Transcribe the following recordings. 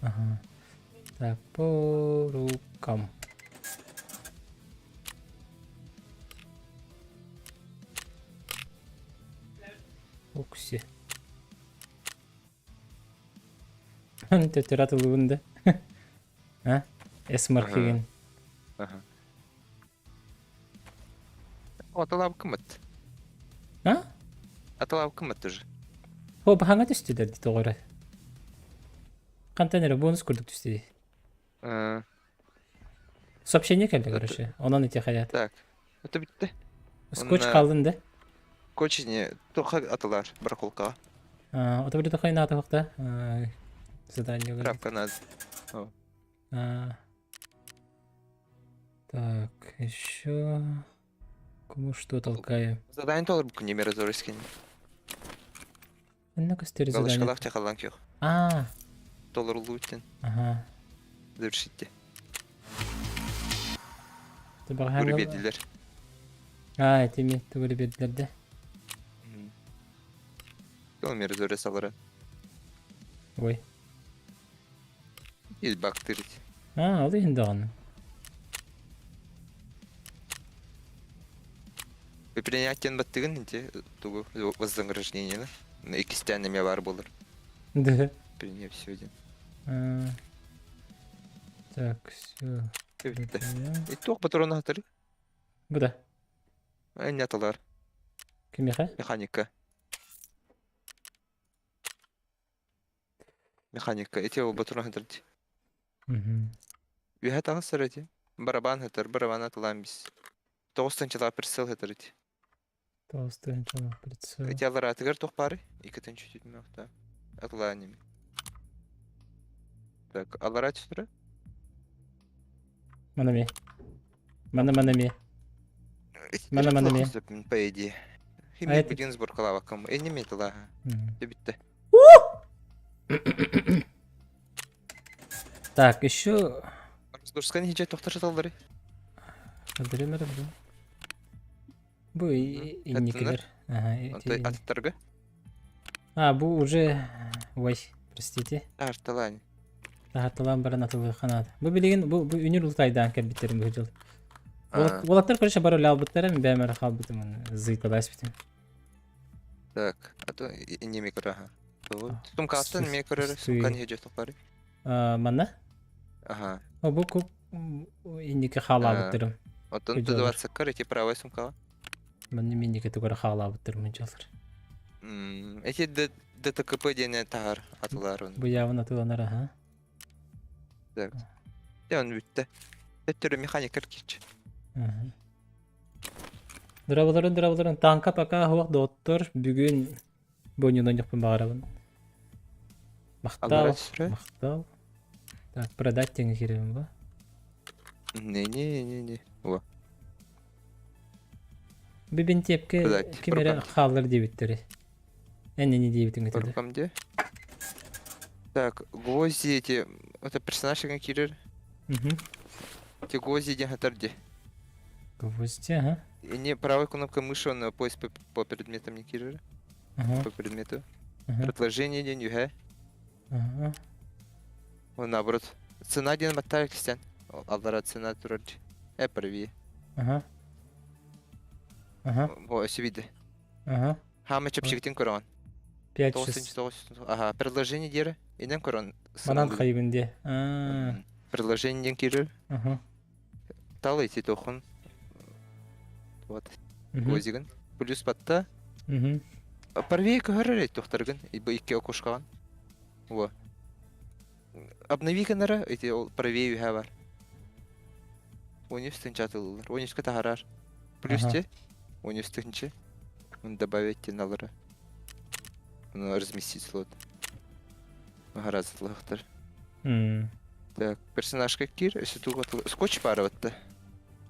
Ага. Так, по рукам. Укси. Төтөр атылыбын да. А? Эсмархигин. Ага. Аталаабыккыммыт. А? Аталаабыккыммыт тоже. О, баһаҥа түстүлэр дии тоҕо эрэ. Хантан эрэ бонус курдук түстэ дии. Сообщение кэллэ, короче. Онон ити хайаат. Так. Это бүтте. Скотч хааллын да? Скотч не тоха атылар барахолкаҕа. Ото били тохой наата хохта задание. Крапка надо. Так, еще кому что толкаем? Задание толор бу күнне мирозорискин. Онно көстөр задание. Галочкалаах тахаллан көх. А. Толоруллубуттан. Ага. Завершите. Тугу биэрдилэр. А, этими тугу биэрдилэр да? Ол мирозорис алара. Ой. Из бактырить. А, ол иһин даҕаны. Принятиен баттыгын инти тугу вознаграждениени иккистээн эмиэ баар буолар. Да. Приняв все один. Так, все. И туох патрон хатары? Бу да. Энняталар. Кимиэхэ? Механика. Механика. Эти ол патрон хатар ди. Үһэ таҥас эти. Барабан хатар, барабан атылаан бис. Тоҕус тынчалаах прицел хатар ити. 9 тыһыынчалаах прицел. Эти алараатыгар туох баарый? Икки тынча түтүмэхтэ. Атылаан ими. Так, аллараа түстүрэ? Мана ми. Мана мана ми. Мана мана ми. По идее. Химия бүтүн сборкалаабаккам. Энни тылааха. Бүттэ. Так, еще... Дурскан хиче тохтор шаталлары. Көрдөрөмөр бу. Бу инникилер. Ага. Аттарга? А, бу уже... Ой, простите. Арталаан. Таһарталаан баран атылыахха наада. Бу билигин бу, бу үнүр ултайдаан кэлбиттерин бу дьыл. Уолаттар короче бары үлэ албыттара, мин бэйэм эрэ хаалбытым, зыйталаспытым. Так, а то иннеме көрө Сумкаттан эмиэ көрөр, сумканы иһэ дьэ Манна? Ага. Бу куп инники хаалаабыттарым. Оттон 120 эти правая сумкаҕа. Манна минники тугара хаалаабыттарым дьалар. Эти ДТКП диэни таһар атылар Бу явно атыланар аха. Так. Дьон бүттэ. Төттөрү механикер кич. Дырабыларын дырабыларын танка пока хуах доттор бүгүн Бонньунан баҕарабын. Махтал, махтал. Так, продать диэҥҥэ киирэбин ба? Не-не-не-не. Во. Бибинтиэпкэ ким эрэ хааллар диэбиттэри. Эн не диэбитиҥ этэ. Рукам где? Так, гвозди эти... Это персонаж кирер. Угу. Те гвозди диэн хатар ди. Гвозди, ага. И не правой кнопкой мыши он поиск по, по предметам не кирер. Ага. По предмету. Ага. Предложение диэн үһэ. Ага. Он наоборот. Цена диэн баттар кистен. Аллара цена турар. Э, прави. Ага. Ага. О, өсө виде. Ага. Хаама чэпчэкитин көрөҕүн. 5 6. Ага, предложение диэри. Инен көрөн. Манан хайыбын де. А. Предложение диэн кирер. Ага. Тал эти тохун. Вот. Гвоздигын. Плюс батта. Парвей көһөрөр тохтаргын. Бу икки окушкаҕын. Во. Обнови гынара эти ол правее үһэ бар. Он үс тынча атылылар. Он үскэ таһарар. Плюс те. Он үс тынчы. Он добавить теналары. Ну, разместить слот. Магаразлыхтар. Так, персонажка кир, өссө тугу скотч баар батта.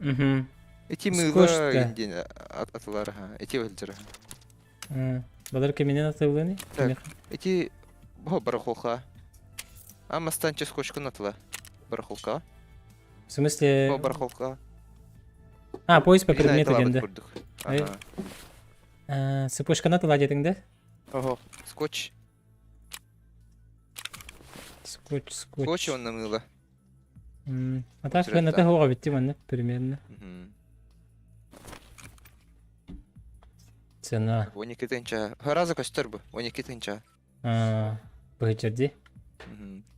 Угу. Эти мыла индин атылар ха, эти өлдөр. Балар киминен атылыны? Так, эти бо барахолка. А мастанча скотчкун атыла. Барахолка. В смысле? Бо барахолка. А, поиск по предмету ден да. Цепочканы атыла дедиң да? Ого, скотч. Скотч, скотч. Скотч онно мыыла. А так хыната хоға битти манна примерно. Цена. 12 тысяча. Раза көстөр бу. 12 тысяча. Быһычырди.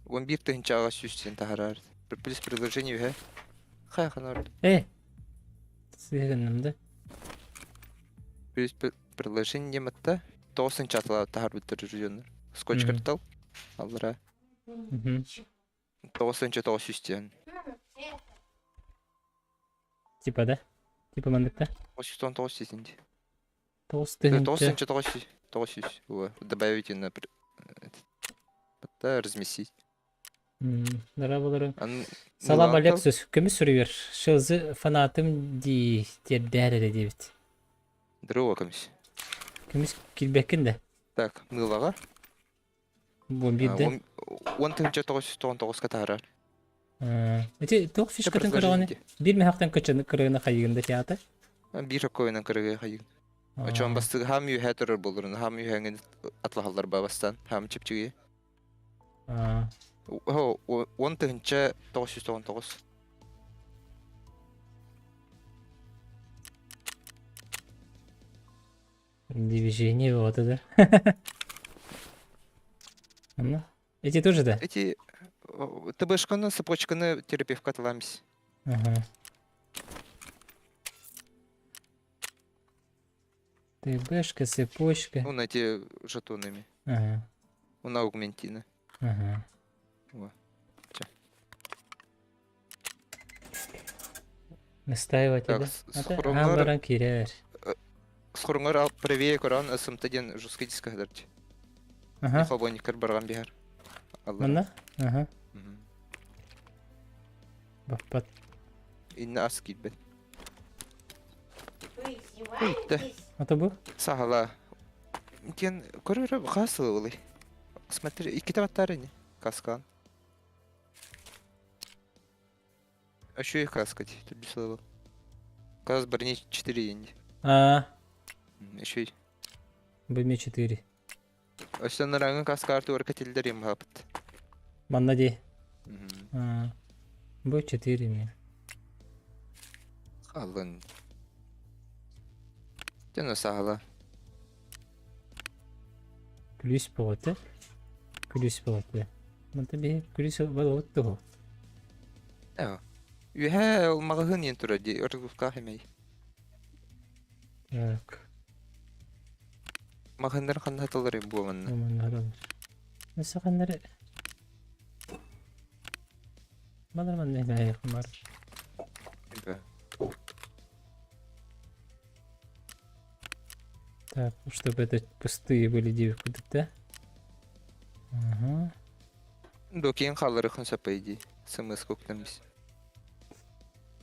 11 тысячаға сүүстен таһарар. Плюс предложение үһэ. Хай ханар. Э. Сыгынным да. Плюс предложение матта. 9 атала таһар бүттер жүргөннөр. Скотч картал. Аллара. 9 900 диэн. Типа да? Типа мандыкта? 919 десин. 9 тыһынча. 9 900. 900. Добавить на это разместить. Дара болары. Салам Алексус, көмүс сүрүгэр. Шылзы фанатым ди тердээр дебит. Здорово, көмүс. Көмүс килбеккин да. Так, мылаға. Бу бирде. 10 999-ка таһарар. Эти туох фишкатын көрөҕүнэ? Биир мехактан көчөну кырыгына хайыгында театр. Биир окойунан кырыгы хайыгын. Очон бастыгы хам юхэ турар болурун, хам юхэңин атлахаллар бабастан, хам чепчиги. Хо, 10 999. Движение вот это. Ну, эти тоже, да? Эти ТБшканы, цепочканы терапевтка аталамис. Ага. ТБшка, цепочка. Ну, на эти жетонами. Ага. На аугментины. Ага. Во. Настаивать, Так, да? схронгар- Баран кирер. Схоронгар ал правее коран СМТ ден жесткий диск хадырчы. Ага. Хобоникер барган бихар. Манна? Ага. Баппат. Инна ас килбет. Вы издеваетесь? Ата бу? Сахала. Кен көрөр хасыл олай. Смотри, икки баттары не? Каскан. А еще и каска тут бесило. Кас брони 4 деньги. А, Еще и. б 4. Өстен рангын каска арты орка телдер им хапыт. Манна ди. А, Б 4 ми. Алын. Тена сахала. Плюс болот, Плюс болот. Манта би плюс болот того. Э. Үһә ол магыһын ен тура ди оргуфка хемей. Так, Магыннар ханнаталар им буаманна. Манна Nasıl kanları? Балар манна не бар. Так, чтобы это пустые были девки, да? Ага. Докин халары хан сапайди. СМС коктамис.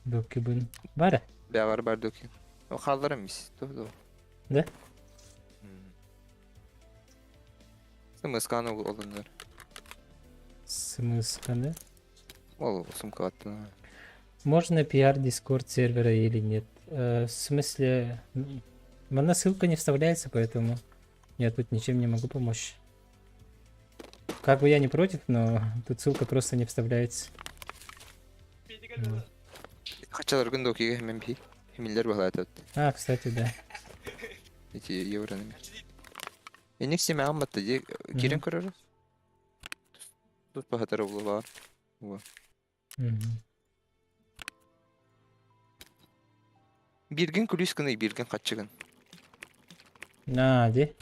Доки бун. Бара? Бягар бар докин. О халары мис. То до. Да? СМС каны олындар. СМС каны. Ол сумка аттына. Можно пиар Discord сервера или нет? В смысле, она ссылка не вставляется, поэтому я тут ничем не могу помочь. Как бы я не против, но тут ссылка просто не вставляется. Вот. Хачалар күн докиге хемен би. Хемиллер балатат. А, кстати, да. Эти евроны. Эник семе амматты ди кирен көрөр. Тут бахатар улу бар. Мгм. Бирген күлүс кыны бирген хатчыгын. На, ди.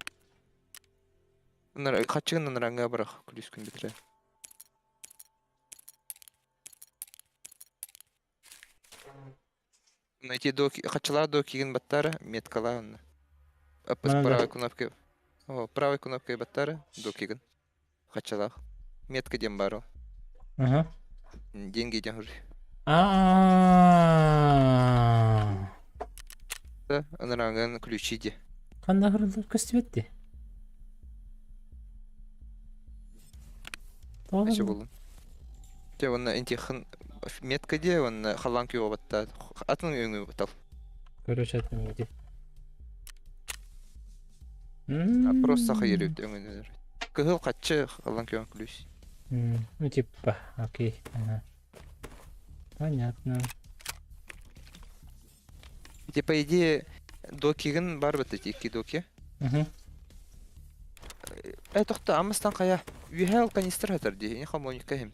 Нар хатчыгын наранга барах күлүс күн битре. Найти доки хатчылар докиген баттары меткалаын. Апыс Мана да. правой кнопкой. О, правой кнопкой баттары докиген. Хатчылах. Метка дем бару. Ага. Деньги дем хур. А. Да, наранган ключи де. Кандай хырылдыр көстүбетти? Ачы болун. Те онна интихан метка де онна халан күйө батта. Атын өңү батал. Короче, атын ди. Просто хайыр өҥөнөр. Кыһыл хаччы ылан көрөн күлүс. Ну типа, окей. Ага. Понятно. Ити по идее докигын бар бит ити икки доки. Угу. Э тохто амыстан хайа. Үөһэ ол канистр хатар дии. Ини хамоника хим.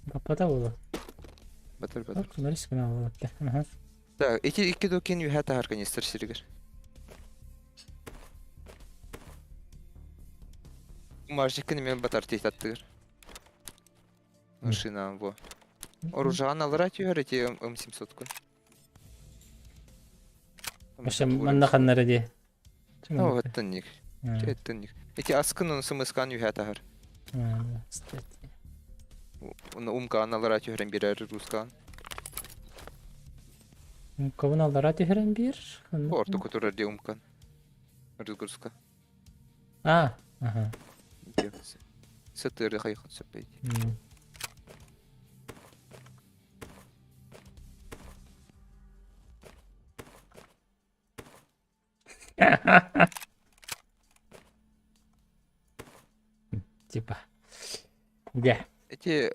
Баппата буолуо. Батыр батыр. Мөрүс гына буолуотта. Ага. Так, ити икки докин үөһэ таһар канистр сиригэр. Мажиккин эмиэ батар тиитаттыгар. Машина во. Оружаан алара түһэр ити М700-кун. Вообще манна ханнара дии. О, оттонник. Оттонник. Ити аскын оны сымыскан үһэ таһар. Кстати. Оны умкаан алара түһэрэн биэрэр рускаан. Умкабын аллара түһэрэн биэр. Ортоку турар дии умкан. Руска. А, ага. Сытыры хайхан сөппейт. Типа. Дьэ. Эти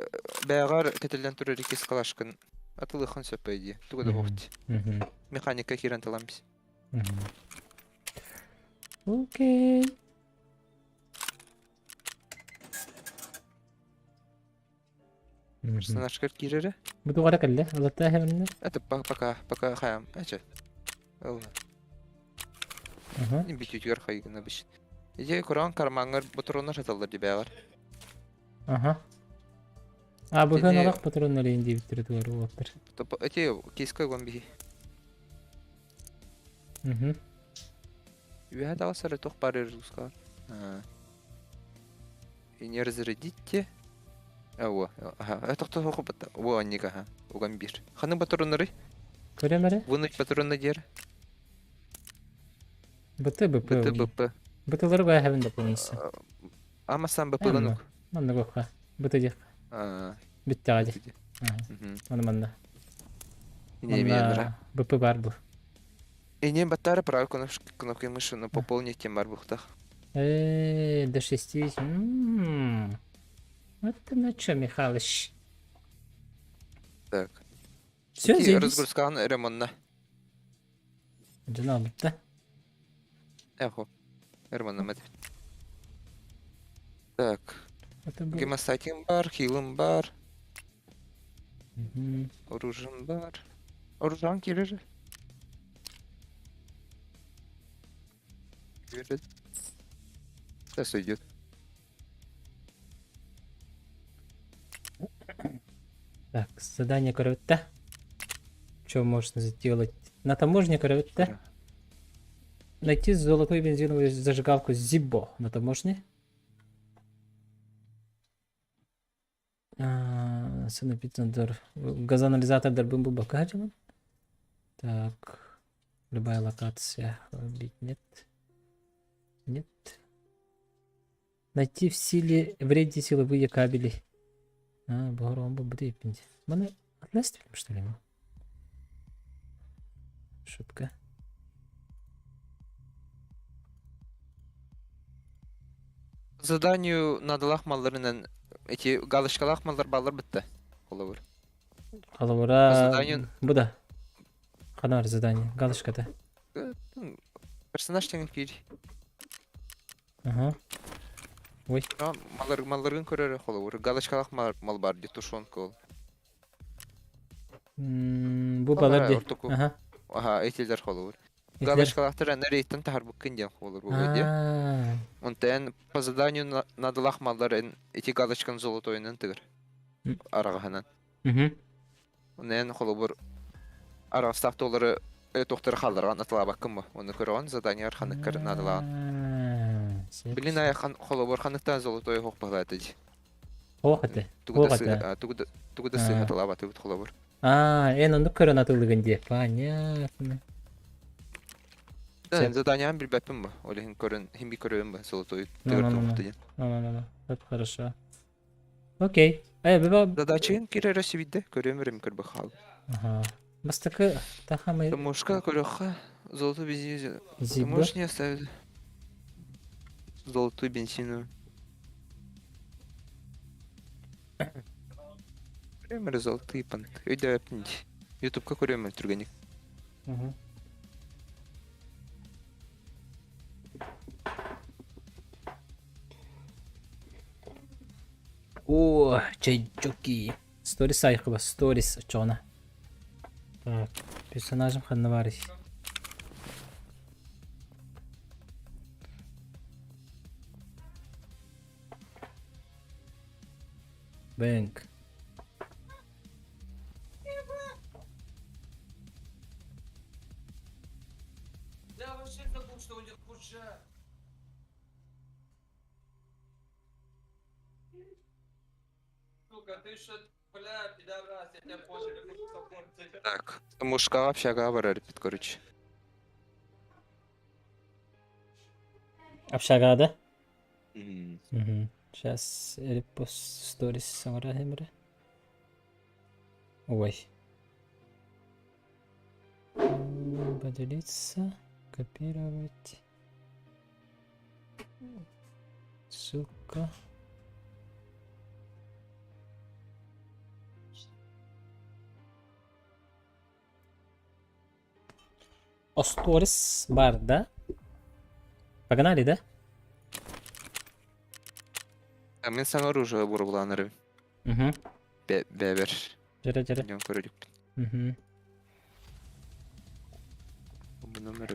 бэҕэр кэтиллэн турар иккис калашкын атылыхан сөппөй дии. Тугу да хоһут. Механика киирэн талан бис. Окей. Персонажкар киирэрэ? Бу тугара кэллэ? Алаттаа хэвэннэ? Это пока, пока хаям. Ача. Ол. Бүтүтүгэр хайгына бишит. Ije Коран кармаңар патроннар саталлар дибэҕэр. Аха. А быһын олох патроннар иин диэбиттэрэ тугар уолаттар. Эти киска уган биһи. Мгм. Үөһэ таҕыс эрэ туох баар русскаҕа. И не разрядите. А, Ага, тохто бата. Во, анник, ага. Уган бир. Ханы патроннары? Көрөм эрэ. Вынуть патронны диэр. БТ БП. БТ БП. БТлары баа хэвен дополнительно. Ама сам БП-гын ук. Манна гохха. БТ диэх. Бүттэҕэ ди. Маны манна. Манна БП бар бу. И не баттары правой кнопкой мыши, но пополнить тем бар бухтах. До 6. Вот ты на чё, Михалыч? Так. Все, заебись. Разгрузкан ремонна. Жена бутта. Эхо. Ремонна мэт. Так. Гемостатин бар, хилым бар. Оружием бар. Оружан кирер. Сейчас уйдет. Так, задание көрөттэ. Что можно сделать? На таможне көрөттэ. Найти золотую бензиновую зажигалку Зибо на таможне. Санэпиднадзор. Газоанализатор дарбын бу бакаджаман. Так. Любая локация. Бить нет. Нет. Найти в силе вредите силовые кабели. А, бу бу Маны отнести, что ли? Шутка. Заданию надалах малларынан эти галочкалах маллар баллар бітті. Холовыр. Холовыра. Заданию... Буда. Ханар задание. Галочка-то. Персонаж теңін кири. Ага. Ой. Маллар малларын көрөр холовыр. Галочкалах мал бар ди тушенка ол. Бу балар ди. Ага. Ага, этилер холовыр. Галочкалахтар аны рейттен тахар буккын диэн холор бу ди. Онтен по заданию надалах маллар эти галочканы золотойунан тыгыр. Арагаһынан. Онен холобур араҕастаах туолары тохтары халларган атылаабаккын бу. Оны көрөҕөн задание арханыккар наадалаан. Билин айхан холобур ханыктан золотой хох баһлааты ди. Хоох этэ. Тугу да тугу да сыһатылаабатыбыт холобур. А, эн оннук көрөн атылыгын дии. Понятно. Да, заданиям билбэппин бу. Ол иһин көрөн, химби көрөбүн бу золотой тыгыр туохту диэн. Ну-ну-ну. Это хорошо. Окей. Баба... Задачаын кирэрэ сибидде, көрөм өрөм көрбө хаал. Ага. Бастакы тахамай... Мушка көрөххө, золото бензин... Можешь не оставить. Золотую бензину. Прям золотые понты. Өйдөөппүн дии. Ютубка көрүөм түргэнник. Мгм. О, чайджоки. Сторис айхыба, сторис очоҕуна. Так, персонажым ханна баарый? Бэнк. Я вообще забыл, что у них куча. Сука, ты что, бля, пидорас, я тебя понял, я просто Так, мушкаҕа общагаҕа барар эппит, короче. Общага, да? Мм. Угу. Сейчас репост сторис саҥара хэмэрэ. Ой. Поделиться, копировать. Ссылка. Осторис бар, да? Погнали, да? А мин саҥа оружие буругулаанарым. Угу. Бэбэр. Дьэрэ дьэрэ. Дьон көрүлүкпүт. Угу. Бу номер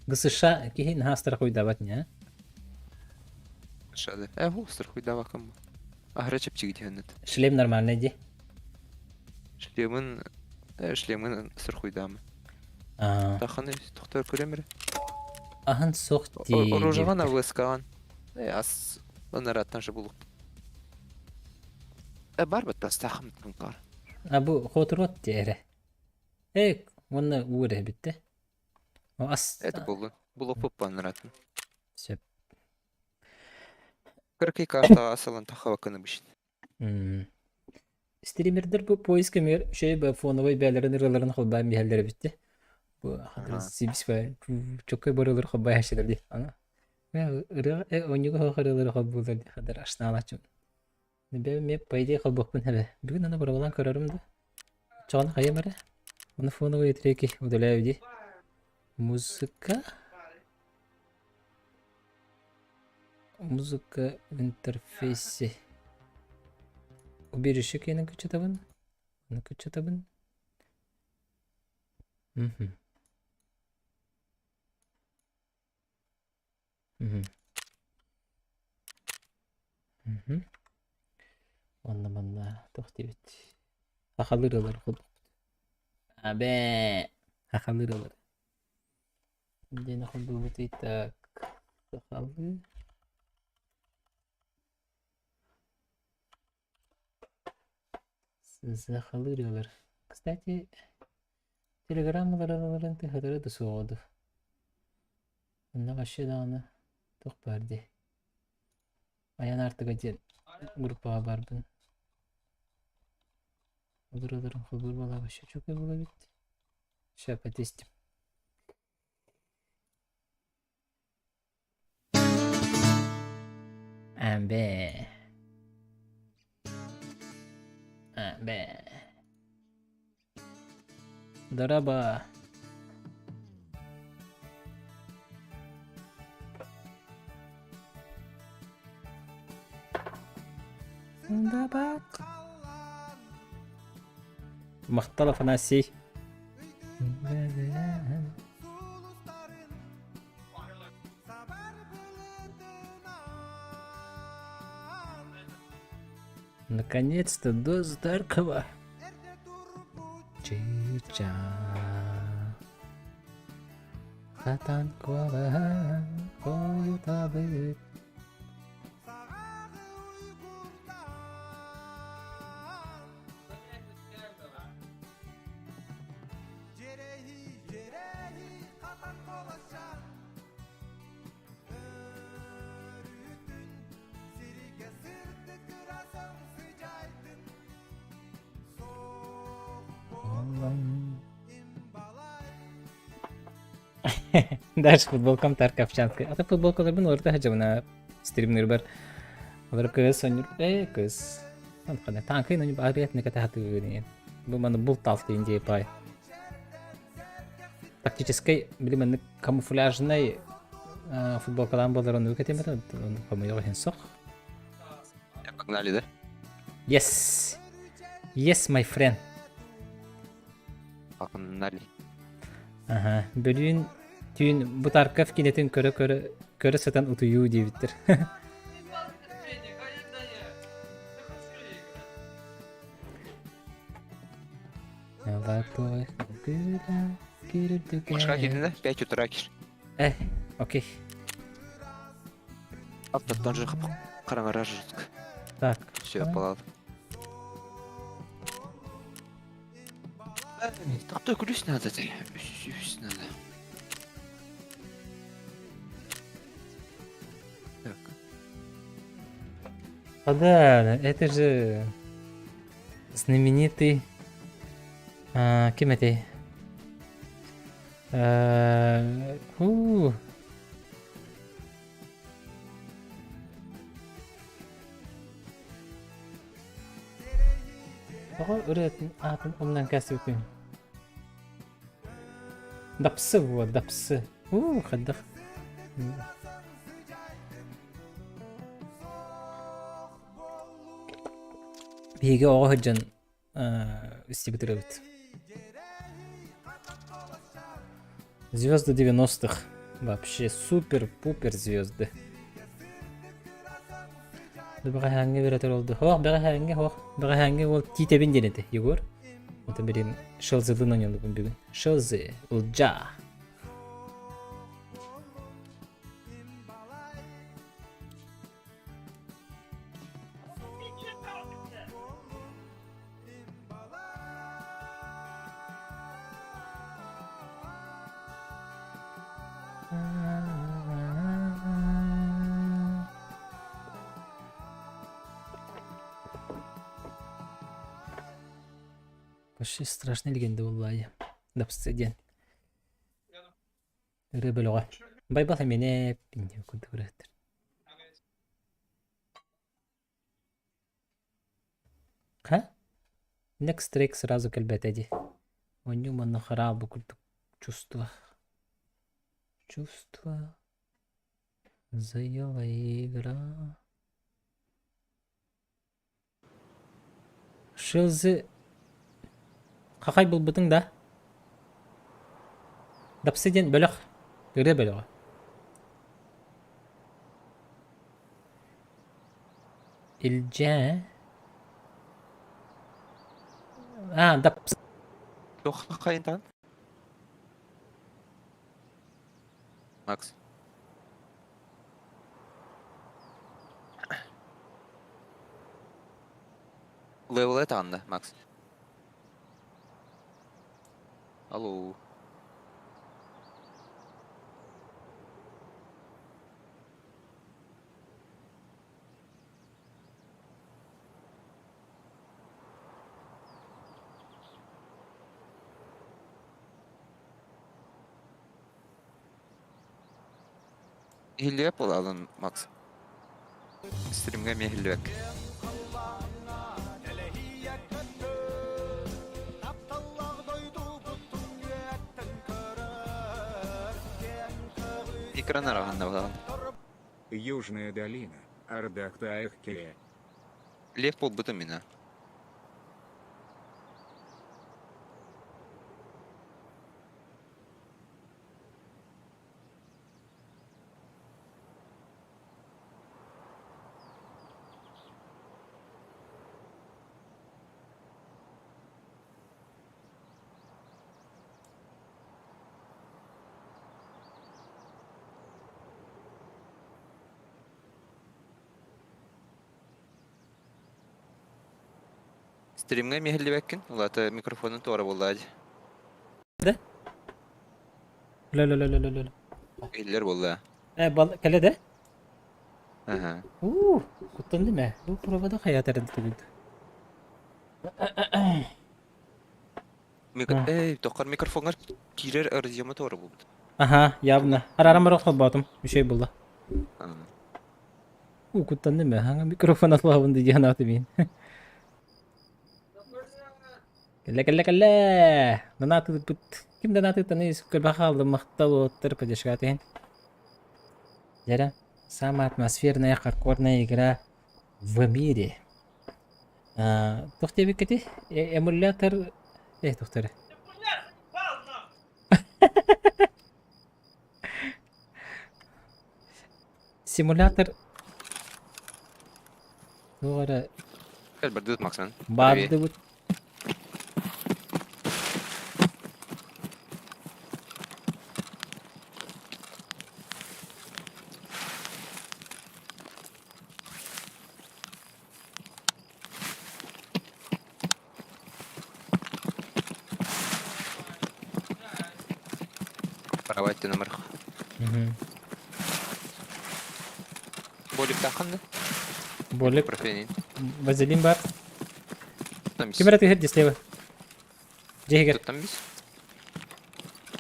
ГСШ киһи наһаа страхуйдабат не? Шады. Э, ху страхуйдавакам. Аһара чэпчэки түһэннет. Шлем нормальный ди. Шлемын шлемын страхуйдамы. А, Таханы тохтор көрөмөр. аһын суох дии Оружиҕа диэбиттэр. навыскаҕан. Э, ас ынараттан же булук. Э, бар бат тастахым тынкар. А бу хотуруот дии эрэ. Э, уонна уу эрэ бүттэ. О, ас Это буллун. Булук ынаратын. сөп. Кыркый карта асылын тахабакыны бишин. М. Стримердер бу поиск эмиэр үчүгэй бу фоновой бээлэрин ырыаларын холбоон биһэллэр эбит Бу хатыр сибис чоккой барылар холбоон иһэллэр дии. Аны ырыа оонньууга суох ырыалары холбууллар дии хадыр ашнаалааччым. Бэйэм эмиэ по идее холбуохпун эбэ. Бүгүн аны боруобалаан көрөрүм да. Чоҕун хайыам эрэ. Оны фоновые треки удаляю дии. Музыка. Музыка в интерфейсе. Убежище киэнин кыччатабын. Ону кыччатабын. Мгм. Мгм. Мгм. Онно манна туох диэбит. Сахалыы ырыалар курдук. Абэ. Сахалыы ырыалар. Диэн холбуубутуй так. Сахалыы. Сахалыы ырыалар. Кстати, телеграммаларын тыһыдара да суоҕа дуу. Онно вообще даҕаны туох баар дии. Айан аартыга диэн группаҕа баарбын. Ырыаларын холбуур буолла вообще үчүгэй буолар эбит. Ща потестим. Амбэ. Амбэ. Дорообо. Махтал Афанасий. Наконец-то до Старкова. Чича. Хатан куолаһан хойутабыт. Дальше футболкам Тарковчанская. А то футболкаларбын уларыта сылдьабын стримнырбар. Олор кыыс онньур э кыыс. Хана таанкай ноню баарыят неката хатыгын. Бу маны булт алтыйын дии пай. Тактическай били маннык камуфляжнай футболкалаан буолар ону кэтимэтэ хомуйуох иһин сох. Погнали, да? Yes. Yes, my friend. Погнали. Аха, бөлүүн түүн Бутарков кинетин көрө-көрө көрө сытан утуйуу диэбиттэр. Машка киирдэ, 5 утра кир. Э, окей. Аттаттан же хараҥара жутко. Так. Все, палат. Так ключ надо, ключ надо. Так. А да, это же знаменитый а, ким этэй? Э, у Тоҕо ырыатын аатын умнан кээспиппин. Дапсы вот, дапсы. У, хайдах. Биһиги оҕо сылдьан истибит ырыабыт. Звезды 90-х. Вообще супер-пупер звезды. Бэҕэһээҥҥи беретер олду. Хоох, бэҕэһээҥҥи, хоох. Бэҕэһээҥҥи уол тиитэбин диэн этэ, Егор. Это билим Шелзылын ойнолубун бүгүн. Шелзы, Ылдьаа. Вообще страшный легенда буоллаайа. Дапсы диэн. Ырыа бөлөҕө. Байбал эмиэ инде курдук ырыаттар. Ха? Next track сразу кэлбэтэ дии. Онньу манна хараабы курдук чувство. Чувство заела игра. Шилзы хахай булбутуҥ да? Дапсы диэн бөлөх, ырыа бөлөҕө. Илдьээ Аа, дапсы Туох хахайынтан? Макс. Левел таанна, Макс. Алло. Иһиллибэт буолаалын, Макс. Стримҥэ эмиэ иһиллибэккэ. Экран араҕанна буолаҕын. Южная долина, Ардахтаах-Келе. Лев буолбутум мина. Стримҥэ эмиэ иһиллибэккин, ол аата микрофонун туора буоллаа дии. Да? Лө-лө-лө-лө-лө. Иһиллэр буолла. Э, бал кэлэ да? Аха. Уу, куттанным ээ. Бу провода хайаатар эбит. Микро... Эй, тоххор микрофоҥҥар киирэр разъема туора буолбут. Аха, явно. Арарам барах холбоотум. Үчүгэй буолла. Уу, куттанным ээ. Хаҥа микрофон аллаабын дии санаатым иһин. Кэллэ, кэллэ, кэллэ! Нанаатыырбыт. Ким да наатыыртан көрбөх хааллым. Махтал уоттар поддержкаҕа иһин. Дьэрэ, самая атмосферная хардкорная игра в мире. Туох диэбиккитий? Эмулятор... Э, туох эрэ. Симулятор туох эрэ Кэлбэрдибит Максан. баардыбыт. Правать номер. Болик таханды? Болик. Профилин. Вазелин бар. Там Ким эрэ тыһыр слева. Дьиһигэр. Там бис.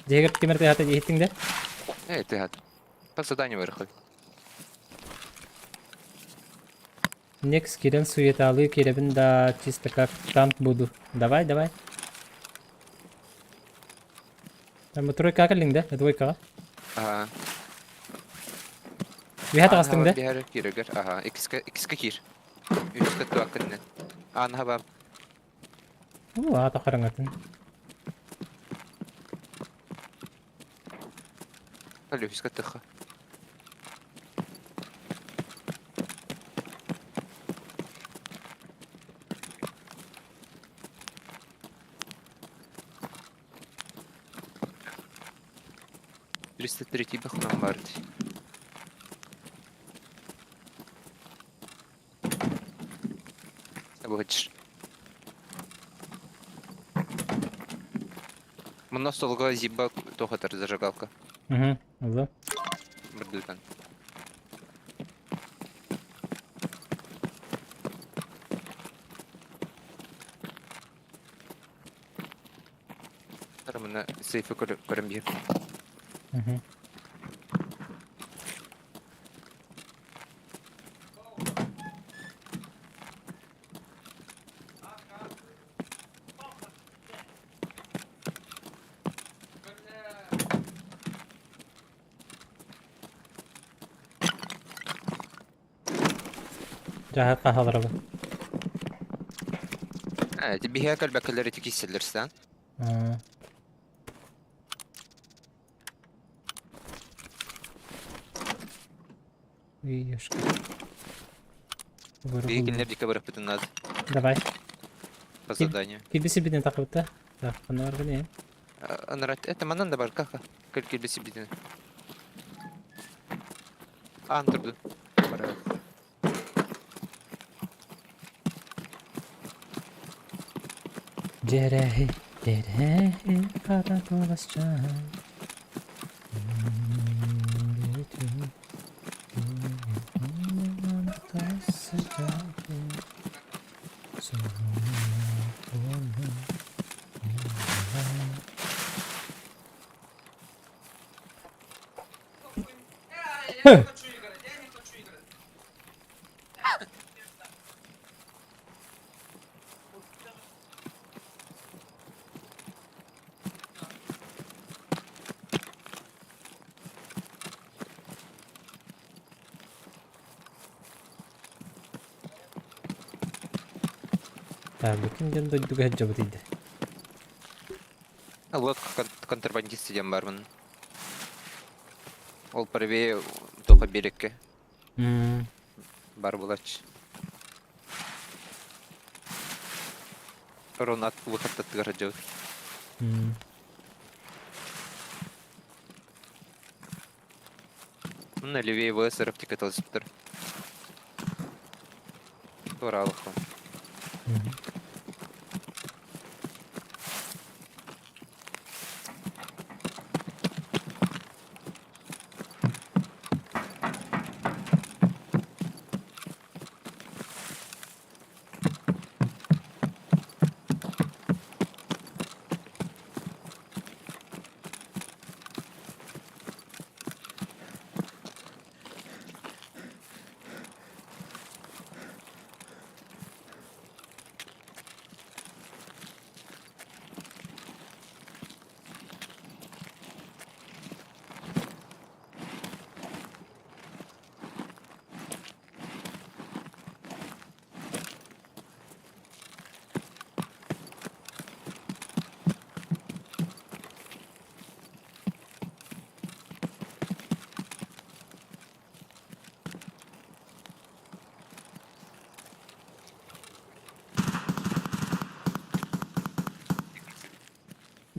Дьиһигэр ким эрэ тыһата иһиттиҥ да? Э, тыһат. По заданию вырхы. Next кирэн суеталыы кирэбин да чисто как танк буду. Давай, давай. Там тройка кэллиҥ да? Двойкаҕа. Ага. Үһэ таҕыстыҥ да? Биһэр киирэгэр. Ага, иккискэ иккискэ киир. Үһүскэ туаккыннан. Анаха баар. Уу, аата хараҥатын. Үһүскэ тыха. 303 бахнан бар. Абыгыч. Мунна столга зиба тохотар зажигалка. Угу, алло. Бырдыытан. Мына сейфи көрөн биир. Угу. Дьаһа хаһаларабын. Э, биһиэхэ кэлбэккэлэр ити киирсэллэр саан. Аа. Видишь. Биһи кинилэр диэки барыппытын наада. Давай. По заданию. Килбиси битин тахыбыта. Так, ханна баргын Анарат, это манан да бар, как? Кэл килбиси битин. Аан турду. Барар. Дьэрэһи, дьэрэһи, хара куоласчаан. Я не хочу играть, я не хочу играть. Так, бу ким диэн дойдуга сылдьабыт ыйда? Вот контрабандист диэн барбын. Ол правее тоха берекке бар булач. Ронат выхаттаттыгар сылдьабыт. Мына левее ВСРФ тикаталыспыттар. Туораалыкпын.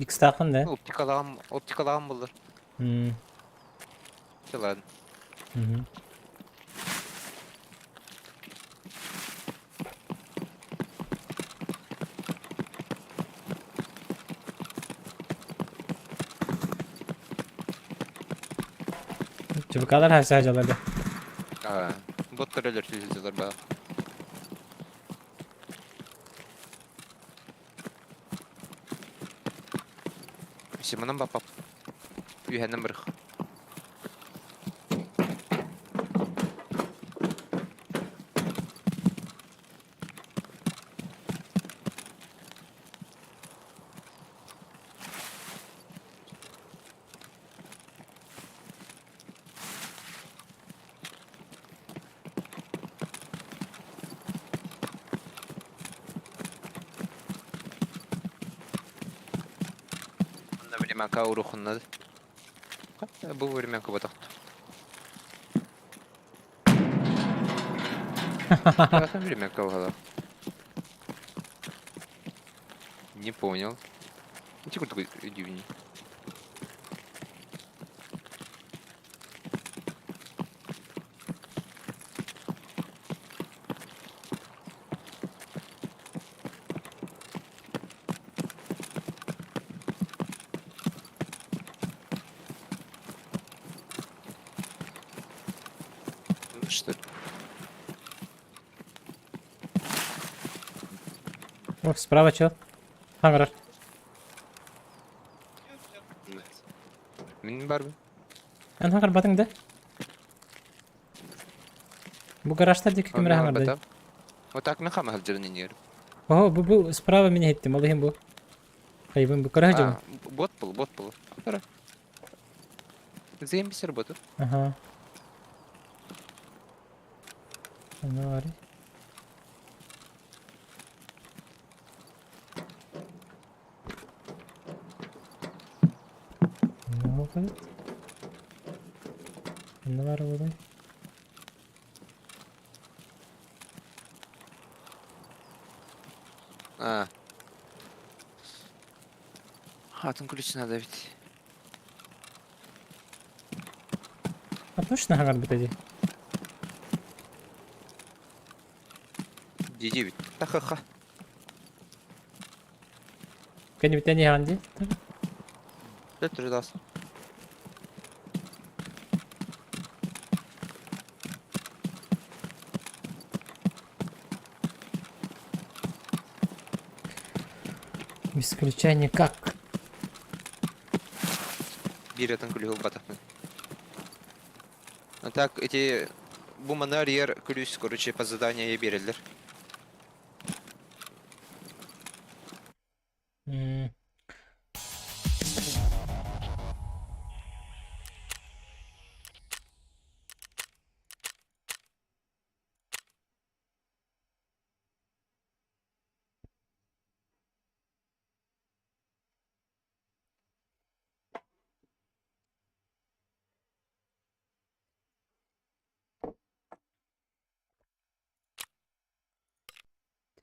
Икстааххын да? Оптикалаҕым, оптикалаҕым буллар. Чылан. ЧВКлар харса сылдьаллар да? Аа, боттар өлөр сылдьаллар баа. Симонам бапап. Үһэннэн бырых. Онно времянка урухунна. Бу времянка ботохто. Времянка угадал. Не понял. Чего такой дивный? Что? О, справа чел. Хаңарар. Мин барбын. Эн хаҥарбатыҥ да? Бу гаражтар диэки ким эрэ хаҥарда. Вот так мен хама сылдьабын иннигэр. О, бу бу справа мин иһиттим, ол иһин бу. Хайбын бу кыра сылдьабын. Бот был, бот был. Заебись работу. Ага. Ну, ари. Ну, вот. Ну, бары А. Атын ключ надо ведь. А точно хаҥарбыта дии? Дии бит. Ха-ха-ха. Кэннибиттэн иһэҕин дии? Төттөрү таас. Без ключа никак. Биир атын күлүһү ылбатахпын. А так эти бу маны арыйар күлүүс, короче, по заданию биэрэллэр.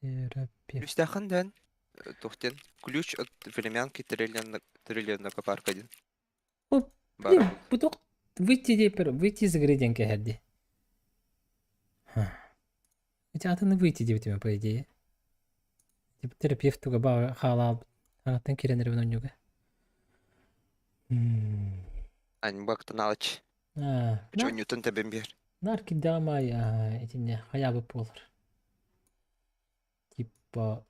Терапевт. Күлүүстээххин дээн туох диэн ключ от времянки триллионного парка диэн. О, Баар блин, бу туох выйти диэппэр выйти из игры диэн кэһэрди. Эти атыны выйти диэбитим по идее. Типа терапевт туга баа хаалаалбыт. Аҥаттан киирэн эрэбин онньуга. Аньбак Налыч. Аа, Чонньутун тэбэн биэр. Нар кирдэҕим аайы итиннэ хайаабыт буолар. Типа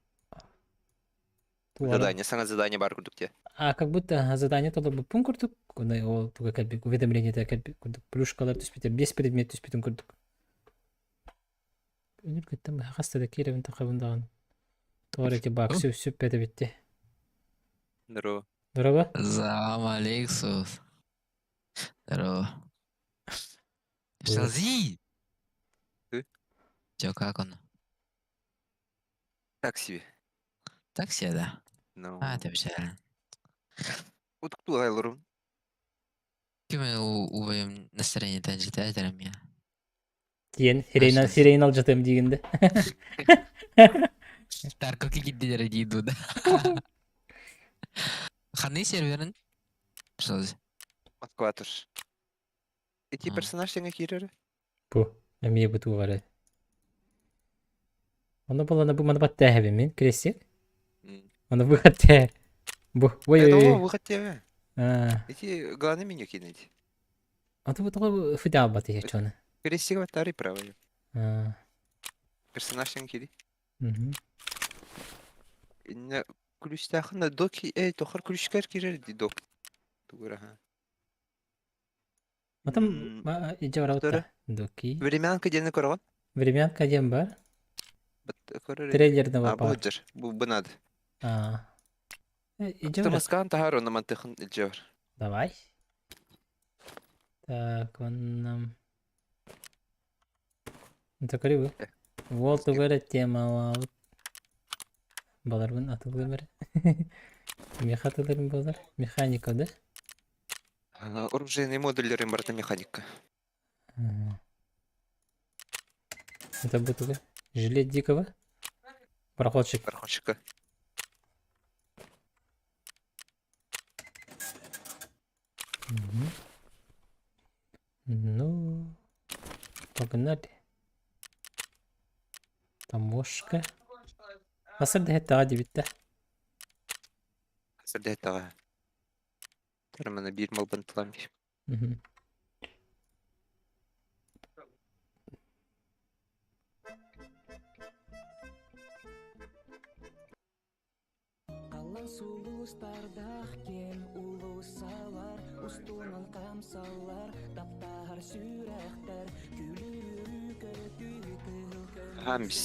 Задание, саҥа задание баар курдук дии. А как будто задание толорбуппун курдук, ол туга кэлбит, уведомлениета кэлбит курдук, плюшкалар түспүтэ, без предмет түспүтүн курдук. Үнүр кыттан хаста да киирэбин тахабын даҕаны. Тоҕо эти бак сүп сүп этэбитти. Здорово. Здорово. Салам алейкум. Здорово. Шалзи! Ты? Чё, как он? Так себе. Так себе, да? Ну. А, ты печально. Утуктуу айларым. Ким убайым настроение житатерым я. Диэн сирейин сирейин алдьатыам диигин да. Таркалки киддилэр дии дуу да. Ханны серверин? Что за? Москватор. Ити персонаж тэҥэ киирэр. Бу эмиэ бу туох эрэ. Ону булана бу маны баттээһэбин мин крестик. Ону выход те. Бу ой Это ой. о, выход тебе. А, Ити главный меню кинуть. а ты бу тоҕо фидалбат иһэ чоны. Крестик ваттары правый. А, Персонаж тэҥэ киири. мгм. Инне күлүстээхин доки эй тохар күлүшкэр киирэр ди док. Тугура. Потом иджа барабыт Доки. Времянка диэни көрөҕүн? Времянка диэн бар. Көрөр. Трейлерного А, бу дьэр. Бу бу надо. А. Иджа Тымыскаан таһаар онно мантыхын илдьэ бар. Давай. Так, он нам... Это кривы. Вот тугара тема. Баларбын атылыр. Мехатылырым болар. Механика, да? Оружейный модульлерин барыта механика. Это будет Жилет дикого. Проходчик. Проходчика. Угу. Ну, погнали. Таможка. Асыр дэһэт дебитте. Асыр дэһэт Тармана биир малбын тылам. Қалан сулустардах кем улусалар, устунан камсалар, таптар сүрәхтер, күлүрү көтү Хамис.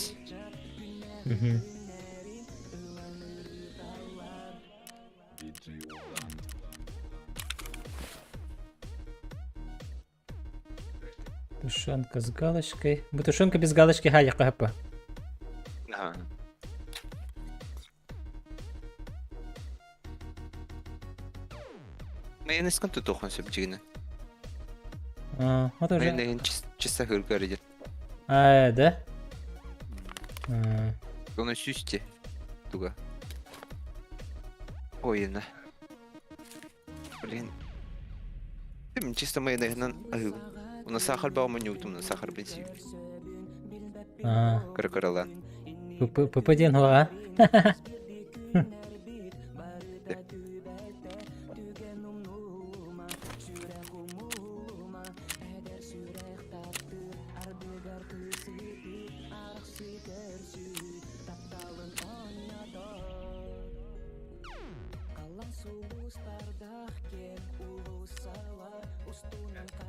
Тушенка с галочкой. Бу тушенка без галочки халя хапа. Ага. Майонезкын тутуохун сөп дьигинэ. А, вот уже. Майонезин чисто хыргар идет. А, да? А, Оны сүүсте. Туга. Ой, на. Блин. Тим чисто майонезинан аһыгын. Уна сахар баҕа ньуутум, на сахар бенсиюм. а. Кыркыралаан. ПП ПП диэн хуа.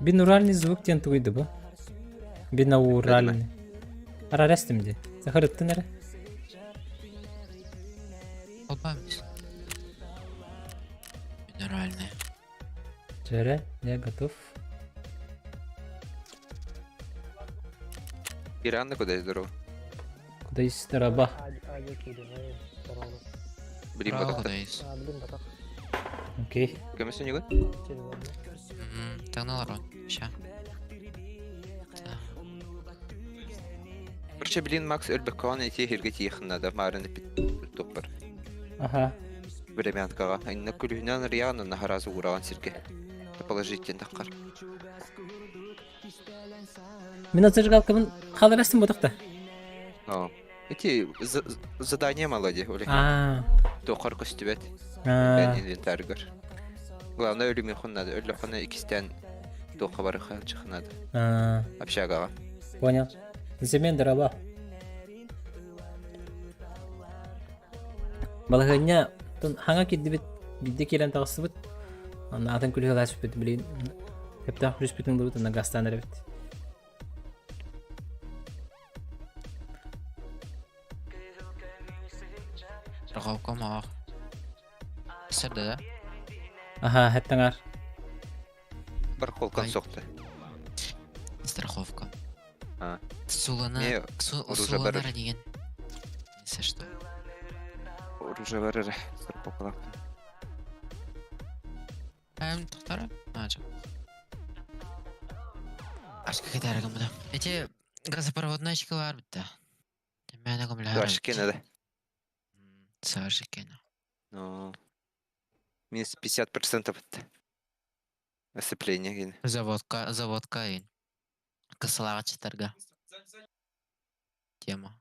Бинуральный звук диэн тугуйду бу? Бинауральный. Арарестим ди. Сахарыттын эрэ. Холбамис. Минеральные. Жере, я готов. Иранна куда здорово. Куда есть раба? Блин, Право батах. куда есть. Окей. Көмөсө ньугун? Тагналар Ща. Короче, блин, Макс өлбөккөҕөн ити иһиргэ тиийэхин маарын эппит туппар. Ага. Времянкаҕа. Инна күлүһүнэн Риана наһаразы уураҕан сиргэ. Положительно таххар. Мен зажигалкабын халарастым ботақта. О. Ити задание молоди, оли. А. Тохар көстүбэт. А. Бэн инвентарьгар. Главное өлүмүн хуннады. Өллө хуна икистен тоха барыха чыхнады. А. Общагаҕа. Понял. Замен дораба. Балаһыанньа тон хаҥа кирдибит биирдэ киирэн таҕыстыбыт. Онно атын күлүһү сүппүт билигин сөптөөх күлүспүтүн ылбыт онно гастаан эрэбит. Страховка мах. Сырда да? Аха, хэттаҥар. Бар холкан Ай. сохта. Страховка. А. Сулана. Не, оружие Суланара барар. деген. Если что. Оружие барар. Страховкалаахпын. Эм, тохтара? А, чё. Ашка кетәрігім бұда. Эти газопроводная бар бітті. Мәні көмілі Дашкена да. Саржикена. Ну. Минус 50% Оцепление гин. Заводка, заводка ин. Кысылаҕа чытарга. Тема.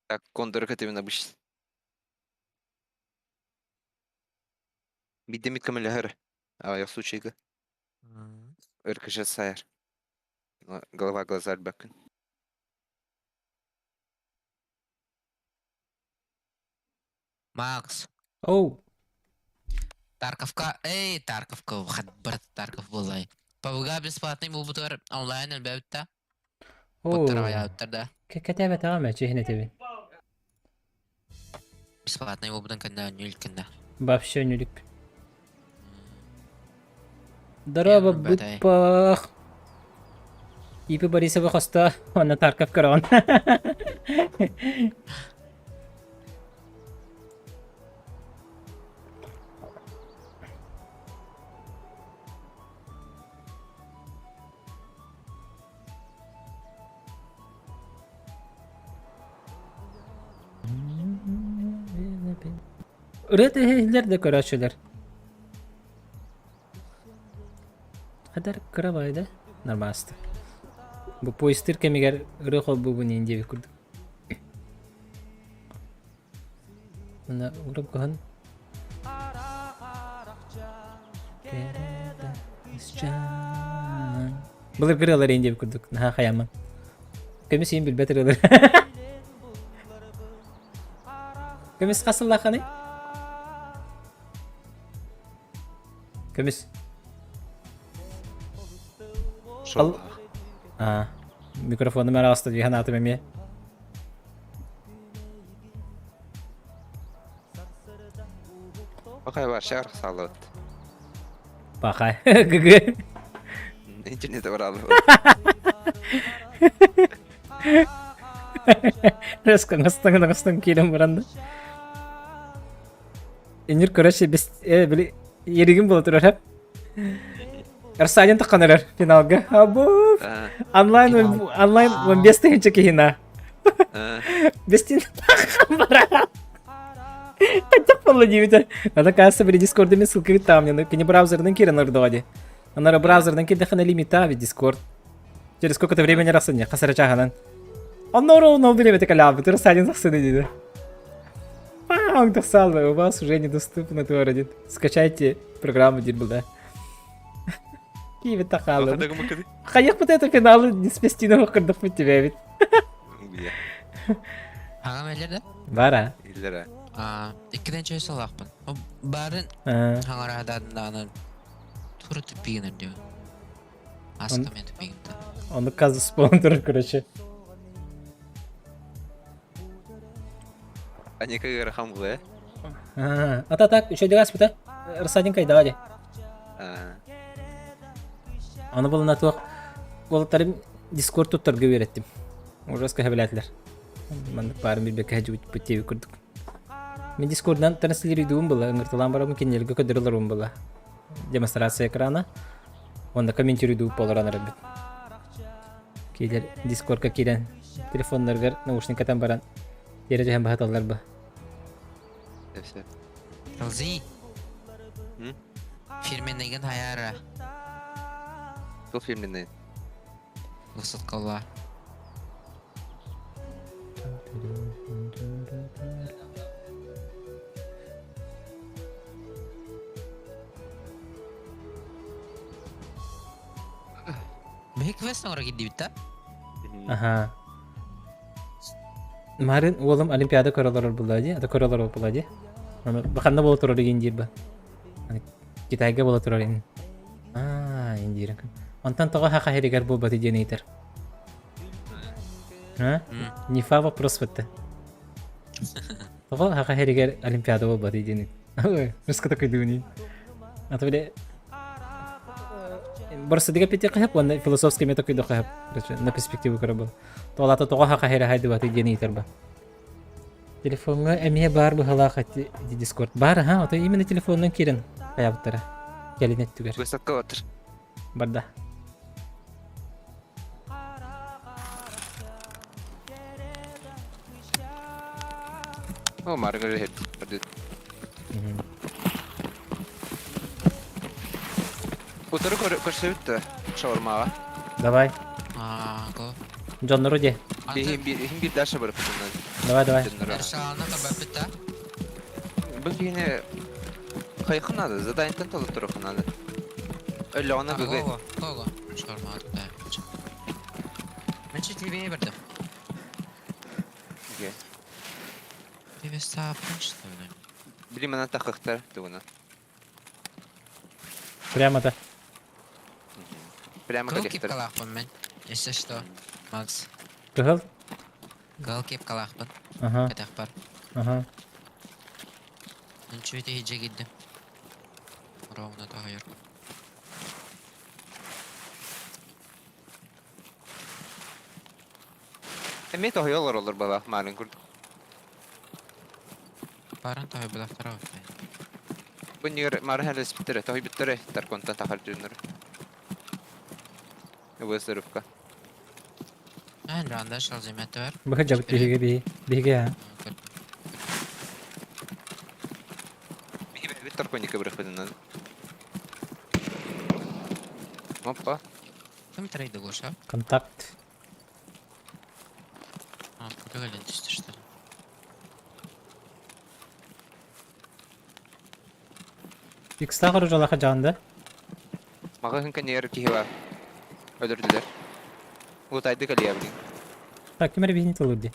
Так, кондор көтөбүн обычно. Бидемит көмөлөһөр. Аҕыйах случайга. Ыркыша сайар. Голова глаза альбакын. Макс. Оу. Тарковка, эй, Тарковка, брат Тарков буолай. ПВГ бесплатный буолбутугар онлайн элбээбит да. Боттар аҕайаабыттар да. Кэтээбэтэҕим ээ, чиһин этэбин. Бесплатный буолбутун кэннэ нүл кэннэ. Вообще нүлүк. Здорово, быппах. Ипи Борисова хосто, онно Тарков көрөҕүн. Ырыа тэһиһилэр да көрөөччүлэр. Хатар кыра баайда нормаста. Бу поездтыр кэмигэр ырыа холбуубун иин диэбит курдук. Мына урут кыһын Былыргы ырыалар иин диэбит курдук наһаа хайааммын. Көмүс иин билбэт ырыалар. Көмүс хас сыллааххыный? Көмүс. Шол. Аа, микрофону араҕаста дии санаатым эмиэ. Пахай вообще арахсаалыбыт. Пахай. ГГ. Интернет баралыбыт. Резко ҥастаҥ киирэн баран да. Инир короче бес били еригин була турар хеп. Арсанин таххан эрэр финалга. Абу онлайн онлайн 15 тыһыынча киһина. Бестин таххан барар. Хотя буолла диэбитэ. Ана кажется, били Дискордами ссылка там мне, кини браузерынан киирэн ордоҕо дии. Анара браузерынан киирдэххинэ лимита ведь Дискорд. Через сколько-то времени расынне, хасара чаһанан. Онно ровно время калябы, ты Русанин сахсыны диди. Паң, тахсалла, у вас уже недоступно твор Скачайте программу диир была. Киеве тахалы. Хайах вот это финалы не спестиного кырдык тебя ведь. Аҕам элэр да? Бара. Иллere. Иккиден чөй салаахпын. Барын хаҥарадааннааны тура тупигин диyor. Аска мен тупигин. Он казус спонсор, короче. Они как хамгы. А так, еще дела спита. Рассадинкой давали. Аны был на туох уолаттарым Дискорд туттарга үөрэттим. Ужаска хэбилээтилэр. Маннык баарын билбэккэ сылдьыбыт диэбит курдук. Мин Дискордунан транслируйдуум была, ыҥырталаан барабын кинилэргэ көрдөрөлөрүм была. Демонстрация экрана. Уонна комментируйдуу буолар анарабыт. Киилэр Дискордка киирэн телефоннарыгар наушникатан баран тиэрэ түһэн баһаталлар ба. Лзи. Фирменныйгын хайаара. Кто фирменный? Высоткалар. Биһи квест оҥоро киирдибит да? Аха. Марын уолум Олимпиада көрө олорор буолла дии, ата көрө олорор буолла дии. Аны ханна буола турар игин диир ба. Китайга буола турар ин. Аа, индиир. Онтон тоҕо хаха иһигэр буолбаты диэн ыйытар. А? Нифа вопрос бытта. Тоҕо хаха иһигэр Олимпиада буолбаты диэн Ой, русска такой дуни. А то бile Барсыдыга пити кыһап, уонна философский метод күйдө кыһап. На перспективу көрө Туолата тоҕо хаха иһэрэ хайдыбаты диэн ыйытар ба. Телефоҥҥа эмиэ баар быһалаах ити Дискорд. Баар, аха, ото именно телефонунан киирэн хайаабыттара. Кэлин өттүгэр. Высадка батыр. Барда. О, Маргари хет. Утары көрсөбүт да шаурмаҕа. Давай. Аа, го. Дьоннору де. Иһин биир иһин биир Даша барыппытынан. Давай, давай. Дьоннору. Эршалана көрбөппүт да. Бу киһини хайха надо, заданиеттан толотторуха надо. Өллөҕүнэ гыгы. Го, го, го. Шаурма да. Мен чуть левее бердим. Окей. Тебе сапын, что ли? Билим ана тахыхтар тугуна. Прямо да. Прямо Кыл кэлиэхтэр. кепкалаахпын мен. Если что, Макс. Кыһыл? Кыл кепкалаахпын. Ага, Кэтэхпэр. ага. Мен чүөтэ иһдьэ киирдим. Ровно таһыйар. Эмиэ тоһуйа олороллор балаах маарын курдук. Барын тоһуйбатахтара оттон. Бу нигер мары хәлеспиттэрэ, тоһуйбуттара Тарконтан тахар дьоннору. Вызырывка. Эн ранда шалземетер. Быһа жабыт биһиги биһи. Биһиги а. Биһи Тарконика бырахпытынан. Опа. Ким трейді Гоша? Контакт. А, побегали түсті что ли? Икстах оружалаха жаанда. Маҕаһын кэннигэр киһи бар. Өлөрдүлэр. Лутайды кэлиэ блин. Так, ким эрэ биһини тылыр дии.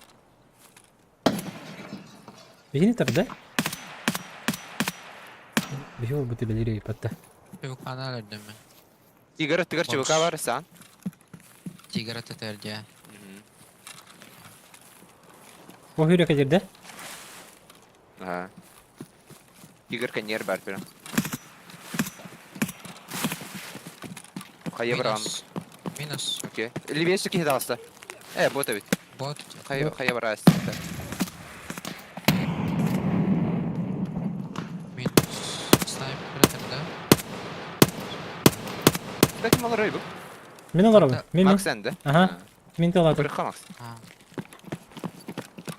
Биһини тарда. Биһи олбут үлэлиир ыйыппатта. Чубуканы өлөрдүм мен. Тигр аттыгар чубука бар саан. Тигр аттытыгар дьэ. О хүрэ кэлирдэ. Аа. Тигр кэннигэр бар прям. Хайа барам. Минус. Минус. Окей. Левее киһи таҕыста. Э, бот эбит. Бот. Хайа хайа бараас. Минус. Снайпер да? Да ким олорой бу? Мин олоробун. Мин мин. Макс энде. Аха. Мин тылатым. Бырха Макс. А.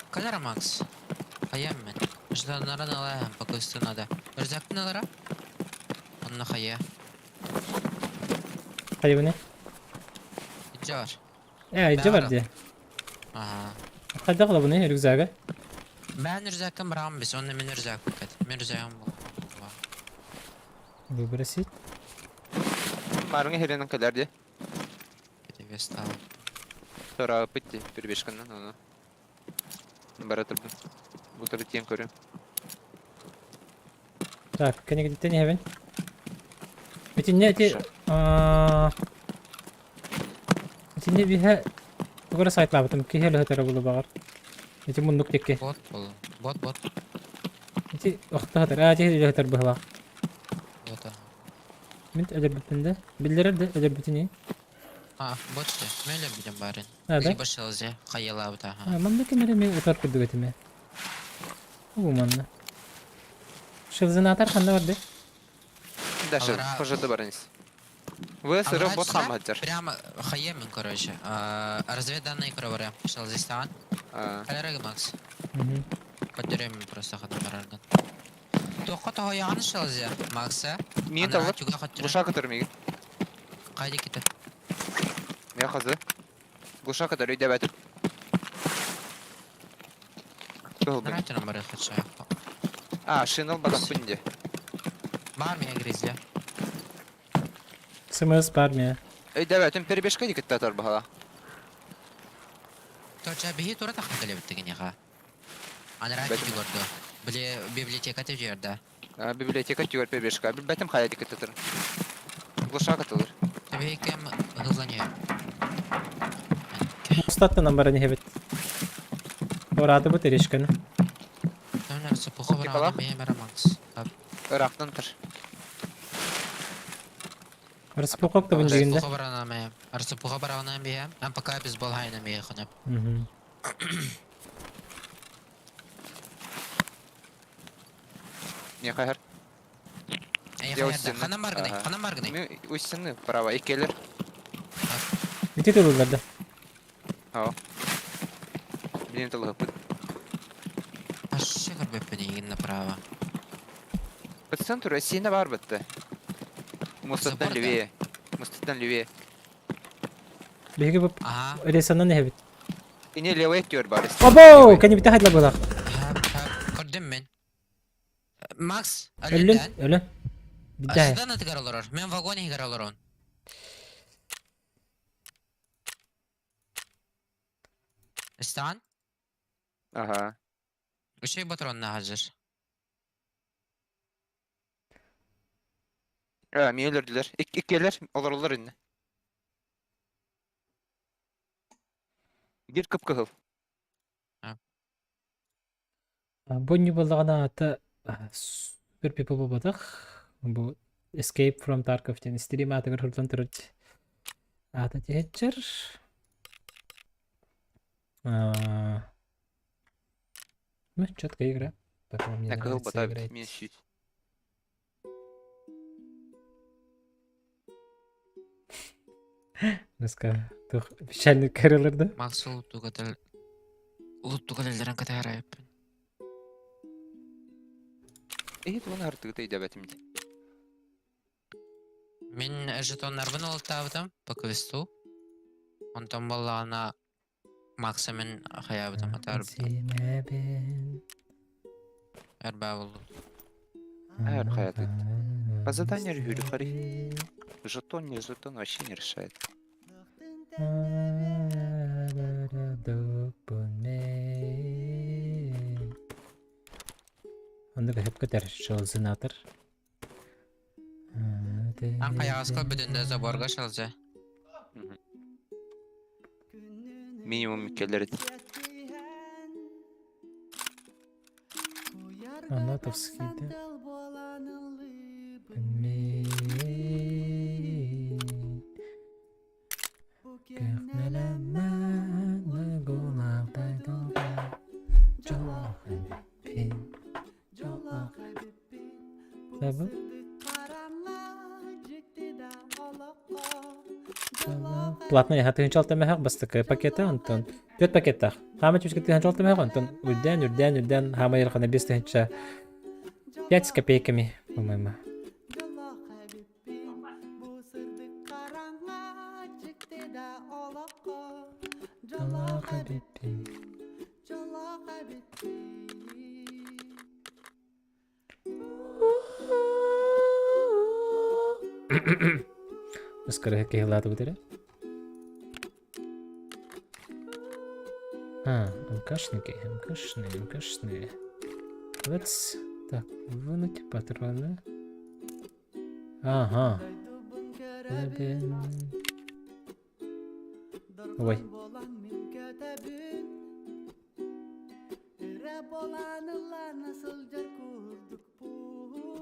Калера Макс. Хайам мен. Жданнарын алайым, пока надо. Рюкзактын алара? Онно хайа. Хайыбыны. Иджи бар. Э, иджи бар дии. Ага. Хайдах олобуну рюкзага? Мен рюкзакым барам бис, онно мен рюкзак букет. Мен рюкзагым был. Выбросить. Барыңа херенен кэлэр дии. Тебе стало. Тора пытти перебежканнан ону. Бара турдум. Бутары тиэн көрүм. Так, кэнигиттэн иһэбин. Итиннэ ити итиннэ биһэ тугара сайтлаабытым киһи өлөһөтөрө булу баҕар. Ити муннук диэки. Бот был. Бот бот. Ити охтоһотор, аа ити өлөһөтөр быһылаах. Бота. Мин өлөрбүппүн да. Биллэрэр да өлөрбүтүн А, бот же. Мен өлөрбүтүм баарын. А, да? Либо шелзе хайалаабыта. А, манна ким эрэ мен утар курдук этим Бу манна. Шелзенатор ханна барды? Даже хожады баранис. Вы сыры бот хаммаджар. Прямо хаемен, короче. Разведданные кровары. Шелзистан. Калерага Макс. Көтөрөм просто хатан бараргын. Тоққа тоһояҕын шелзе, Макса. Мин талып. Глуша көтөр миги. Қайда кетір? Мен хазы. Глуша көтөр үйдө бәтіп. Нравится бары хатша. А, шинал бадах күнде. Бар меня гризли. СМС бар меня. Өйдө бәтім перебежка дикетте атар баһала. Точа биһи тура тахын кэлэбиттигиниха. Анара түгөрдө. Биле библиотека түгөрдө. Библиотека түгөр перебежка. Билбэтим хайа дикетте тұр. Глуша катылыр. Биһи кем хызланıyor. Устаттан баран иһэбит. Орааты бу терешканы. Ырахтан тұр. Распухок табын дегенде. Арсыпуха барана Арсыпуха барана бия. Ам пока без болхайна бия ханап. Не хайр. Ханам баргыны, ханам баргыны. Мен үстіні право икелер. Ити тылыларды. Ау. Блин, тылы Вообще көрбөппүн игин направо. По центру Россия бар бітті. Мустаттан Забор да? левее. Мустаттан левее. Биһиги бу Аха. ресанан иһэбит. Ини левый өттүгэр бар. Обо! Кэннибитэ хайдла буолах. Хөп, хөп. Көрдүм мин. Макс, Өллүн, өлүнтэн. өлөн. Бидэ. Сыдан атыгар олорор. Мен вагон иһигэр олорон. Истаан? Ага. Үчүгэй ботронна хазыр. А, миэ өлөрдүлэр. Иккиэлэр олороллор иннэ. Биир кып-кыһыл. Бу не буоллаҕына аата Супер People буолбатах. Бу Escape from Tarkov диэн стрим аатыгар суруллан турар аата тиһэччэр. Ну, четкая игра. Пока мне Кыһыл нравится батабит. играть. Мин сүүс. Наска тух печальный кэрэлэр да? Макс улуттуга улуттуга дэллэрэн катаарайыппын. Эһи тугун артыгыта өйдөбөтүм дии. Мин жетоннарбын улуттаабытым по квесту. Онтон буоллаҕына Макса мин хайаабытым атаарбытым. Симэбин. Эрбаа буллум. Эр хайатыт. По заданию үрү Жетон, не жетон вообще не решает. Оннук өһөп көтөр шелзинатор. Ан хайаҕаска бүтүндэ заборга шалжа. Минимум иккиэлэр Анатовский, да? Платный хатыһынча алта мөһөх бастакы пакета онтон түөрт пакеттаах. Хаама түскэ тыһынча алта мөһөх онтон үрдээн үрдээн үрдээн хаама ярхана 5 тыһынча 5 с копейками, по-моему. Ыскарыһы киһилаатыбыт эрэ. А, МКшники, МКшные, МКшные. Let's... Так, вынуть патроны. Ага. Ой.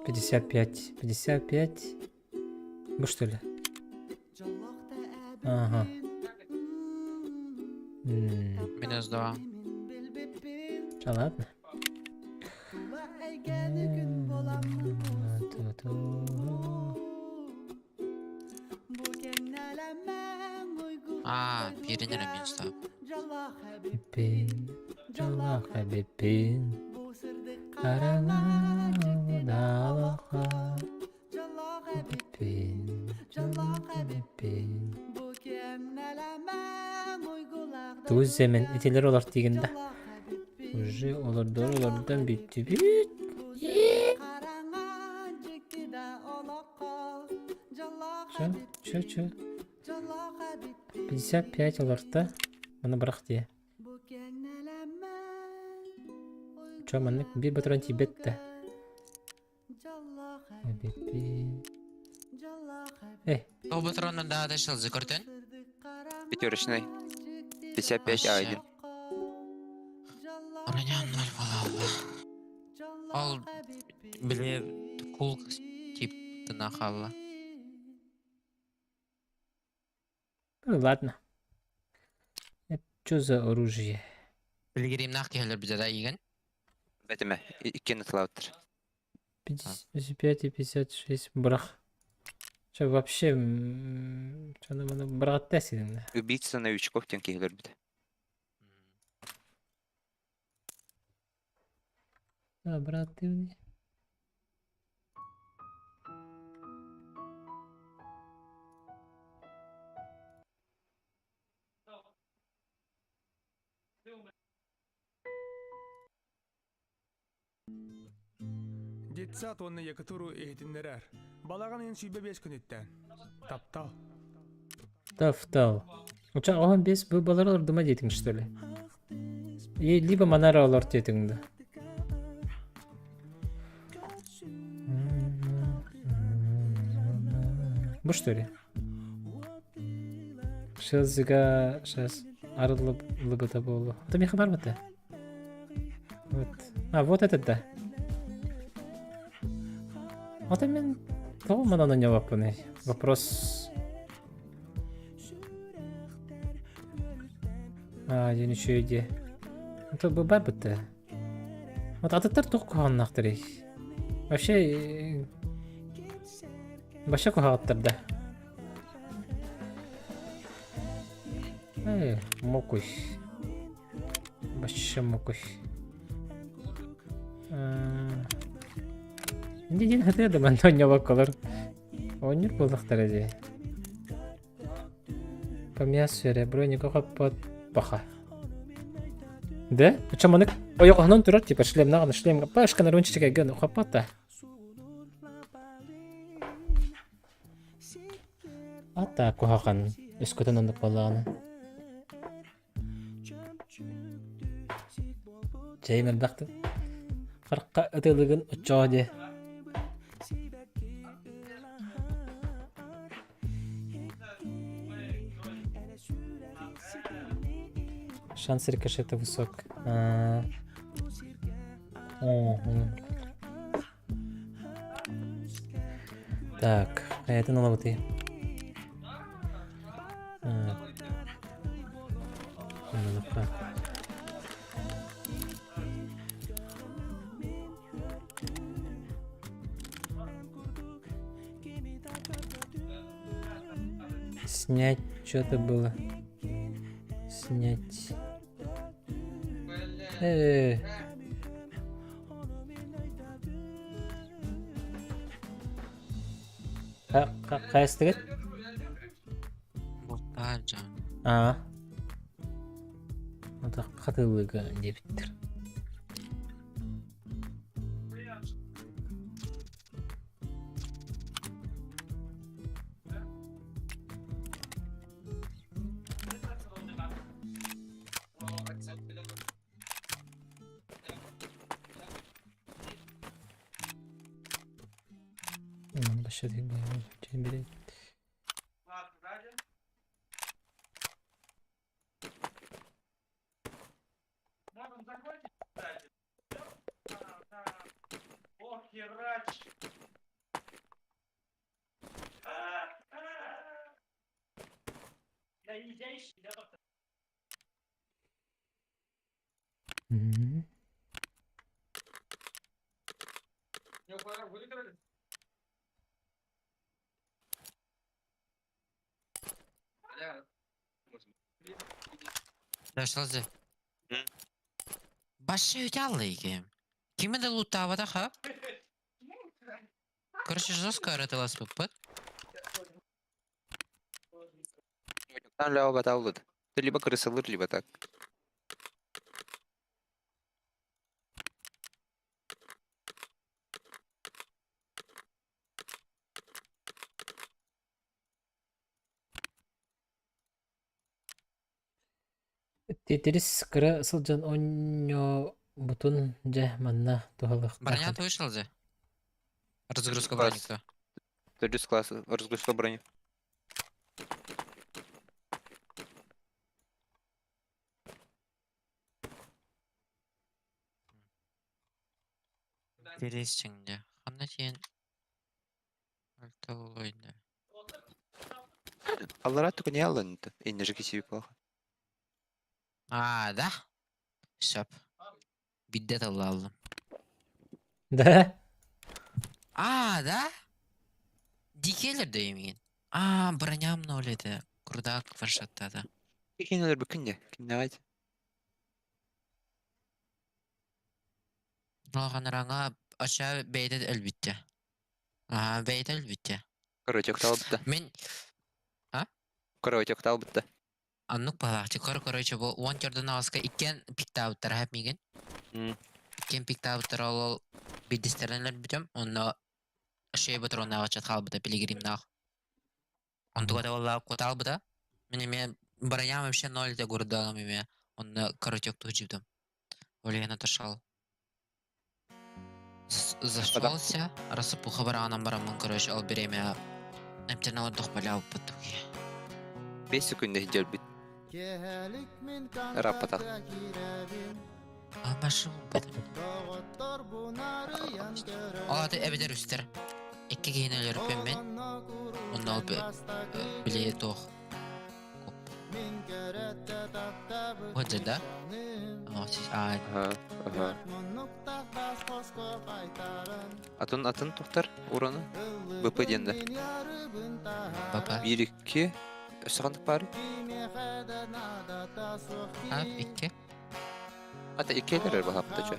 55, 55. Бу что ли? Ага. Минус два. Ча, ладно. А, биирин эрэ минустаап. Биппин, дьоллоох эбиппин, хараҥа эбиппин, дьоллоох эбиппин. Тугу земен итилер олор тиигин да. Уже олордор олордон бүттүбүт. Чё? Чё, чё? 55 олорто. Маны бырах дии. Чё, маннык биир батаран тиийбэт да. Эбиппин. Эй, Ол батронун даата шылзы көртөн? Пятерочный. 55 А1. Броня ноль балалла. Ол били кул тип тына хаалла. Ну ладно. Это что за оружие? Билгиримнах киһилер бизэ да иген. Бэтимэ, иккиэн ытылаабыттар. 55 и 56 брах. Че вообще, что нам быраҕатта сидин. Убийца новичков диэн киһи өлөрбүтэ. А, брат, ты мне. Детсад уонна Якутуру иһитиннэрэр. Балаҕан ыйын 25 күнүттэн. Таптал. Таптал. Уча оһон бес бу балар олордума диэтиҥ что ли? И либо манара олор диэтиҥ да. Бу что ли? Шелзига сейчас арыллыбыта буолу. Это меха барбыта. Вот. А, вот этот да. Вот мен тоҕо манан онньобоппунуй? Вопрос. А, дьэ үчүгэй дии. Это бу барбыта. Вот атыттар туох куһаҕаннаахтарый? Вообще, вообще куһаҕаттар да. Э, мокуй. Вообще мокуй. Инде дин хатыа да манна онньобокколор. Оонньуур буоллахтара дии. Помяс эрэ, броника хоппот паха. Да? Причем маннык ойоҕоһунан турар, типа шлемнаҕына шлем пашка нарунчик гын хоппот да. Ата куһаҕан өскөтөн оннук буоллаҕына. Чэйим элбэхтик. Харахха ытылыгын оччоҕо диэ. Шанс рикошета высок. А, Так, хайатын ылабытый? Снять что-то было. Снять. Э. Хайастыгыт? Бултаан дьон. Аа. Хатылыга диэбиттэр. Дашылзы. Башы өте алды екен. Кимі де луттабада ха? Короче, жестко арытылас быппыт. Там лява баталлыт. Ты либо крысалыр, либо так. Тетрис кыра сылдьан оонньообутун дьэ манна туһалыахтаах Броня эбит. вышел же. Разгрузка Класс. броника. Төрдүс класс разгрузка брони. Интересинде. Ханна тиен. Альталойда. Аллара только не аллан это. И не жги себе плохо. А, да? Сөп. Бидде таллалым. Да? А, да? Дикелер деймин. А, броням ноль это. Крудак варшаттада. Кинелер бүкінде. Киннегайт. Алғаныраңа аша бәйді әлбітте. А, бәйді әлбітте. Короче, октал бітті. Мен Короче, октал бітті. аннук балахчы кор короче бу он төрдөн аҕаска иккен пиктаабыттар хап миген. Иккен пиктаабыттар ол Биирдэстэрин өлөрбүтүм, онно шея патроннаах ыччат хаалбыта, пилигримнаах. Онтуга да буолла кутаалбыта. Мин эмиэ броям вообще ноль да гурдагым эмиэ. Онно коротек туһдьубутум. Ол иһин отошел. Зашелся, рассыпуха бараанан бараммын, короче, ол бириэмэ эмтэн олордох баляабыппыт туги. 5 секунда иһдьэлбит. Раппатах. А машина Ол аты эбэтэр үстэр. Икки киһини өлөрүппүн мин. Онно ол били туох. Вот же, да? А, Ага, Атын атын тухтар ураны БП диэн да. БП. Биир икки өссө ханнык баар? А, икки. Ата иккиэлэр баһапта чө.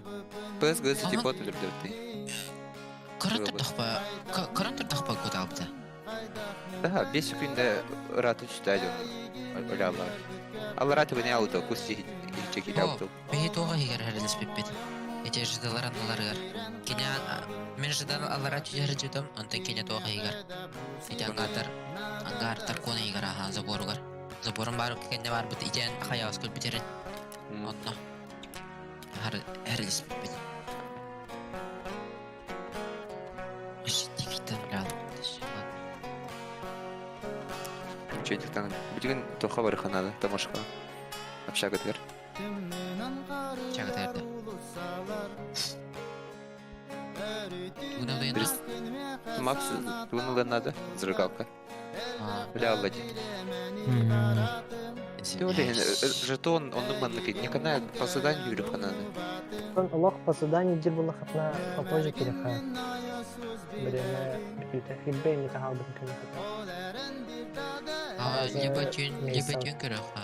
ПС ГС типа төлөрдөбүттей. Көрөн турдахпа, көрөн турдахпа кутаабыта. Да, 5 секунда ыраата түстэ дьон. Олялар. Аллара түгүнэ алды, кус хичеки алды. Биһи туоҕа иһигэр хэрэлэспиппит. Ити жидалар анналарыгар. Кини мен жидан аллара түһэр жидом, онтон кини туоҕа иһигэр. Ити ангаардар, ангаардар куон иһигэр аһаан заборугар. Заборун баар кэннэ барбыт итиэн хайаҕас көрбүтэрин. Онно хэрэлэспиппит. Чөйдүктан билигин туохха барыха наада тамашка общагатыгар. Общагатыгар да. Макс тугун ылыан наада зажигалка. Бля алла дии. Ты ол иһин жетон оннук маннык никана по заданию юрюха надо. Он олох по заданию дир буллахатна попозже кириха. Время бүтүүтэ хиббэ ини таһаалбытын көнөкөтө. А, либо түүн, либо түүн көрөххө.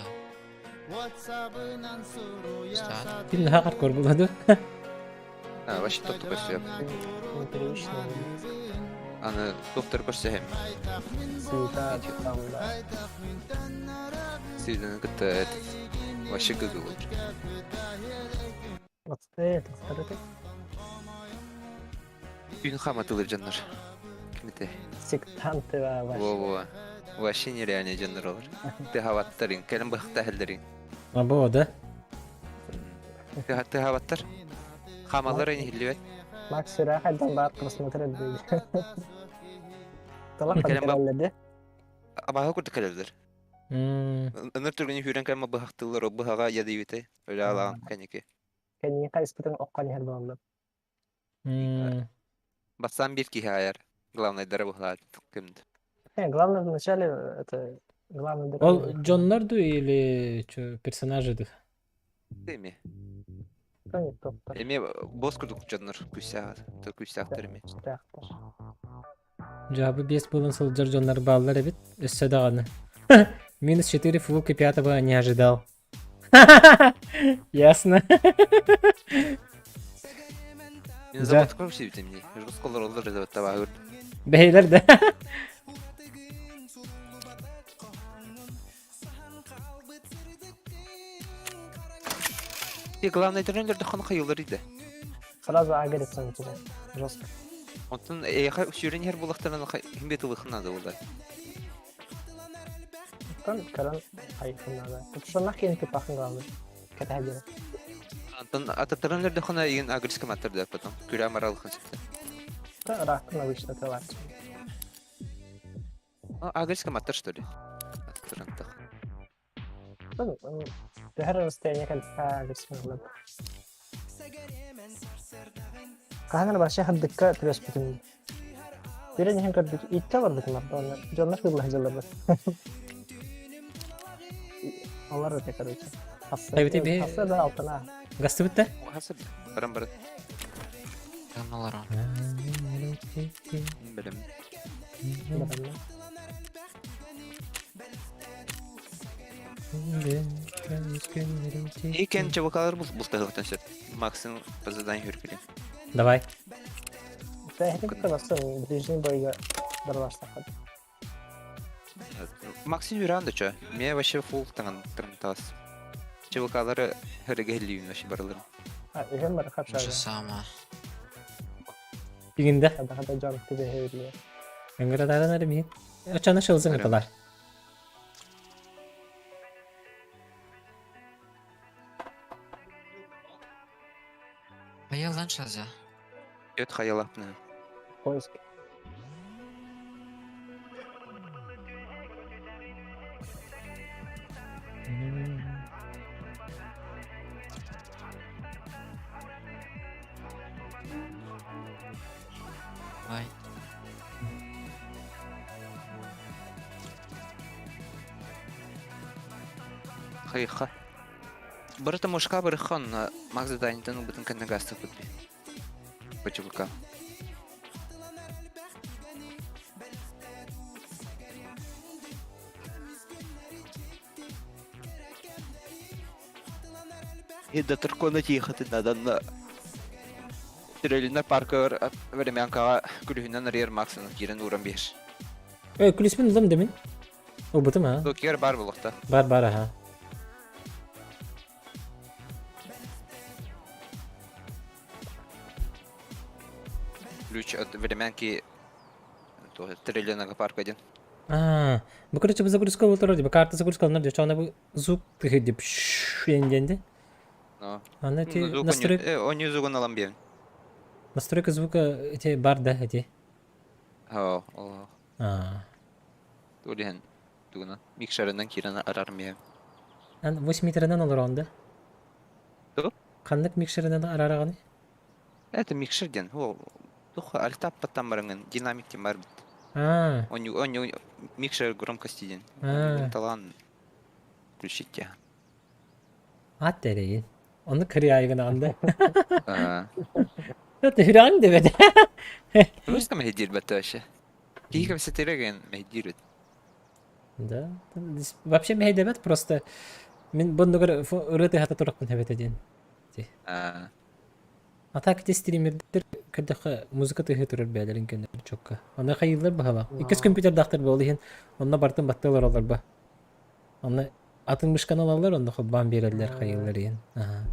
Пин хакар көрбүлөдү. А, вообще топту көрсөм. Непривычно. Аны доктор көрсөһөм. Суета там, да. Сыйданы кытта вообще гыгыл. Вот это, второй Күн хаматылыр дьоннор. Кимите? Сектанты вообще. Во-во. Вообще нереальный дьоннор олар. Тыһабаттарын, кэлэн быһахта иһэллэрин. Або, да? Тыһабаттар. Хамалар иһиллибэт. Макс сүрэх айдан бар просмотр дейdi. Талак Кэлэн кэлэллэрди. Абаһы курдук кэлэллэр. Ыныр түргүнү хүүрэн кэлэн быһахтыллар, быһаҕа ядыйбыты. Өлө алаан кэники. Кэнники хайыспытын оккон иһэр буоллар. Бастаан биир киһи айар. Главнайдара быһалаат кимд. Главное вначале это главный Ол дьоннор ду или чё, персонажи ду? Эми. Эми босс курдук дьоннор күүстээх күүстээхтэр эми. Жабы бес буолан сылдьар дьоннор бааллар эбит. Өссө даҕаны. Минус 4 фулка пятого не ожидал. Ясно. Мен завод көрүп сибитим дии. Жорсколор олор завод табаагыр. Бэйлер да. И главное тренер хон хайылар иде. Сразу агрится на тебя. Жестко. Онтон эйха сүүрэн иһэр булахтарынан химбет ылыхын надо була. Тон каран хайхын надо. Тут что нахрен ты пахын главное. Ката дело. Антон ататтаран өлөрдөххүнэ игин агрискам аттар да потом. Күрэ амаралыхын сөптө. Да, ракын обычно тылар. Агрискам аттар что ли? Аттарантах. Төһөр расстояние кэлбэ агрискам ылып. Хаһан вообще хаддыкка түбэспитим. Бире иһин көрбүт икки олорбутум арда дьоннор кылла сылдьаллар. Олар это короче. Хасса да алтына. Гастыбыт да? Хасса баран баран. Олар. Билем. Икен чабакалар бултаһыктан сөп. Максим по заданию хүркүлүн. Давай. Басын ближний бойга барбастахат. Максим Юран да чё? Мне вообще фул таңан тас. Чабакалары хөрөгө хиллүүн вообще барылар. А, үһүн бар хапшага. Же самое. Игинде. Хада-хада дьон түбэһэ Ыҥыратааран эрэ миин. Оччону шылзың ыталар. Поел шаза. Өт хайалапны. Поиск. Ой. Хайха. Барыта мушка барыхан Макс заданиетын ылбытын кэннэ гаастыппыт би. Бачулка. И до Таркона тиэхэтин наданна Трелина паркар времянкаҕа күлүһүнэн арыйар Максаны киирэн ууран биэр. Эй, күлүспүн ылым дэмин. Ылбытым а. Токиор бар булуохта. Бар бар аха. Ключ от времянки Трелина парка один. А, бу короче загрузка болтор диба карта загрузка алынар дече ана бу звук тыхы деп енденди. Но. Аны эти настройка Они звугун алам биэн. Настройка звука эти бар да эти. О, о. А. Улиһен тугунан микшеринен киирэн арар миэ. Ан 8 метринен олорон да? Ту? Ханнык микшеринен арараганы? Это микшер диэн. Ол туха альтаппаттан барыңын динамик диэн бар бит. А. Он он микшер громкости диэн. А. Талан включить я. Ат эрэйин. Ону кырыайгынаҕын да. А. Это хүрэн дебет. Просто мэһэйдиир вообще. Киһи кэпсэтэрэ мэһэйдиир Да. Вообще мэһэйдэбэт просто мин боннугар ырыа тыһата турахпын эбэтэ диэн. А. А так ити стримердер көрдөххө музыка тыһыы турар бээлэрин көннөр чокка. Аны хайыылар баһала. Иккис компьютердаахтар буол иһин онно бартын баттыалар олор ба. Онно атын мышканы ылаллар, онно холбоон биэрэллэр хайыылар иһин. Аха.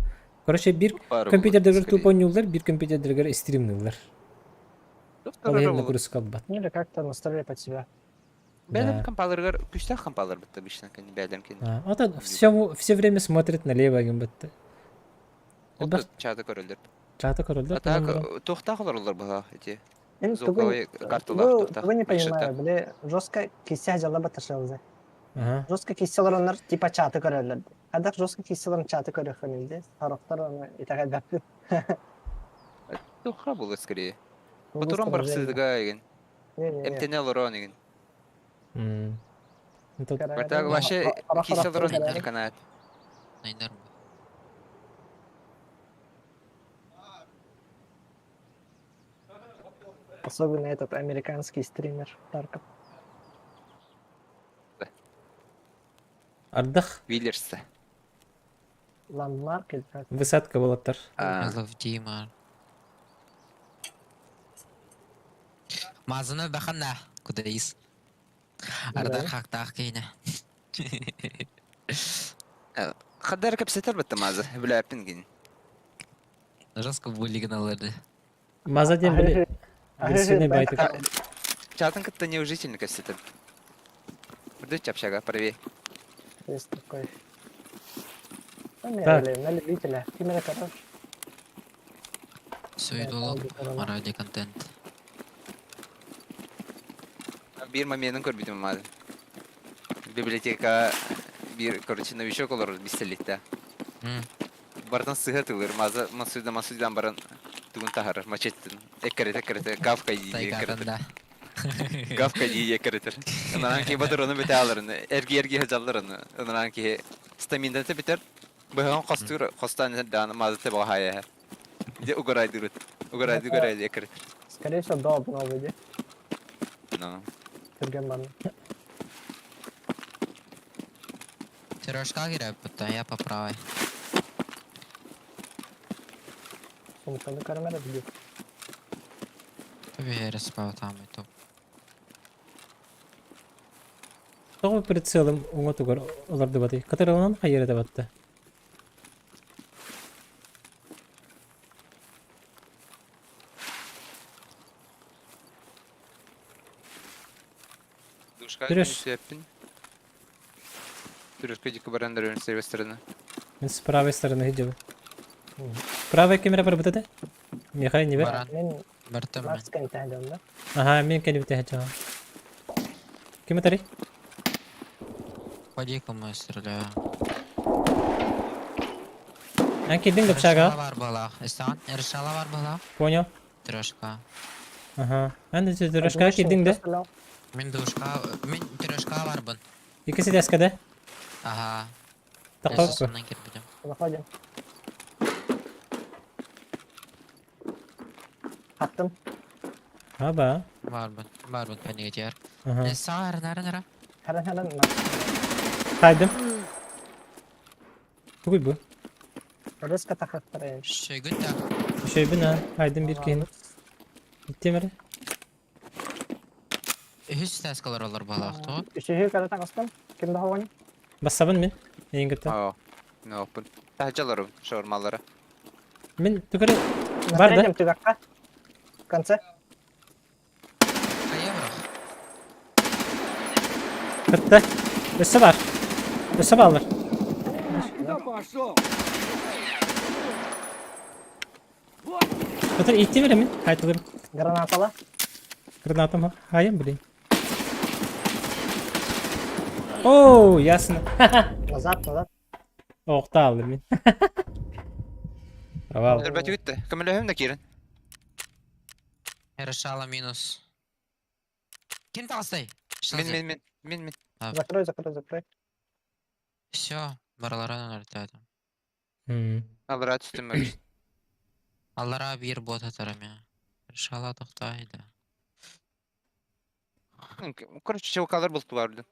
Короче, биир компьютердэригэр туп оонньууллар, биир компьютердэригэр стримныыллар. Ол иһин нагрузка албат. Или как-то настроили под себя. Бэлэм компаларыгар күстээх компалар бытта обычно кэнни бэлэм кэнни. А, вот он все, все время смотрит налево гын бытты. Ол чаата көрөллөр. Чаата көрөллөр. А так туохтаах олороллор быһа эти Эн звуковой карталаах туохтаах. Тугу не понимаю, бile жестко киссе дьала баташалзы. Ага. Жестко кисселер оннар типа чаты көрөллөр. Хадах жестко кисселерин чаты көрөхөнүлдü. Сороктор оны итэҕэйбэппин. Туохха буолар скорее. Батуран барахсыдыга еген. Эмтене олорон еген. М. Тут Бартаг вообще киссе олорон канат. Найдар. Особенно этот американский стример Тарков. Ардах Виллерса. Ландмарк или как? высадка болаттар. А, I love Dima. Мазыны бахана куда из. Ардар хактаах кейне. Хадар кэпсэтэр бытта маза, билээппин гин. Жестко буллигин алырды. Маза диэн били агрессивный байтык. Чатын кытта неужительно кэпсэтэр. Үрдүк чапшага, правее. Есть такой. Ну, Так. на любителя. Именно хорош. Все идолог, ради контент. Биир моменын көрбүтүм маза. Библиотека биир, короче, новичок олорор бистэлитте. М. Бартан сыһа тылыр, маза масуйда масуйдан баран тугун таһарар, мачеттин. Эккерете, эккерете, гавка дии эккеретер. Тайгатанда. Гавка дии эккеретер. Ынаран киһи батырону бите аларын, эрги-эрги хажалларын, ынаран киһи стаминдан битер. Быһан хостур, хостан дааны маза те баҕа Де угорайдырыт. Угорайды, угорайды эккеретер. Скорее всего, до обновы, де. Ну. Түрген Сережка играет, будто я по правой. Сумканы көрмәде бит. Тебе спал там и то. Тоҕо прицелым уҥа тугар олордубатый. Катараланан хайыр батта. Душка Треш. сөппүн. Трешка дико баран дөрөн с левой стороны. Мен с правой стороны идем. Правая камера барбыта да? Михай не бер. Баран. Мен Бартым мен. Макс кэнтэһдем да. Ага, мен кэлибите хачаҕа. Ким этэрий? По дикому стреляю. Эн киирдиҥ да общагаҕа? Решала бар буолаах. Истэҕин? Решала бар буолаах. Понял. Трешка. Ага. Эн трешкаҕа киирдиҥ да? Мин душка, мин трешка барбын. Икки ситээскэ да? Ага. Таххалыкка. Сосуннан кирбитим. Заходим. Хаттым. Аба. Барбын, барбын кэннигитигэр. Ага. Саар, нара, нара. Харан харан. Хайдым. Тугуй бу? Рыска тахаттар. Шөйгүн да. Шөйбүн а. Хайдым бир киһини. Иттиэм эрэ. Үһүс таскалар олор буолаах туо. Үсүһү кара таҕыстым. Ким да хоҕон? Бассабын мин. Эйин кытта. Оо. Ноппун. Таһдьаларым шаурмалары. Мин түгәрі бар да? Түгәккә. В конце. Хайа бырах. Кытта. Өссө бар. Өссө баалар. Отыр итти беремин. Хайтылым. Гранатала. Гранатам хайым блин. О, ясно. Назад, назад. Оохта аллым мин. Провал. Өлбөтү бүттэ. Көмөлөһүм да киирэн. Решала минус. Ким таҕыстай? Мин мин мин мин мин. Закрой, закрой, закрой. Все, бараларынан өлтөөтүм. Аллараа түстүм мөкүс. Аллараа биир бот атарам я. Решала тохтоойда. Короче, чевкалар бултулар билин.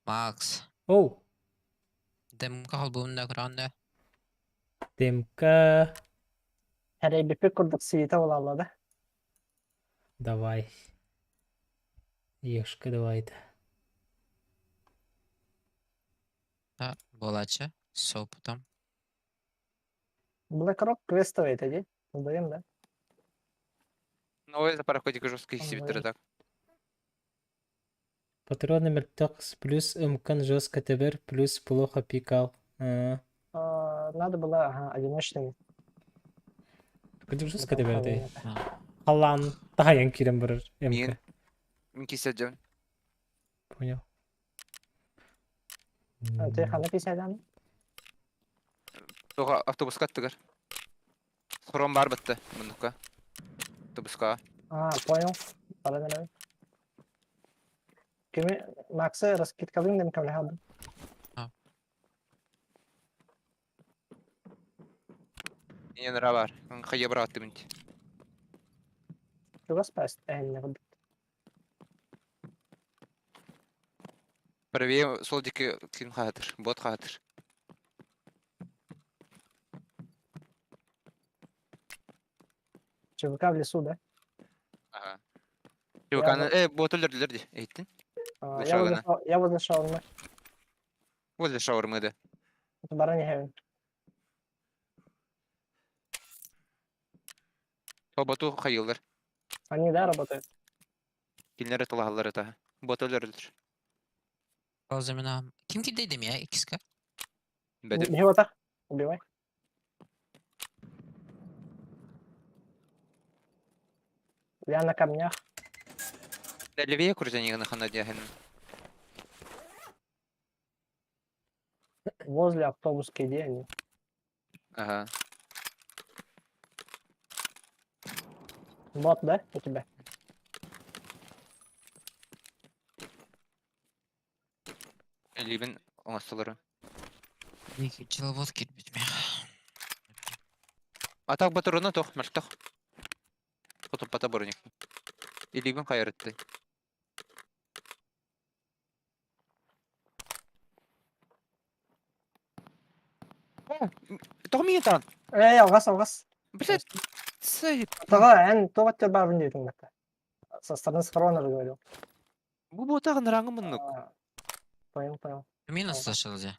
Макс. Оу. Демка холбуун да көрөҕүн да. Демка. Хэрэйбиппит курдук свита буолалла да. Давай. Ешка давай Да, буолааччы. С опытом. Black Rock квестовый это дии. Создаем, да? Ну, это пароходик жесткий сибиттер так. Патроны мертвых плюс мкн жестко ТБР плюс плохо пикал. А, Надо было ага, одиночным. Кырдьык жестко ТБР дэй. Халлаан таһайан киирэн барар Мин МК. мин кисэдьэн. Понял. Ты ханна писадан? Тоҕо автобуска аттыгар. Хром бар бытты муннукка. Автобуска. А, понял. Баран эрэ. Кими Максы раскидкалыын да көмөлөһө Инен бар. Хайа бырааттым инти. Чугас паст эһинне курдук. Правее сол диэки ким хаһытыр, бот хаһытыр. ЧВК в лесу, да? Ага. ЧВК-ны, э, бот өлөрдүлэр дии, иһиттин? А, Я возле, я возле шаурмы. Возле шаурмы, да. Это барани хевен. Боту хайыллар. Они, да, работают? Кинилэр ыталаһаллар ытаһа. Бот өлөрүллэр. Замина. Ким кидейдим я, икска? Бэдим. Не вот так. Убивай. Я на камнях. Да левее крутяни хана диэхин. Возле автобуски, где они? Ага. Бот, да, у тебя? Либин оҥостолору. Пчеловод кирбит А так батыруна тох, мөлтөх. Хотуппата броник. Илиибин хайарытты. Тоҕо миигин Эй, алҕас, алҕас. Блядь, сай. Тоҕо, эн тоҕо баарбын диэтиҥ бакка. Со стороны схрона говорил. Бу буотаҕын ыраҥы муннук. Понял, понял. Минус слышал дьэ.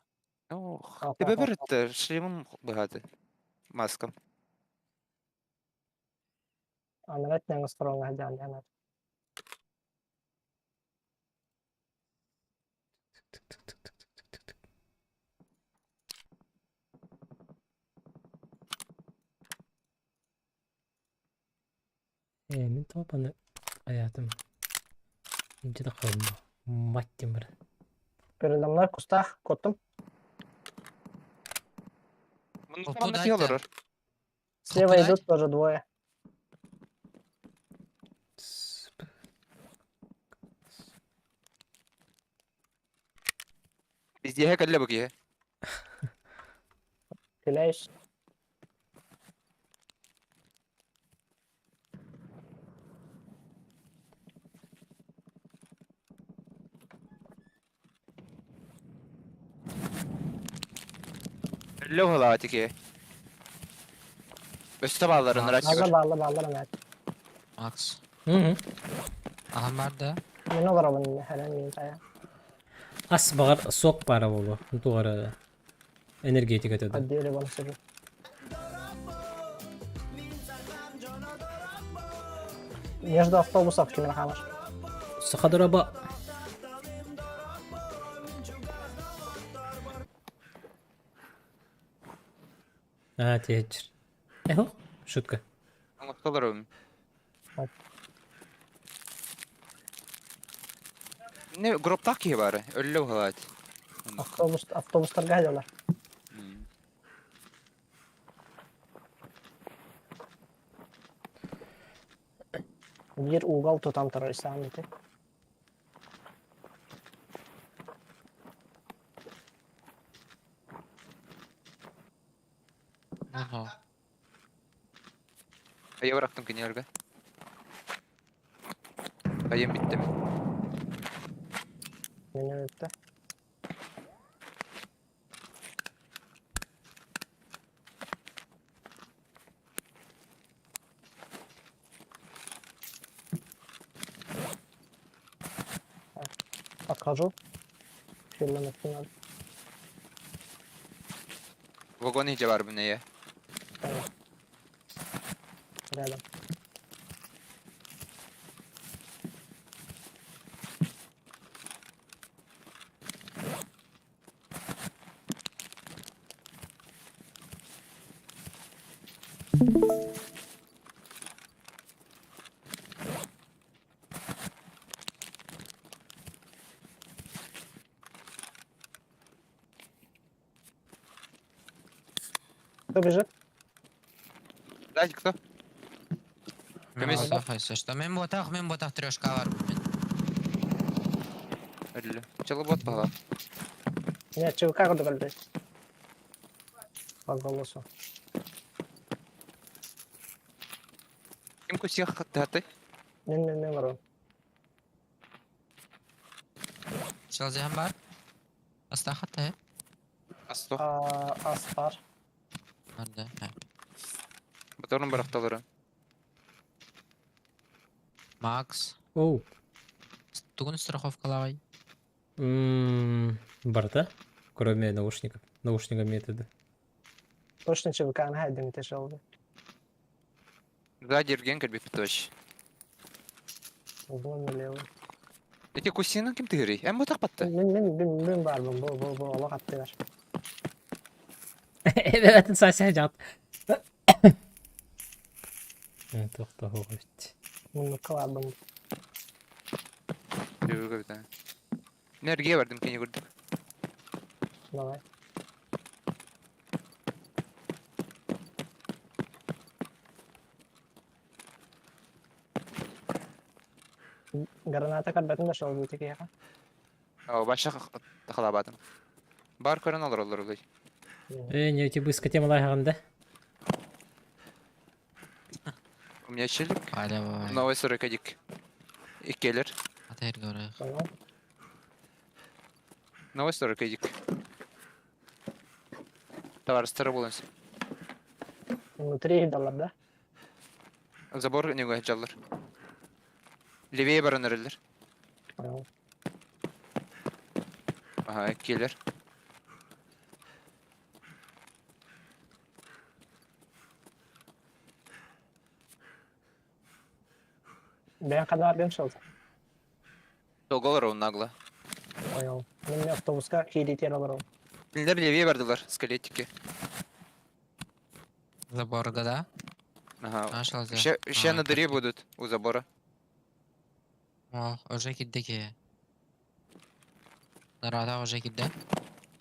Ох, тебе берет шлемом быһааты. Маскам. Анарат няҥ схроҥҥа сылдьан диэн. Ээ, мин тоҕо аны айаатым. Инчэ да хаалла. Мать тимир. Передо мной в кустах, коттум. Муннукка киһи олорор. Слева идут тоже двое. Биздиэһэ кэллэ бу киһи. Стреляюсь. Өллө уһалаабат ики. Өстө баалларын Бааллар, ыраччыгар. бааллар, бааллар эмээт. Макс. Мгм. Аһам бар да. Мен олоробун хэнэн мин тая. Ас баҕар сок баара буолуо. Туох эрэ энергетика да. Отделе вон сижу. Между автобусов кимин хаалар. Саха дороба. А, театр. Эхо, шутка. Оҥостолорум. Не, гробтаах киһи баара, өллө уһалаат. Автобус, автобустарга сылдьаллар. Биир угол тутан турар исаан ити. Ага. Айа бырахтым кинилэргэ. Айым бүттэ мин. Мин өлүттэ. Отхожу. Фирменный надо. Вагон иһдьэ барбын эйэ. Рядом. Кто бежит? Дайте кто? Көмүс. Что? Мен ботах, мен ботах трешка бар. Өллө. Чылы бот бала. Нет, ЧВК курдук өлбөт. По голосу. Ким кусиах хаттааты? Мен мен мен барабын. Чылзыһан бар. Астахатта, Асто. Ас бар. Барда. Баторун барахталары. Макс. Оу. Тугун страховкалавай. М, Барда, кроме наушников. Наушниками метода. Точно ЧВК хайдым тяжелый. Сзади Евген кэлбиппит Углом налево. Эти кусина ким тыгырый? Эм бутах батта. Мен мен мен мен барбын бу бу бу олох аттыгар. Evet, сася жат. Тоқта хоғыт. Муннукка барбын. Жүргө бит. Нерге бардым кени көрдүк. Давай. Граната көрбөтүм да шол бути киһиэхэ. О, баша тахалабатым. Бар көрөн олор олор улай. Э, не тебе темалай да? У меня челик. Аля Новый 40 дик. Иккелер. Атайыр говорю. Понял? Новый 40 дик. Товарыстары болыңыз. Внутри далар да? Забор него жаллар. Левее баран эрелер. Понял. Ага, иккелер. Бэйэн ханна баргын шол. Долголар нагло. Понял. Мен автобуска кииритер олорон. Кинилер левее бардылар, скелетики. Заборга, да? Ага. Нашел за. Ща, ща А, на дыре как- будут у забора. О, уже киддеки. Нарада уже кидде.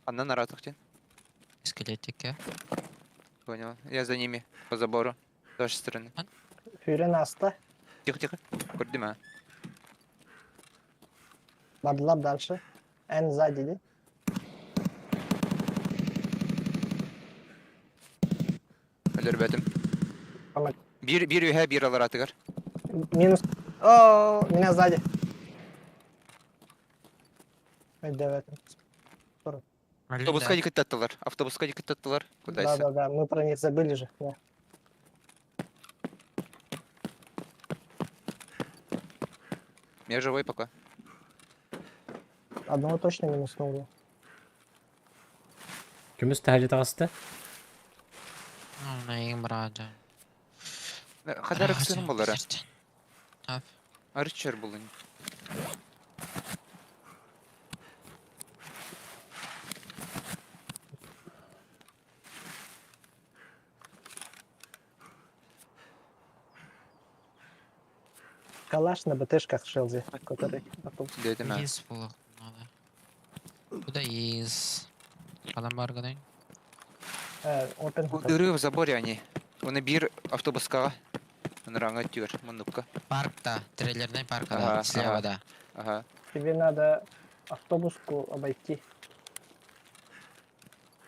Анна на ратухте. Скелетики. Понял. Я за ними по забору. С вашей стороны. Фюрен аста. Тихо, тихо. Көрдүм а. Бардылар дальше. Эн сзади, ди. Өлөрбөтүм. Помог. Биир биир үһэ биир аларатыгар. Минус. О, меня сзади. Өйдөбөтүм. Автобуска дикиттаттылар. Автобуска дикиттаттылар. Да, Кудайсы. да, да, мы про них забыли же. Да. Я живой пока. Одного точно минуснули. Көмүс таһырдьа таҕыста. Наим рада. Хадар ыксыһын болара. Арычар булын. Калаш на БТшках Шелзи, который автобус. Дедим а. Из булах надо. Куда из? Адам баргадай. Open. Дыры в заборе они. Оны биир автобускаҕа. Ынырааҥҥа түөр, муннукка. Паркта, трейлерный парк, Ага, да, слева, ага. да. Ага. Тебе надо автобуску обойти.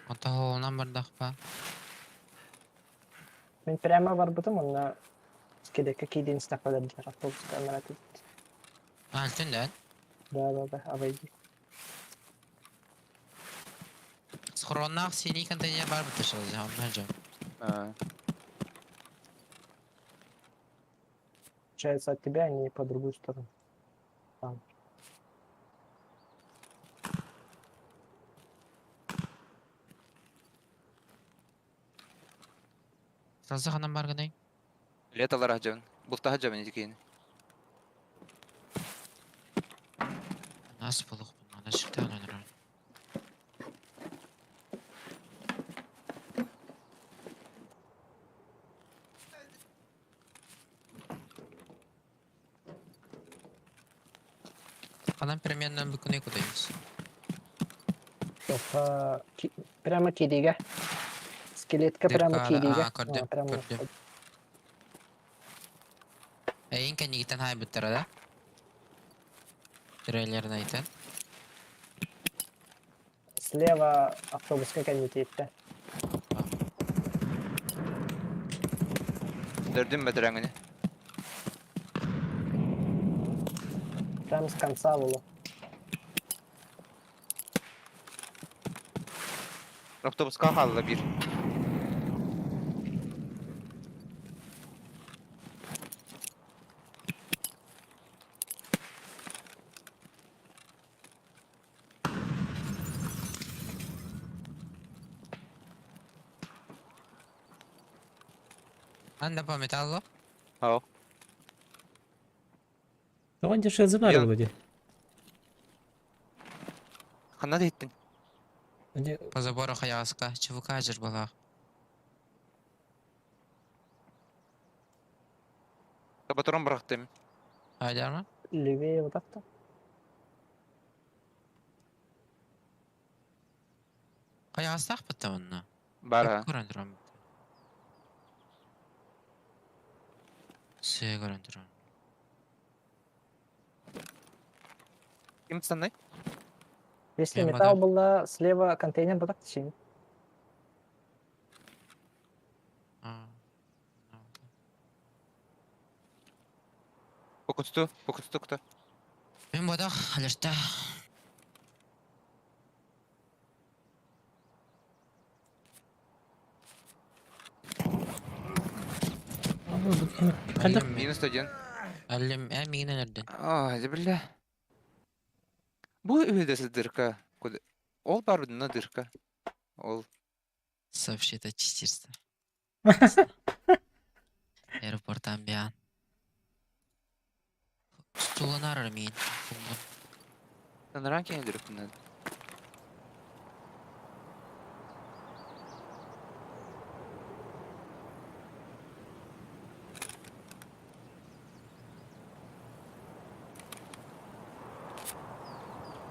Онтон бардахпа. Мен прямо барбытым, он на скелетке кийден стақпадар автобуска нарат. Альтын да. Да, да, да, обойди. Схороннах синий контейнер бар бітті шылды, онна жо. А, Получается, от тебя они по другую сторону. Там. Сазы ханам баргадай. Леталар жабын. Бултаха жабын икейин. Нас булук, ана шыкта онор. Анан примерно бүкүнө кудайбыз. Тоха, прямо кидиге. Скелетка прямо Дырка, кидиге. а, көрдүм, прямо. көрдүм. Эйин кенигитен хайбыттара да. Трейлерин айтан. Слева автобуска комитетте. Дөрдүм бәтирәңини. Прямо с конца было. Автобуска хаалла биир. Анда по металлу. Ау. Тоҕо дешевле бар Я- вроде. Ханна дейттин. Де- По забору хаяска. ЧВК жыр была. Батырон бырахтым. Айдарма? Левее вот так-то. Хаястах бітті онна. Бар а. Көрін тұрам. Сүй көрін тұрам. Ким санай? Если Прямо, металл да. была слева контейнер был так течение. А. Покутсту, покутсту кто? Мен бодақ, алерта. Ханнык Минус один. Әлем, ә мигін әлерден. А, бля. Бу үһү дырка. Куда? Ол бар на дырка. Ол. Сообщит о читерство. Аэропорт амбиан. Стуланар мин. Ныран кене дыркын.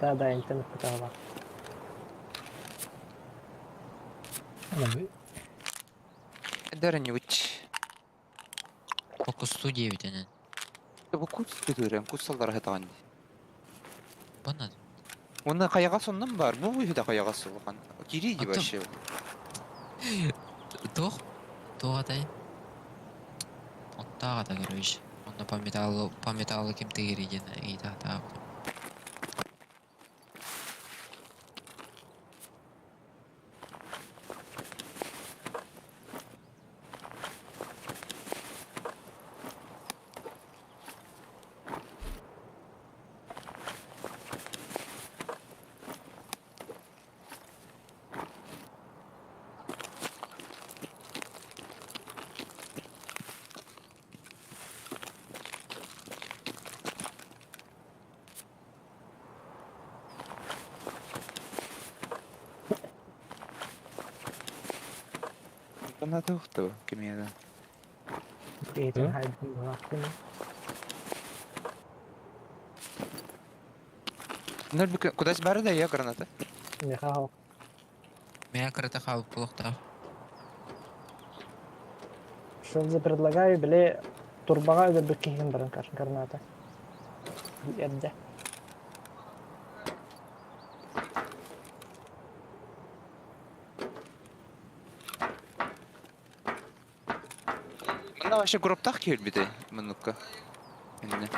Да, да, интен ыппытаҕа Дәреннибит. Фокустуу диэбитинэн. Бу кут күтүрэн кут саллара хатаҕын дии. Бана. Уонна хайаҕас оннун баар, бу үһү да хайаҕас улахан. Киирии дии Оттон вообще. туох туох атай? Оттоох ата короче. Онно по металлу по металлу ким тыгырый диэн ыйытаатаабытым. Каната ухту кимиэдэ. Бэйэтин хайдын булаахтын. Нөл бүкө кудась бары да я граната. Миэхэ хоп. Мэ кырата хаалбыт буолуохтаах. Что за предлагаю, били турбаҕа өлөрбүт киһигин баран граната. Эрдэ. Манна вообще гробтах киирбитэ муннукка. Инне.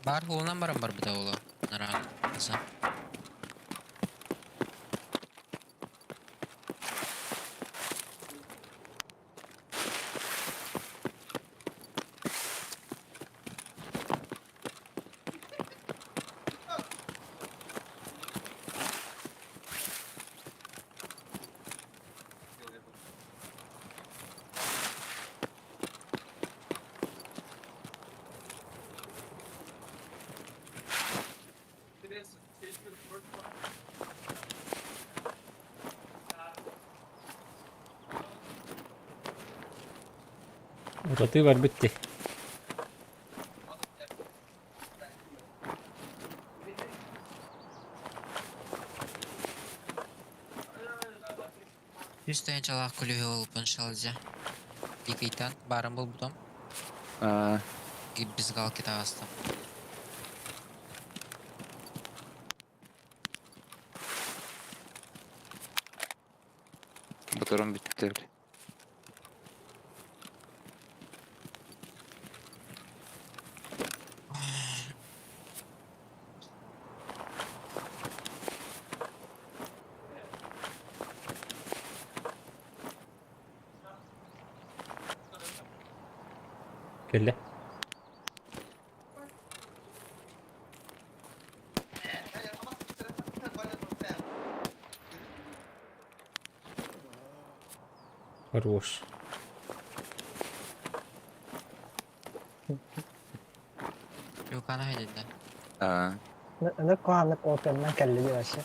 Баар буолунан баран барбыта буолуо. Нараан. Аса. Утатыы барбыт дии. Үс тыһыынчалаах күлүүһү ылбын шалдьа. Дикийтан баарын булбутум. Аа, Без галки таҕыстым. Моторум бүттэ. Кэллэ. Хорош. Юкана хайдылла. Аа, Аны куһаҕаннык опеннан кэлли вообще.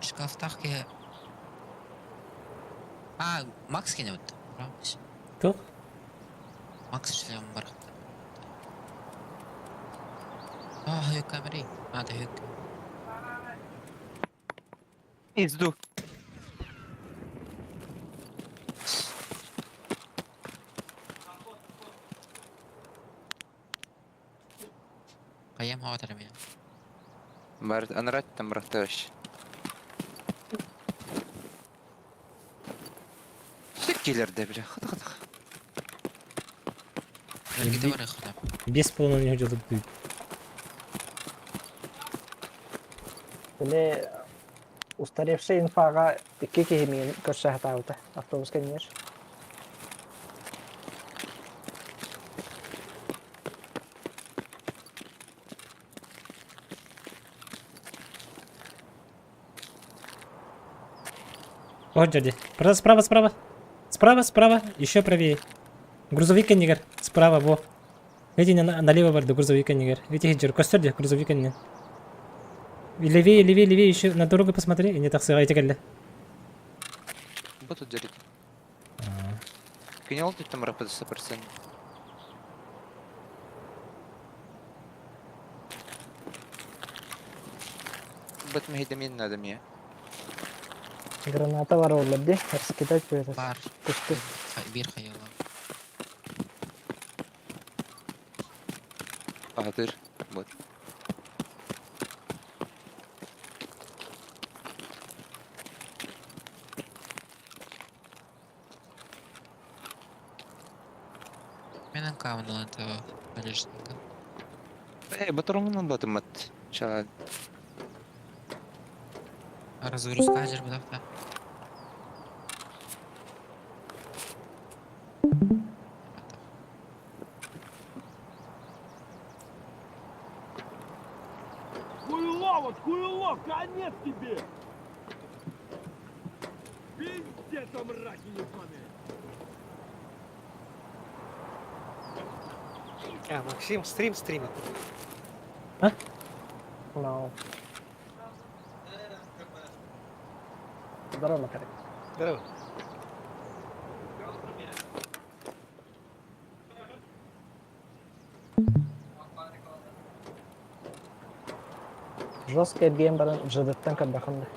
Шкафтаах киһи А, Макс кини Туох? Макс шлем бар. А, хүйүк камеры. А, да хүйүк. Изду. Хайам хаатар меня. Бар анарат там браташ. Килерде бля. Хата хата. Эргите бар хата. Без полного не хотел тут. Били устаревший инфаҕа икки киһи миигин көрсө сатаабыта. Автобуска иҥнэр. Вот дядя. Справа, справа, справа. Справа, справа, еще правее. Грузовик нигер. Справа, во. Эти на, налево барды, грузовик нигер. Эти хиджер. Костер де, грузовик не. Левее, левее, левее, еще на дорогу посмотри. И не так сыграйте кэллэ. Бу тут дьарык. Кини ол туттан бараппыт 100%. Бат мэһэйдэмиэн надо мне. Граната бар оллар дии, раскидать будет. Бар. Кусты. Биир хайалаах. Баһатыр. Вот. Мен аккаунтун этого колледжника. Э, батаромунан батыммат. Ча Разгрузка дьарбытахта. Хуйло, вот хуйло, конец тебе! Пиздец, там раки ебаные! А, Максим стрим стримит. А? No. Здорово, Макарик. Здорово. Жестко эргийэн баран ЖД-ттан көрдөххүн да.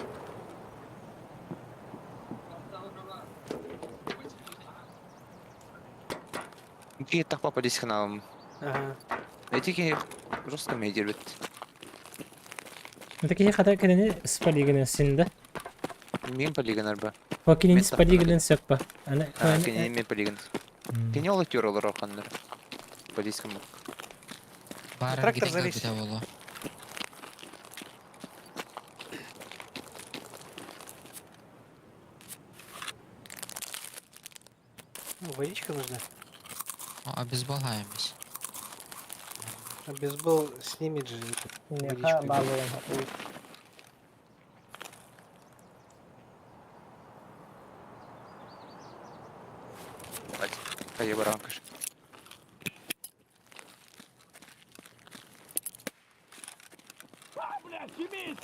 Киһи тахпа полис ханаалым. Ага. Эти киһи жестко медиа Это киһи хата кинини спалигынан син да? Мин полигонар ба. О, кинини Мен спалигынан сөп ба. Ана, А, кинини мен полигон. Кини ол актер олар оқаннар. Полис кым. Баар Трактор эргитэн залез. көрбүтэ буолуо. Ну, водичка нужна. О, обезболгаемся. А бейсбол снимет же эту Миэхэ водичку. баар буолан Хайа баранкаш. А, блядь, химист!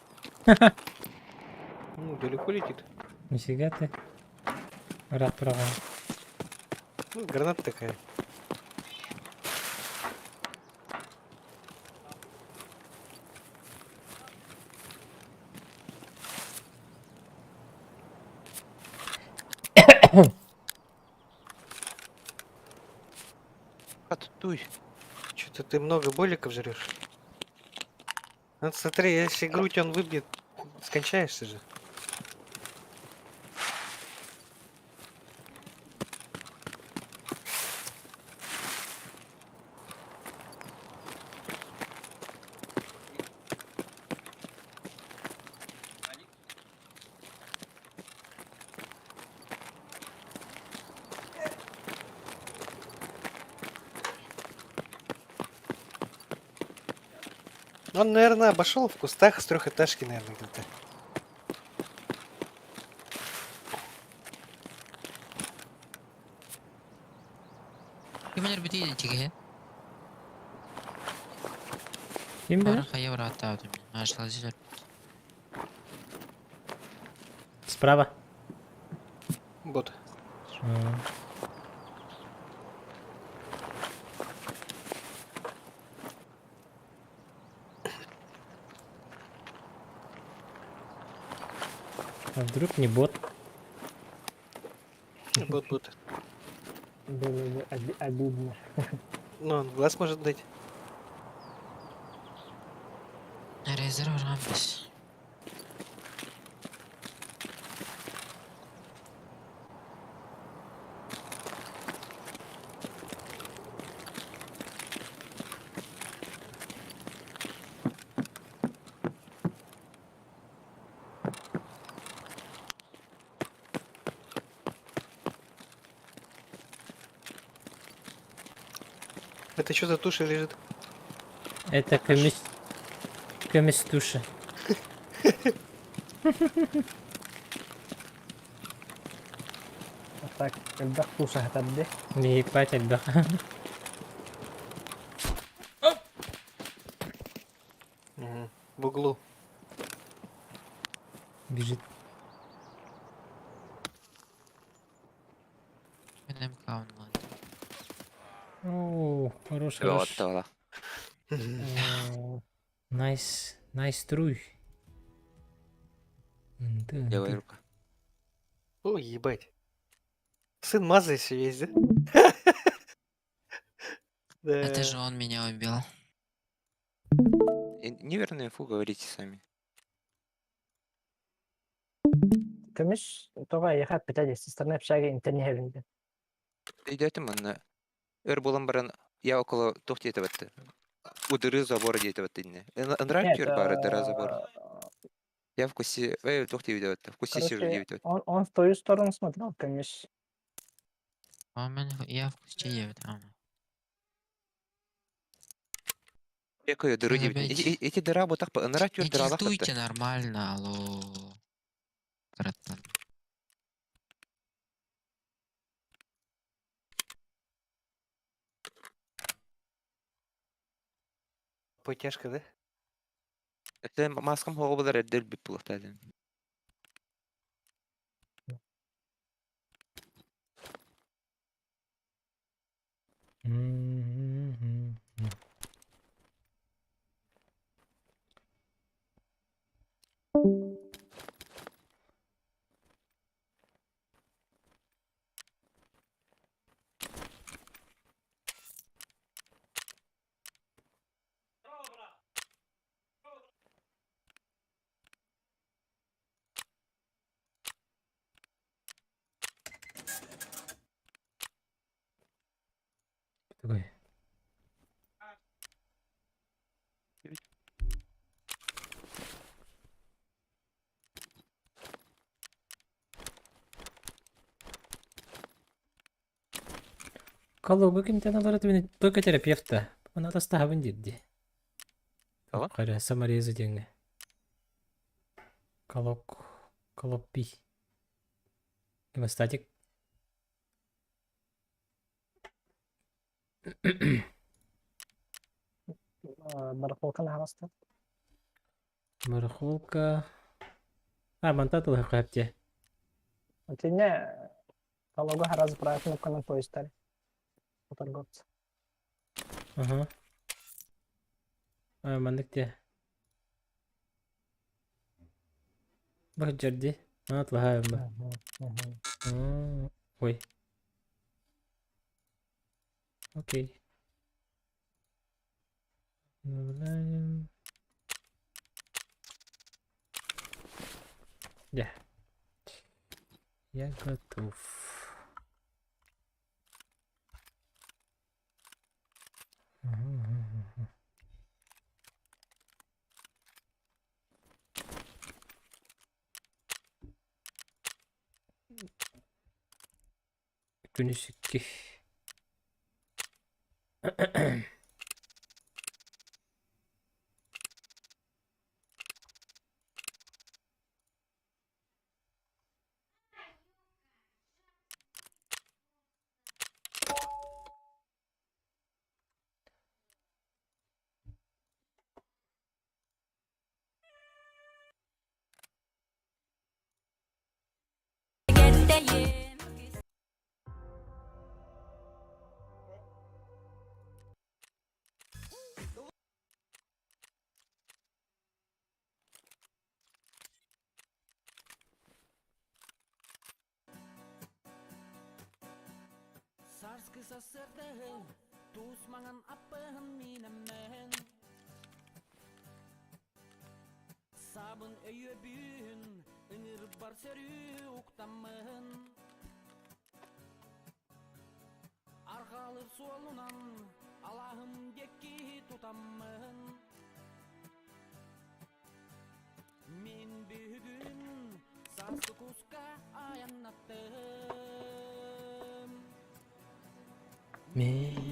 Ну, далеко летит. Нифига ты. Рад права. Ну, граната такая. А тут туй. Что-то ты много боликов жрешь. Вот смотри, если грудь он выбьет, скончаешься же. Он, наверное, обошел в кустах с трехэтажки, наверное, где-то. Ким өлөрбүтүй тиги? Ким Баар били? хайа барааттаабытым. Маашалазилер. Справа. Бот. А. А вдруг не бот? Бот, бот. Было бы обидно. Ну, он глаз может дать. Резерв рампис. Это что за туша лежит? Это көмүс... Көмүс туша. А так, элбэх туша дии. Не ебать, элбэх. Мгм. В углу. Бежит. Хорош, хорош. Nice, nice try. Левая рука. Ой, ебать. Сын мазается весь, да? Это Да. же он меня убил. Неверную инфу говорите сами. Көмүс тоҕо эйиэхэ эппитэ дии, сестраны общага интернет диэн. Өйдөөтүм манна. Өр буолан баран я около туох диэтэ батты. У дыры забора диэтэ батты инне. Ынырар Нет, түөр баара дыра забора. Я в кусте, туох диэбитэ батты. В кусте сижу Короче, диэбитэ батты. он в твою сторону смотрел, Көмүс. Он меня- Я в кусте ебет. Экою дыры Ну, диэбитэ. опять. Эти дыра бутах ынырар түөр Не дыралаах батты. тильтуйте нормально, алло. Братан. Потяжка, да? Это маскам хоҕу булар эрдэ өлбүт буолуохтаах. Такой. Коллега кимтэн олорор мин только терапевта. Она тастаһабын диирди. Ала? Хайа саморезы диэҥҥэ. Колок... Колоппи. Гемостатик. Барахолканы хаҕаста. Барахолка. А, мантан тылыһы дии. Итиннэ Калуга хара заправка кнопканан поезтар. У торговца. Ага. А, маннык дии. Бахджар дии. А, тылыһаайым ба. Ой. Окей. Обновляем. Да. Я готов. Ага. Күнүс икки. Мен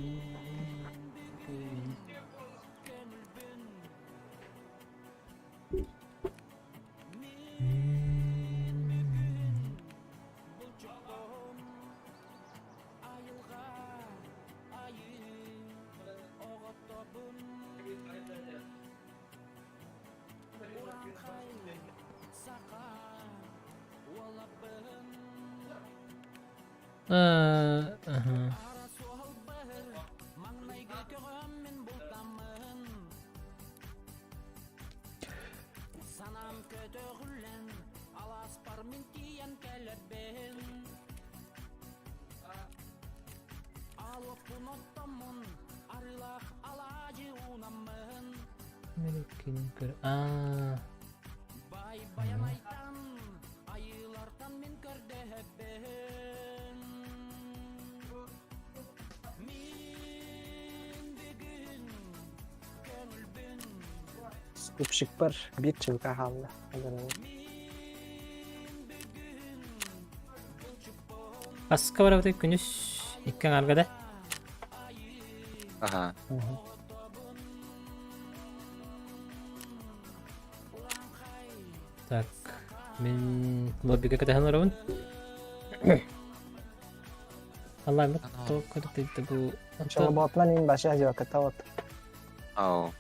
Ага. Аа. Скупщикпар биир чылка хаалла. Аска барабыт күнүс икки аҥаарга да. Аха. Так, мин лоббига кэтэһэн олоробун. Аллаймыт тоқырдыйды бу. Чолоботунан ин баша жоката вот. Ау.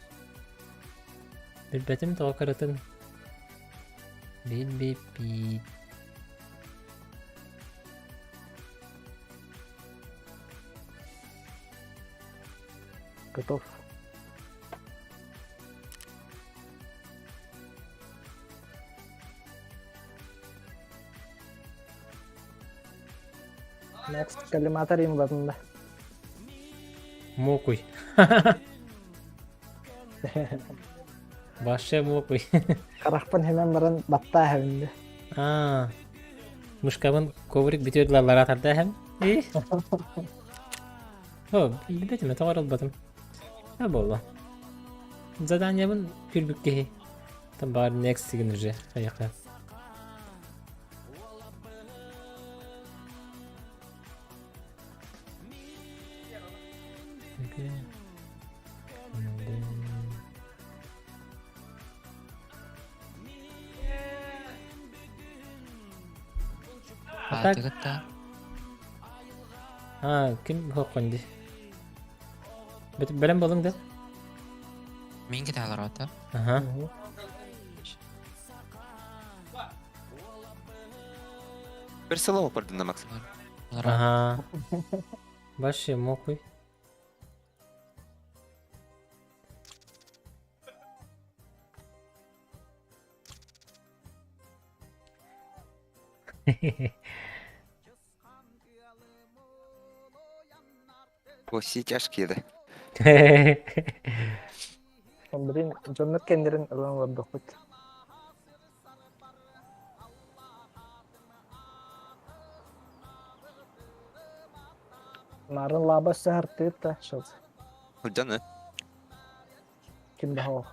Билбэтим тоҕо кыратын. Билбиппит. Готов. Next коллиматор им батында. Мокуй. Баше мокуй. Харахпын хэмэн баран баттаа хэвинде. Аа. Мышкабын коврик бүтүөр лалара тарда хэм. И. О, билбэтим, тоҕо ылбатым. Ha буолла. Заданиябын күлбүк киһи. Там баар next деген уже хайаха. А так? Баатыгытта. А, ким хоққон ди? Бэлэм болуң да? Мин киталар ота. Ага. Бір село бардын да Максим. Ага. Вообще мокуй. Оси тяжкие да. Блин, дьоннор кэннэрин ылан олордохпут. Нарын лаба саһартыыр да шыл. Жаны. Ким да хоох.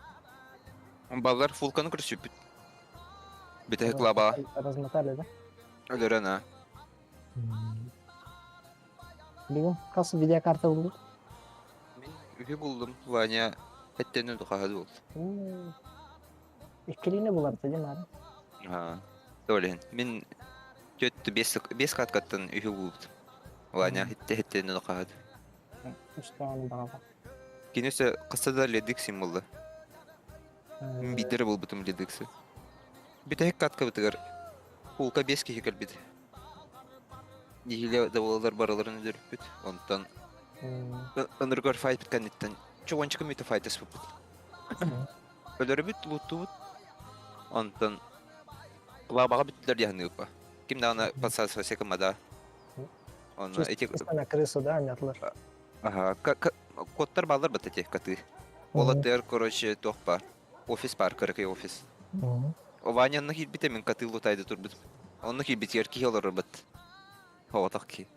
Баллар фулканы көрсүппүт. Бүтэһик лаба. Размотали, да? Өлөрөн а. Бүгүн хас видеокарта булдук? Мин үһү булдум. Ваня эттенү тухаһы бол. Иккилине буларда дим ары. А. Толен. Мин төттү бес бес каткаттан үһү булбут. Ваня хитте хиттенү тухаһы. Үстән баға. Кинесе кысада ледик символы. Мин бидер булбутум ледикси. Бүтэһик катка бытыгар. Фулка бес киһи кэлбит. Нихиле да бараларын өдөрүппүт. Онтон ыныргар файт бүткәнниттен чугончика мүтө файтас буппут. Өлөрүбүт луттубут. Онтон лабага бүттүлөр яһыныыппа. Ким даҕаны подсасывайся кымада. Онно эти На крысу, да, анятлар. Ага, кодтар баллар бат эти коты. Олатыр, короче, тохпа. Офис бар, кырыкый офис. Ваня онно киирбитэ мин коты лутайды турбут. Онно киирбитигэр киһи олорор бат. Оҕотох киһи.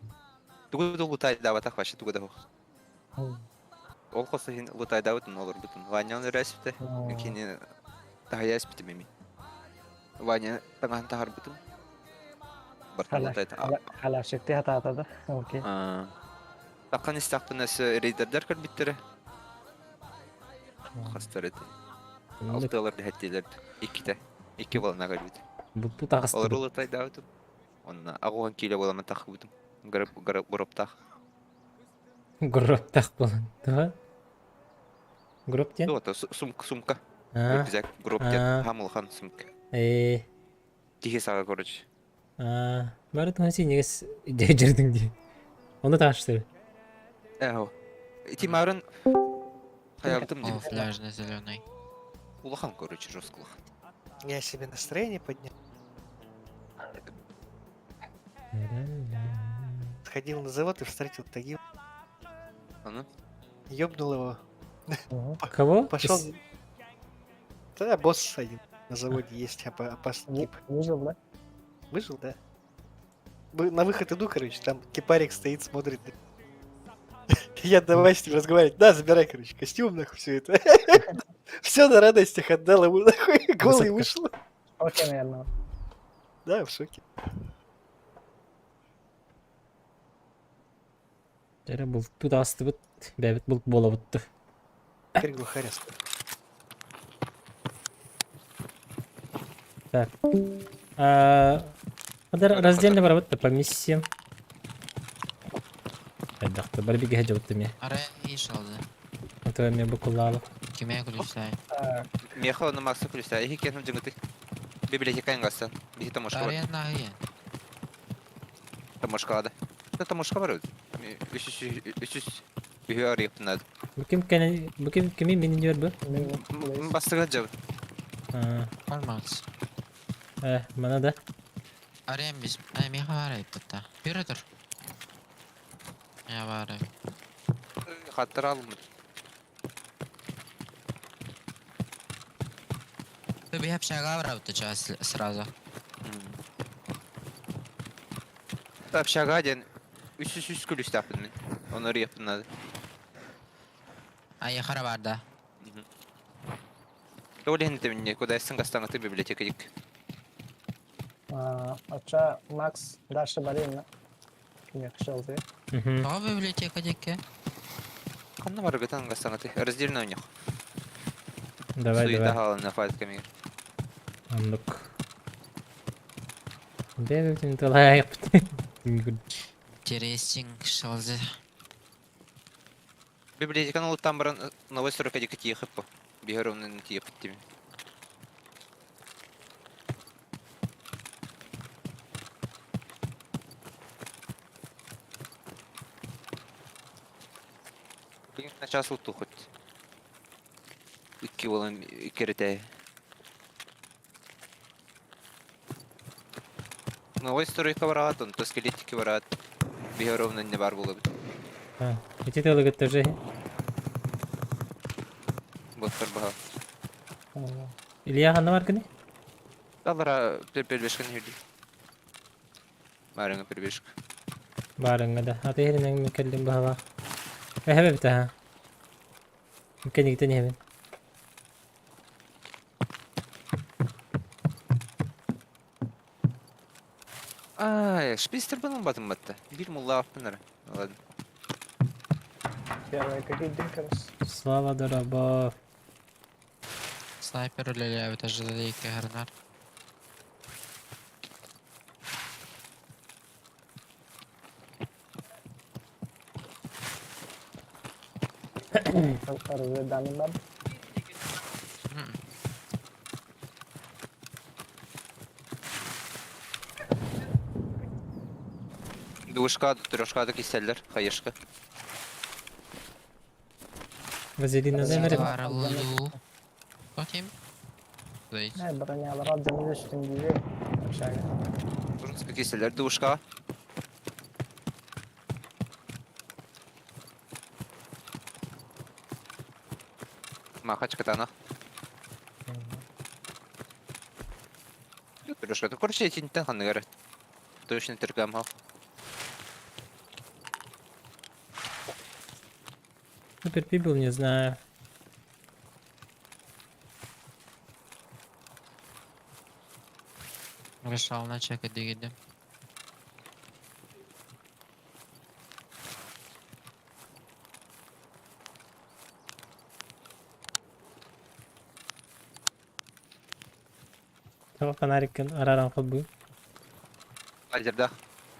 Тугу да лутайдаабатах вообще тугу да суох. Ол хос иһин лутайдаабытын олорбутун. Ваня оны өрөөспүтэ. Мин кини таһыйа испитим эми. Ваня таҥаһын таһарбытым. Бартан лутайда. Халявщикты хатаата да. Окей. Таққан истахпын өсө рейдердер көрбүттэрэ. Хастар эти. Алтылар дэһэттилэр. Иккитэ. Икки волна көрбүт. Буту тағыстыбыт. Олар лутайдаабытым. Онна аҕуһан киилэ буоламмын таххыбытым. Гроптаах. Гроптах болан. Да? Гроп диэн? Туота сумка сумка. Рюкзак гроб диэн хаам улахан сумка. Ээ. Киһи саҕа короче. Аа, бары туһан синегес дьэрдиҥ дии. Ону таастыр. Эһо. Ити марын хайабытым О, дии. пляжный зеленый. Улахан короче жестко улахан. Я себе настроение поднял. Сходил на завод и встретил Тагил. А ну? Ёбнул его. Кого? Пошел. Да, босс один на заводе есть опасный тип. Выжил, да? Выжил, да. На выход иду, короче, там кипарик стоит, смотрит. Я давай с ним разговаривать. Да, забирай, короче, костюм, нахуй, все это. Все на радостях отдал ему, нахуй, голый вышел. Окей, наверное. Да, в шоке. Дьэ бултуу таҕыстыбыт, бэйэбит булт буолабыт Теперь глухарь остался. Так. А, раздельно барабыт да по миссиям. Хайдахта бары бигэ дьабыт эмиэ. Арай ишалды. Это эмиэ букуллаабы. Кимэ күлүстай. Меха на Макса күлүстэ. Эһи киэн дьыҥыты. Библиотека ингассан. Биһи томошка бар. Арай нахуй. Томошка да. Да томошка бар. Үс үс үһү арыйыптынад. Бу ким кene бу ким кими мининер бу? Бастыга жабыт. Алмакс. Мана да. Арай biz. Ай меха арай бутта. Бері тұр. Я барай. Хаттар алымыт. Ты бы общага брал сейчас сразу. Общага ден үс үс үс күлүстәппин мин. Оны арыйыптынад. А я бар да. Толи хинте куда эсин гастаңыты библиотека дик. Ача Макс дальше барин. Кимге кышылды. Тоға библиотека декке? Ханна бар гытан гастаңыты. Раздельно у них. Давай, Суета давай. халана файтками. Андык. Бэбитин талайыпты. Интересинг шалды. Библиотеканы улуттан баран новый стройка дик тиехып по. Бихеровнын тиеп тими. На час улту хоть. Икки болан иккерете. Новый стройка барат, он то скелетики барат. Бихеровнын не бар болу. Эти тылыгыт тоже. Боттар баха. Илья ханна бар кини? Алара перебежка не хүрді. Барыңа перебежка. Барыңа да. Аты херинен келдим баха. Эхебе бит ха. Кенигтен хебен. Ай, шпистер бұның батым батты. Bir мулла аппынар. Ладно. Первый какие динкерс. Слава дорабо. Снайпер үлеләбит ажыда екі харнар. Разведданный бар. Двушка, трешка киселлер, хаешка. Вазелина замер. Барылу. Bakayım. Zayıf. Не, бронялар абдан үстүндүгү общага. Русский киселлер, двушка. Махач катана. Трешка. Короче, тинтен ханныгар. Точно тергам хав. Супер был, не знаю. Решал на чека дегенде. Тоға фонариккен араран қолбу. Лазерда.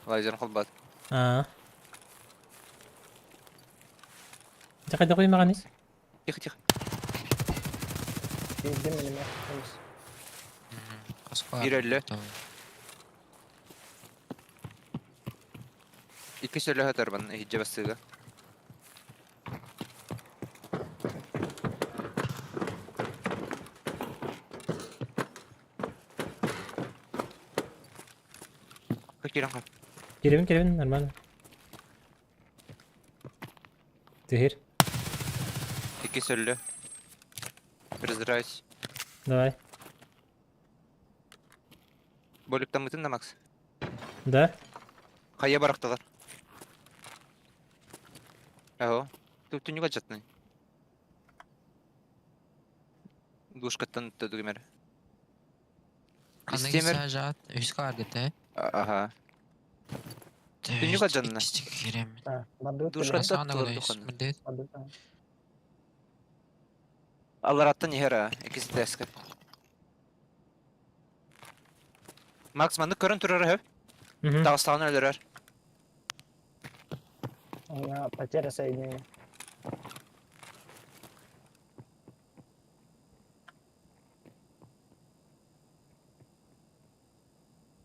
Лазер холбат. А. Жакайда коймаган ис? Тихо, тихо. Билдим элеме. Bir өллө. Икки сөлө хатарбан, хиджа басыга. Киран кап. Кирэбин, кирэбин, нормально. Тыһыр. Иккис өллө. Перезараюсь. Давай. Боликтаммытын да, Макс? Да? Хайа барахталар. Аһо. Түннүк алдьатнай. Душкаттан төдүгүмэр. Ханнык Истиэмэр. сажат? Үскэ аргыта. Аха. Түннүк алдьанна. Кирем. А, бардыбыт Душка кэлэн. Саана тур куда духана. Мырдыт. Бардыбыт, а. Аллараттан иһэр а, иккис этээскэ. Макс маннык көрөн турар үһү. Таҕыстаҕына өлөрөр. У меня потеря соединения.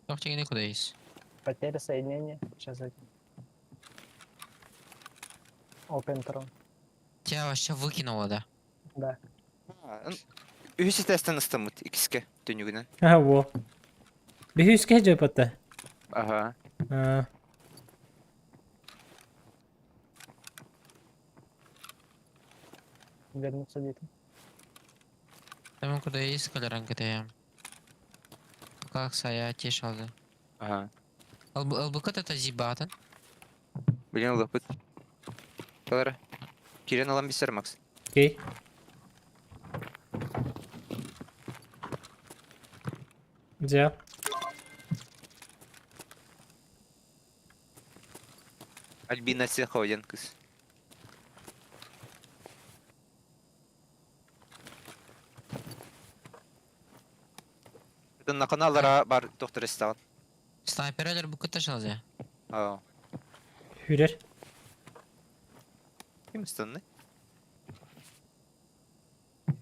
Тох чигини куда есть? Потеря соединения. Сейчас это. Open Tron. Тебя вообще выкинуло, да? Да. Үһүс этээстэн ыстаммыт иккискэ түннүгүнэн. Аха, во. Биһүскэ дьоппата. Аха. А, Вернуться где-то. Там куда есть калеран КТМ. Как сая тешалды. Аха. ЛБК это зибатын. Билин ылыппыт. Калара. Кирен алан бисер Макс. Окей. Где? Альбина Сехова диэн кыс. Наканалара бар доктор истаҕын. Снайпер ЛБК ташалды. Аа. Хүрэр. Ким ыстанны?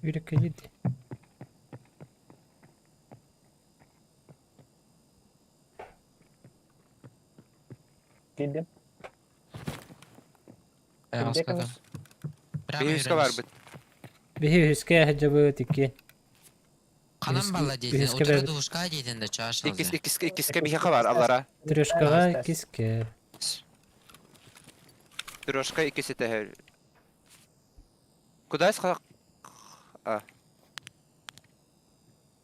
Үрэ кэлиди. Киирдим. Э, Где комис? Биһиска барбыт. Биһи үһүскэ сылдьабыт икки. Канан балла дейтин, Үһүскэ утура бэбит. душка дейтин да чашалды. Иккис иккискэ иккискэ биһиэхэ бар аллара. Трешкаҕа иккискэ. Трешка иккис этэһэр. Куда ха А.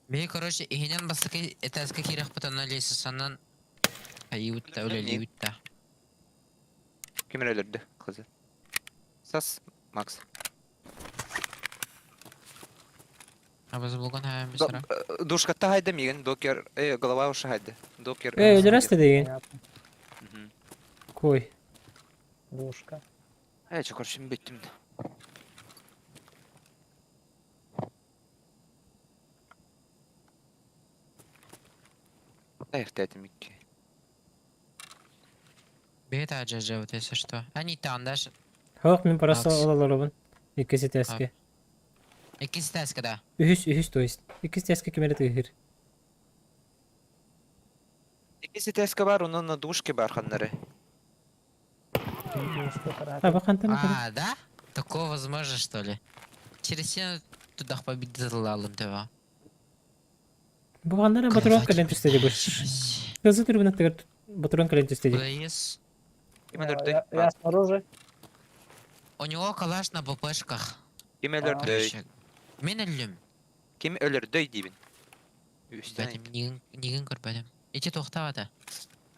Бии, короче, иһинэн бастакы этээскэ киирэхпит онно лестницанан хайыыбыт да, үлэлиибит да. Ким эрэ өлөрдө кызы. Сас Макс. Абыз булган хайам бисара. Душкатта хайда миген докер э голова уша хайда. Докер. Э, өлөрөстө деген. Понятно. Кой. Двушка. Э, чё, короче, бүттүм. Эх, икки. Бии таажа жабыт, если что. Они там даже. Хоқ, мин просто Макс. олалоробун. Иккис этээскэ. Иккис этээскэ да. Үһүс, үһүс, то есть. Иккис этээскэ ким эрэ тыыһыр. Иккис этээскэ бар, онон на душке бар ханнары. Двушка А, бакантан А, да? Такое возможно, что ли? Через стену туда победил тебя. Бу ханнара батурон кэлэн түстэ бу. Кызы түрбүн аттыгар батурон кэлэн түстэ Куда есть? Ким өлөрдөй? Я, я снаружи. У него калаш на ППшках. Ким өлөрдөй? Короче, Мен өллүм. Ким өлөрдөй дейбин. Үстен Бәтим, нигин, нигин көрбәдим. Ити тохтаата.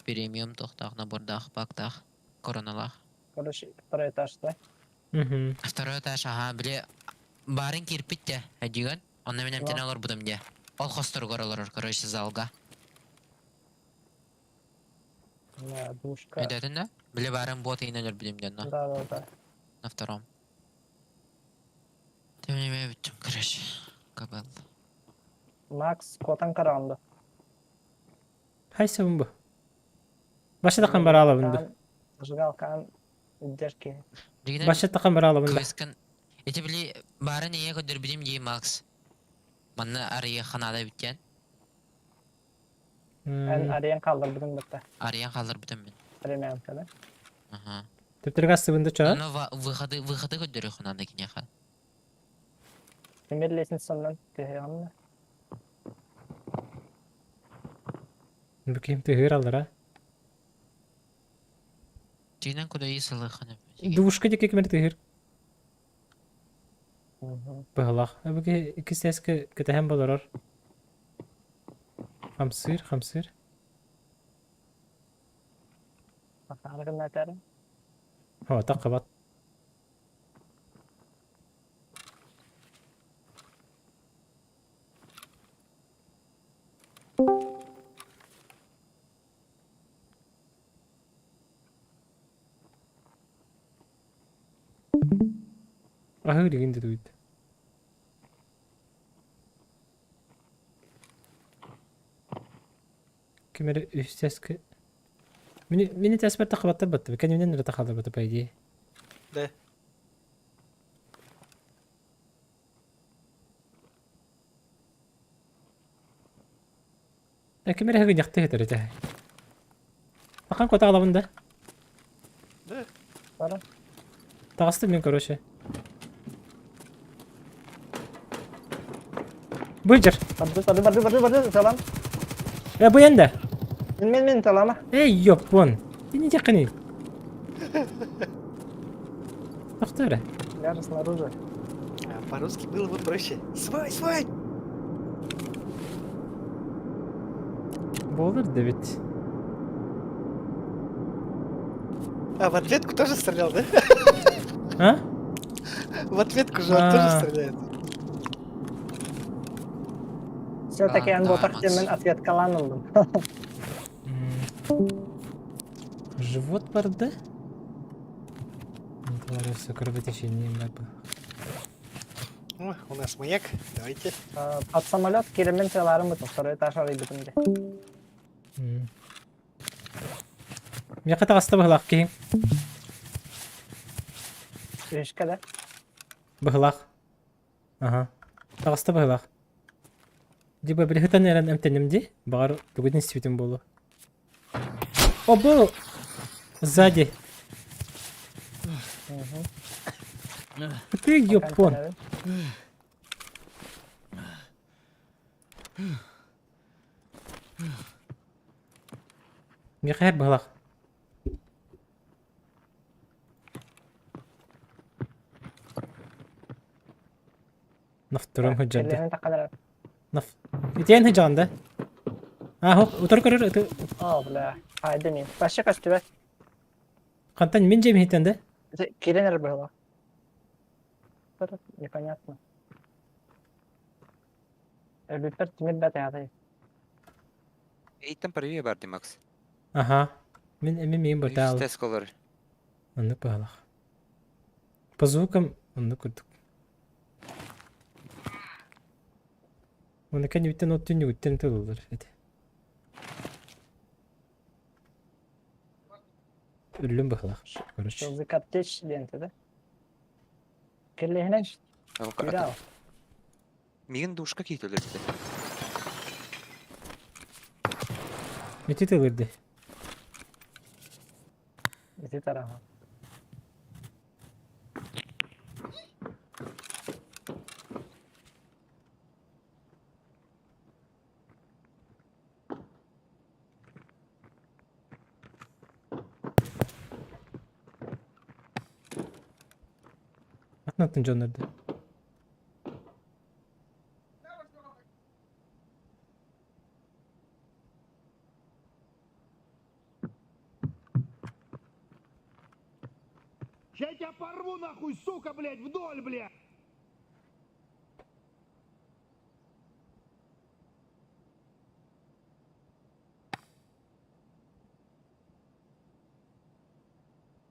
Премиум тохтаах, набордаах, бактаах, короналаах. Короче, второй этаж, да? Мгм. Второй этаж, ага, биле барын кирпитте, әдигән. Онна мен әмтен алыр будым де. Ол хостор олорор, короче, залга. Да, двушка. Өйдөтүн да? Биле барын бот инен өлөр де, но Да, да, да. на втором. Тем не менее, бүттүм, короче. Кабел. Макс, котан каранды. Хайсы бу. Башы таққан бара алабын. Зажигалкан, держки. Дигинен Башы таққан бара алабын. квесткан Эти били барын ие көдөр билим дии Макс. Манна ария ханада бүткен. Эн ариен kaldır бүтүн бітті. Ариян қалдыр бүтін мен. Премиумка, да? Ага. Төптөргө астыбында ча. Но выходы выходы көдөр ханада кинеха. Темир лестницанан түһэҕин. Бу ким тыһыр аллара. Итинэн кудай сылыххын Двушка диэки кимэр тыһыр. Быһалаах. Эбики иккис сээскэ кэтэһэн болорор. Хамсыыр, хамсыыр. Ахаана гыннаатаары. О, таққабат. Аһыы билигин да дуйда. Ким эрэ үс тэскэ Мини мини тэспэр тахабаттар баттыбы. Кэннибинэн эрэ тахалларбата по идее. Да. Ким эрэ гыньахты этэр этэ. Ахан котаалабын да. Да. Бара. Таҕыстым мин короче. Быдьар. Барды, барды, барды, барды, барды, салам. Э, бу эн да. Мин, мин, мин, салама. Эй, ёппон. Ты не тяхни. Тохтоо эрэ. Я же снаружи. А по-русски было бы проще. Свай, свай! Буолар да бит. А в ответку тоже стрелял, да? А? В ответку же он тоже А. стреляет. Все-таки А, эн да, ботах Макс. диэммин ответкалаан ыллым. Живот барда? Все кровотечение бар. О, у нас маяк. Давайте. Под самолет киреммин тыалаарым бутун, второй этаж арыйбытым дии. Миэхэ таҕыста быһылаах киһиҥ. Үһүскэ да? Быһылаах. Аха. Таҕыста быһылаах. Либо били сытан эрэн эмтэнним дии. Баҕар тугун истибитим буолуо. О, бу! Сзади. Ты ёпон. Миэхэ быһылаах. Нафтырым сылдьарды. Наф. Итиэн сылдьаҕын да? Аа, утары көрөр ыты. Оо, бля. Хайда мин. Вообще көстүбэт. Хантан мин дьиэм иһиттэн да? Киирэн эрэр быһыылаах. Непонятно. Өлбүппэр тимир бэт аҕай. Эйтэн парвия бар ди Макс. Аха. Мин эми миин бытаал. Тест колор. Оннук быһалах. По звукам оннук курдук. Оны кэннибиттэн от түннүгүттэн тылылар этэ. Өллүм быһылах. Короче. Закаптеч диэн да? Кэллэһинэн күүрэ Мигин душка киитөлөрдө. Ити тылырды. Ити тараха. Атын дьоннорду. Я тебя порву нахуй, сука, блядь, вдоль, блядь!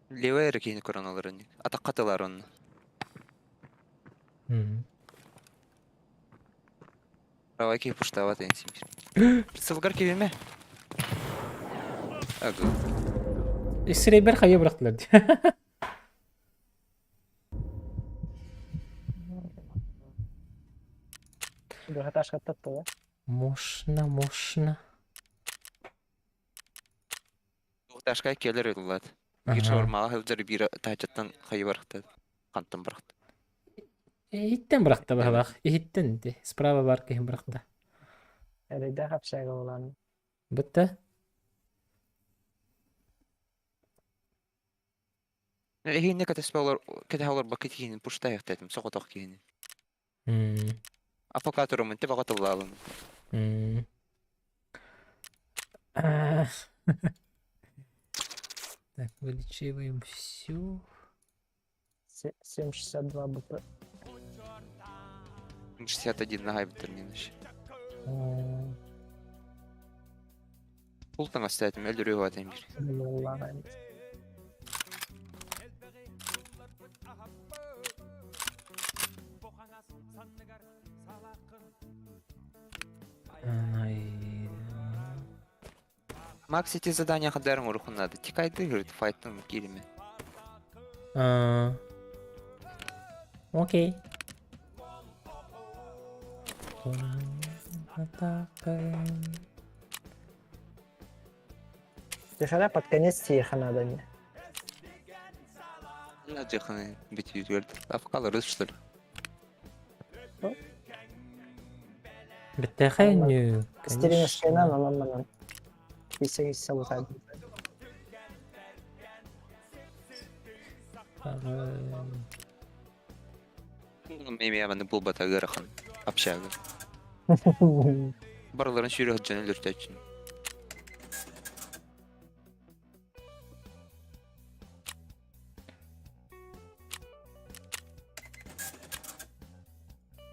Левая эрэ киһини көрөн олорон. Атахха тылар онно. Правай киһи пуштаабат эн симир. Сылгар кириме. Ага. Сирэйбэр хайа бырахтылар дии. Двухэтажка да? Можно, можно. Двухэтажка келер ыллат. Биир шаурмаҕа сылдьар биир таһыччаттан хайы барахта. Хантан барахта. Иһиттэн бырахта быһалаах. Иһиттэн ди. Справа бар киһи бырахта. Эрэйдээх общага буолан. Бытта. Эһииннэ кэтэспэ олор кэтэһэ олорбокко киһини пуштайахтаатым соҕотох киһини. А пока турумун те баҕа тыллаалым. Так, вылечиваем всю. 7,62 БП. 61 наһаа эбиттэр мин еще. Пул таҥастаатым өлөрүө уһаатым биир. Макс эти задания хадарың урукун надо. Тикайды говорит, файтын кириме. Окей. Тихара под конец тихо надо мне. Надеханы бить говорит. Афкаларыз что ли? Бэттээхэй нүү, Стеринскайынан конечно. онон манан. Кисе-кисе лутаат. Эмиэ маннык буолбата ыарахан. Общага. Барыларын сүүрэ сылдьан өлөртөөччүн.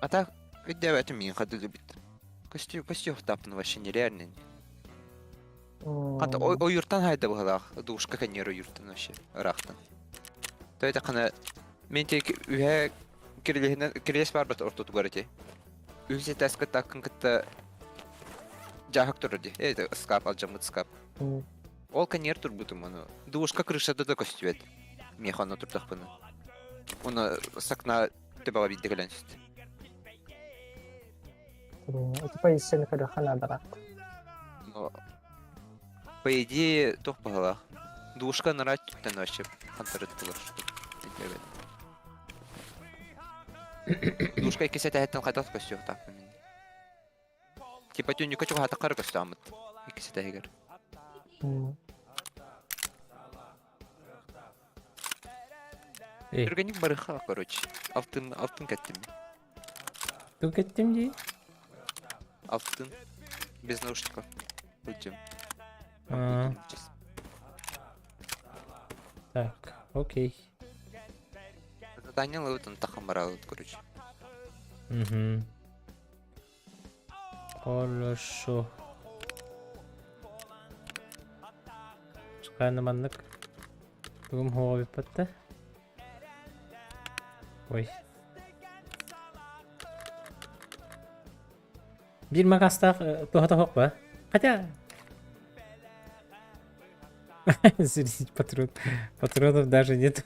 А так, өйдөөбөтүм миигин хадылыбыт. Көстүү көстүөхтааппын вообще нереально. Хата ойууртан хайда быһалаах душка кэннигэр ойууртан вообще ыраахтан. То это хана мен тек үһэ кирилиһинэн кирилиэс баарбат ортотугар ити. Үһүс этээскэ таккын кытта дьааһык турар дии. Это скап алдьаммыт скап. Ол кэннигэр турбутум ону. Душка крышата да көстүбэт. Миэхэ онно турдахпына. Уну сакна төбөҕө биирдэ кэлэн түстэ. Ити позицияны көрүөххэ наадалаах. По идее, туох баһылаах. Душка нара түптэн вообще хантарыттылар. Душка иккис этээһиттэн хайдах көстүөхтаахпын мин. Типа түннүккэ чугаһаатахха эрэ көстөөммүт. Иккис этээһигэр. Эй. Түргэнник барыха, короче. Алтын, алтын кэттим. Тугу кэттим дии? Алтын. Без наушников. Пойдем. А. Так, окей. Задание ловит, тахам баралыт, короче. Угу. Хорошо. Чыкааны маннык тугум хуоҕа бүппэт Ой. Биир магастаах туһата суох ба? Хотя... Зарядить патрон. Патронов даже нет.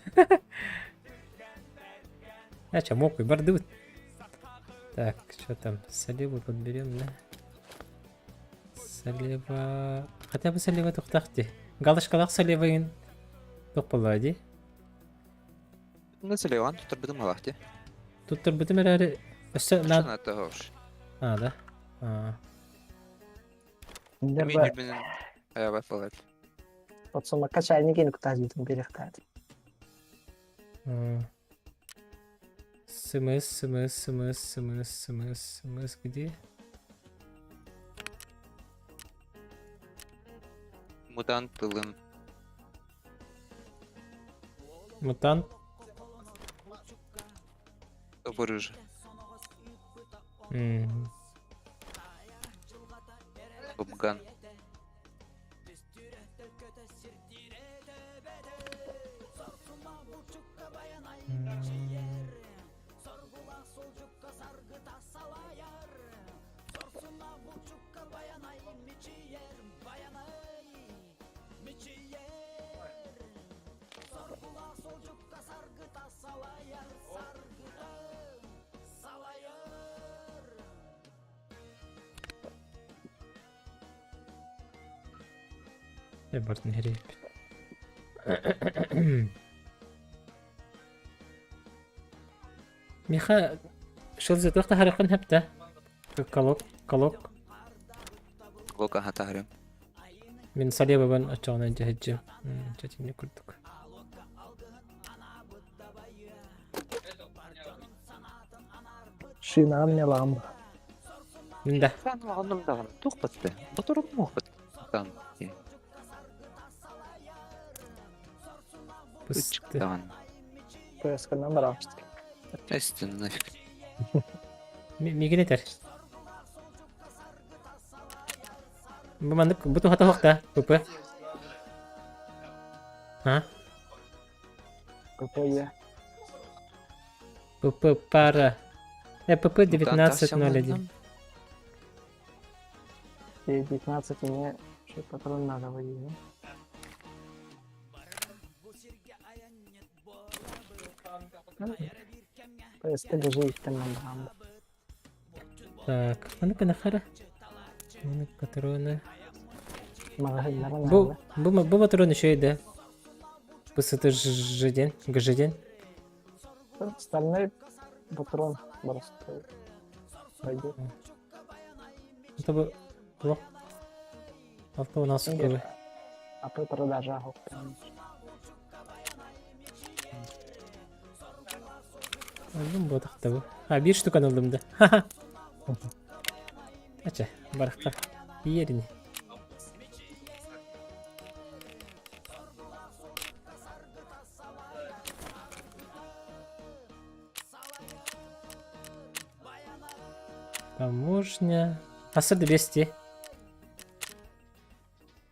А че, мог и бардыбыт. Так, что там? Салибу подберем, да? Салиба... Хотя бы салиба тухтах дии. Галочкалаах салибайын туох буоллаҕа дии? Ну, Саливан туттарбытым алах дии. Туттарбытым эрээри өссө Что наад... надо уж. А, да? А. Мин үрбүнүн аябат болот. Подсумакка чайник кутаажытын берехтаат. Смс, смс, смс, смс, смс, смс, где? Мутант тылым. Мутант? Вырыжы. М. Топган. Э, бартын хэрийбит. Миха шылзы туох таһарыаххын сөп да? Колок, колок. Колок аха таһарым. Мин салебабын оччоҕуна дьэһэдьим. Чэтинни курдук. Шинаҕын не ылаҕын ба? Мин да. Сан оҕоннум даҕаны туох батты? Боторум муохпут. Сан. Пысты. Даҕаны. ПСК-нан бараҕыт. Эстин нафиг. Мигин этэр. Бу маннык бу туһата суох да ПП. А? ПП я. ПП пара. ПП 19.01. 19 мне еще патрон надо водить, да? ПСТ даже их там надо. Так, а ну-ка нахара. Ну патроны. Магазиннара Бу, надо. бу, бу патрон еще и да. Пысыты жден, гжден. Стальной патрон просто пойдет. Это бы плохо. Авто у нас Сингер. АП продажа. Ыллым буотахта бу. А, биир штуканы ыллым да. Ха-ха. Ача, барахта. Иерини. Таможня. Асыр 200.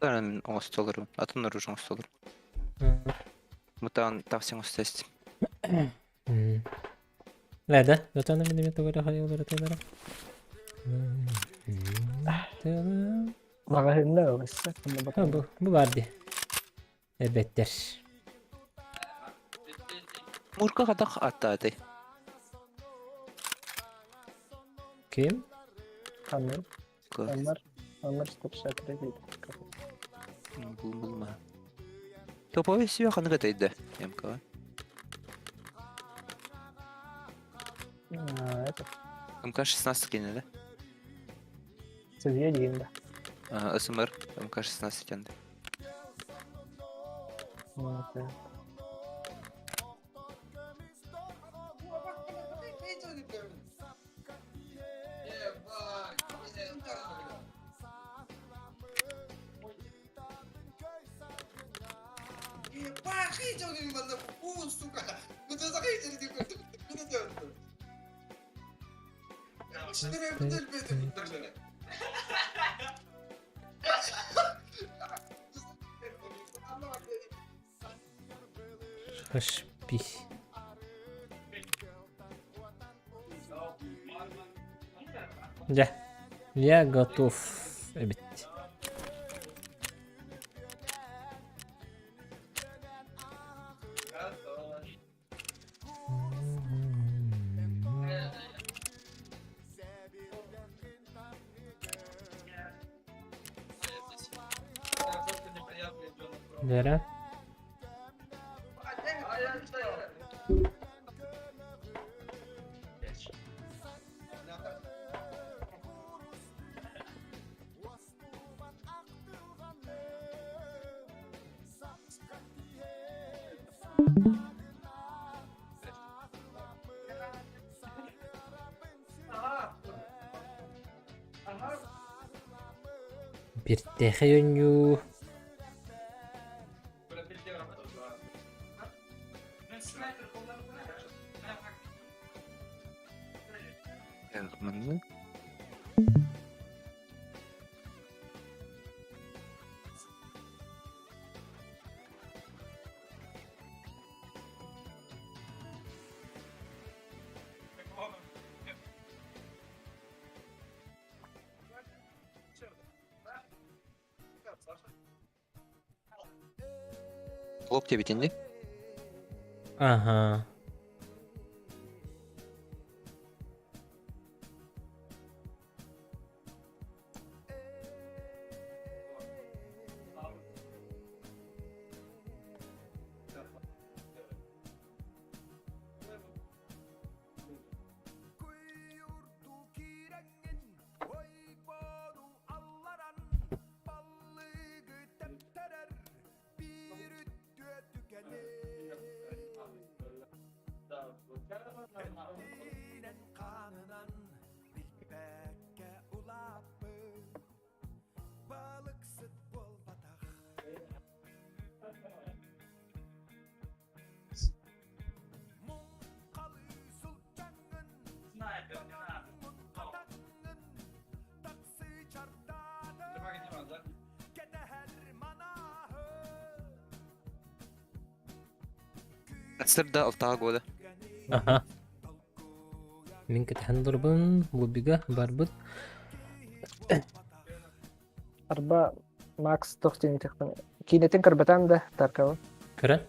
Мен оңостолору. Атын оружие оңостолору. Мутан тавсин оңостест. Ләдә, зато мине тугара хайылары тулара. Магазинда өссө. Ha бу бу бар ди. Эбеттер. Мурка кадак аттааты. Ким? Камер. Камер. Камер 163 дейді. Бул булма. Топовый сүйө ханыга тайда. МК. Это МК 16 кене да? Цевье дейін да. СМР МК 16 тенде. Вот, да. Хашпи. Да. Я готов. Эбит. Дера. Биртехеню. Маны. Лоб тебе тенди? Ага. Сырда алтаҕа года. Аха. Мин кэтэһэн олоробун, лоббига барбыт. Арба Макс туох диэн этиэхпин киинэтин көрбөтөм да Тарковы. Көрөн?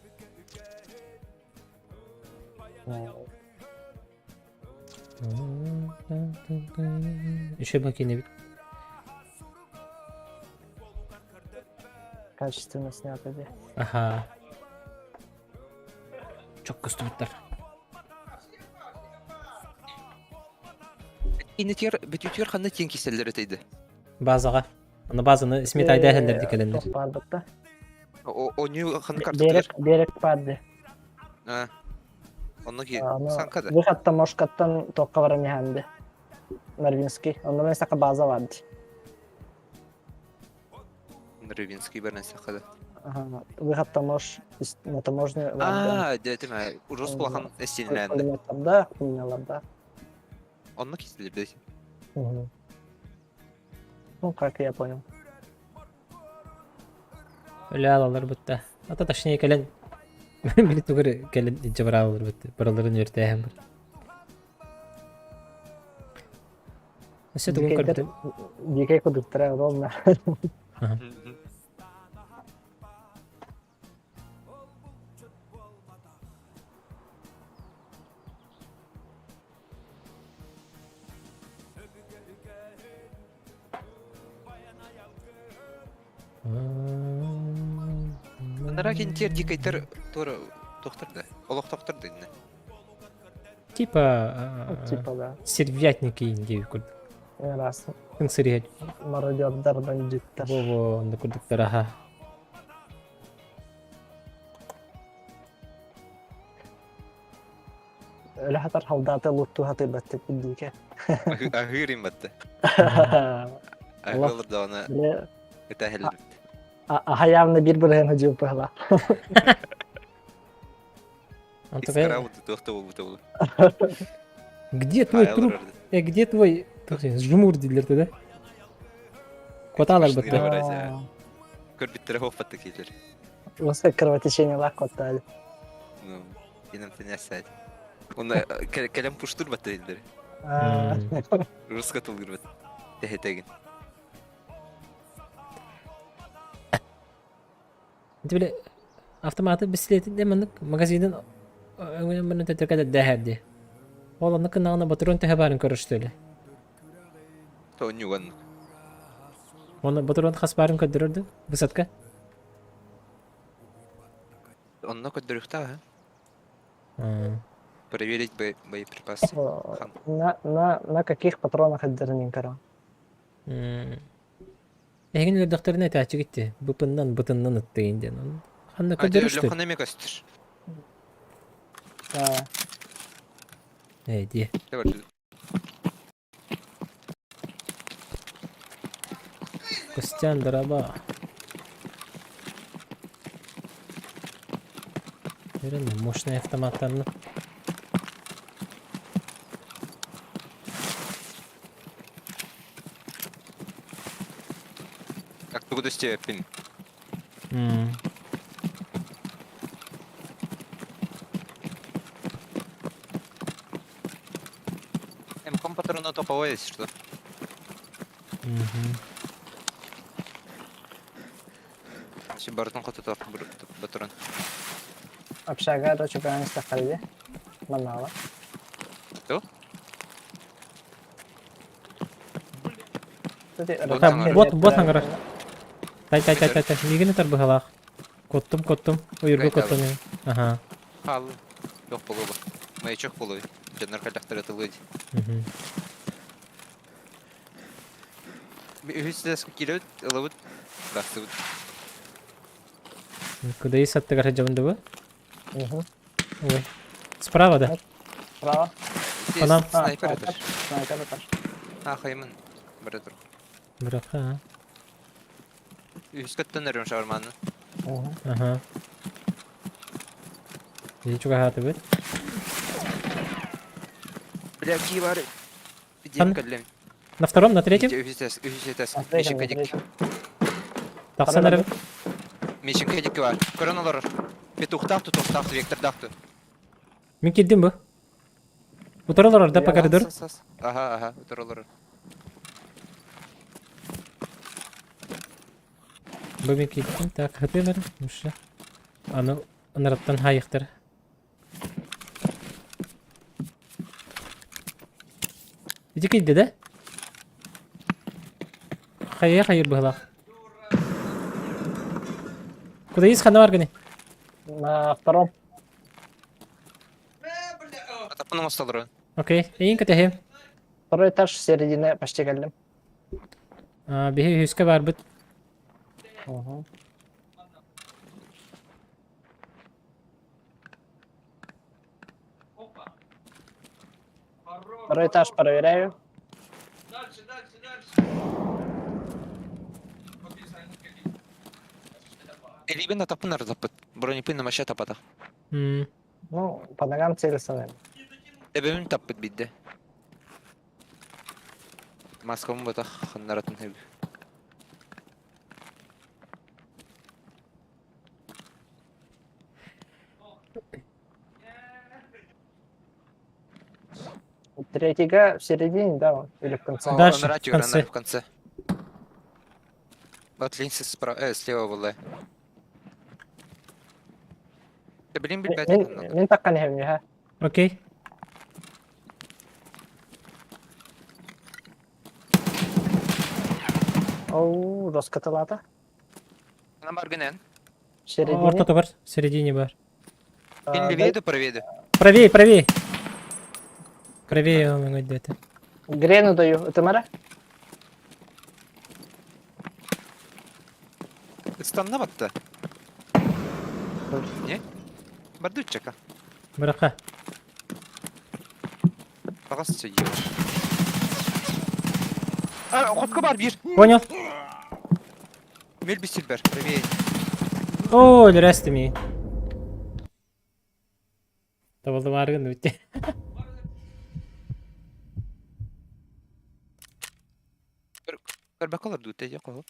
Еще бы киинэбит. Качественно снято дии. Аха. Çok көстүбүттэр. Инитер бүтүтүөр ханна тиэн киселлер этейди. Базаҕа. Аны базаны сметайда эһэллэрди кэлэннэр. Туох баарбыт да. Оню ханна картытыгар. Берек, берек баар А. Онно ки Аны Санка да. выхаттан мошкаттан туохха баран иһээнди. Нарвинский. Онно мен сака база баар дии. Рыбинский баран саха да. Ага, выход таможь, на таможне А, дэтим, ужас улахан эстенлэнди. Пулеметтарда, хуйняларда. Онно киселлер Мгм. Ну, как я понял. Өлө алалар бутта. Ата точнее кэлэн били тугар кэлэн илдьэ бараалар бутта. Бараларын үөртээһэн бар. Өссө тугун Дикэйдэр көрбүтүм. дикэй кудуктара ровно. Анара кентер дикайтер тура тохтор да. Олох тохтор да инне. Типа Ну, Типа, да. стервятники индии курдук. Раз. Тыҥсырыһа Мародердар, бандиттар. Во-во, онно курдуктар аха. Өлө хатар халдааты луттуу хатырбаттык дике. Аһыыр имбатты. Аһыылыр даҕаны Бile ытаһэллибит. аха явно бир бырыһын хадьыппыһла. Антон, Искара туох да буолбута буолуо. Где твой труп? Где твой... Жумур дииллэр да? Куотаалар бытта. Көрбүттэрэ хооппаттык киилэр. Осы кровотечение лах куоттаали. Ну, инам тенесэт. Уна кэлэн пуштур батта дииллэр. Руска тылгырбат. Тэхэтэгин. Били автоматы бистилетин де маннык магазинын өҥүнэн маны төтөркө дэһэрди. Ол оннук гыннаҕына батырон төһө баарын көрүстүлэ. Тоонньуган. Оны батырон хас баарын көрдөрөрдү высадка. Онно көрдөрүхтаа. Проверить боеприпасы. На каких патронах эддеринин көрө. Эһигин өлөрдөхтөрүнэ этээччи гитти. Быпыннан бытыннан ыттыйын диэн. Ханна көрдөрүштүр? Өлөххүнэ эмиэ көстөр. Ээ дии. Костян, дороба. Верно, мощный автоматтарны. Как тугу степень. М патрона топовой, если что. Барытын хототох патрон. Общага да чупаан истэххэ маннаала. Что? Вот, вот ангара. Тай тай тай тай тай. Мигини тарбыһалаах. Коттум коттум. Уйурга коттум. Ага. Хал. Yok болуба. Маячок болуй. Жанар калактары тылыд. Үһүс деск килөт, ылыбыт, бастыбыт. Куда и саттыгар жабынды Ой. Справа, да? Справа. По нам. Снайпер этаж. Снайпер этаж. А, хаймын. Бара тур. Бирок, а. Үһүс көттөн өрүм шаурманы. Ага. Ничего хатыбыт. Бля, какие бары. Где каллем? На втором, на третьем? Үһүс этаж. Мишенька дик. Тахсан эрэ. Мишенька дик бар. Көрөн олорор. Петухтаах ту, тохтаах ту, вектордаах ту. Мин киирдим бу. Утары олорор да по коридору? Ага, ага, утары олорор. Бу мин киирдим. Так, хатыылар. Муша. Аны ыныраттан хайыктар. Ити киирдэ да? Хайа хайыр быһылаах. Куда есть хана бар гыны? На втором. Атаппын оҥостолорун. Окей, эйин кэтэһиэм. Второй этаж середина почти кэллим. Биһи үһүскэ барбыт. Угу. Второй этаж проверяю. Дальше, дальше, дальше. Элибин атаппын ардаппыт. Бронепын намаша тапата. М. Ну, по ногам целится, наверное. Эбэбин таппыт бидде. Маскабын батах ханнаратын хэб. Третий Г в середине, да, он? Или в конце? Дальше, Анара в конце. в конце. Вот линси справа, слева была. Ты блин билбэт. Мин, мин таккан иһэбин, ха. Окей. Оу, роскатылата. Ана баргынен. В середине. Ортото бар, в середине бар. Кин левее да правее? Правее, правее. Правее он где-то. Грену даю. Это мэра? Ыстанна батта. Не? Бардуччака. Быраха. Бағас сөйе. А, хотка бар бир. Понял? Мел бисилбер, правее. О, өлөрөстү ми. Табылдымааргын бүтте. Көрбөккө олордуу те қоһу.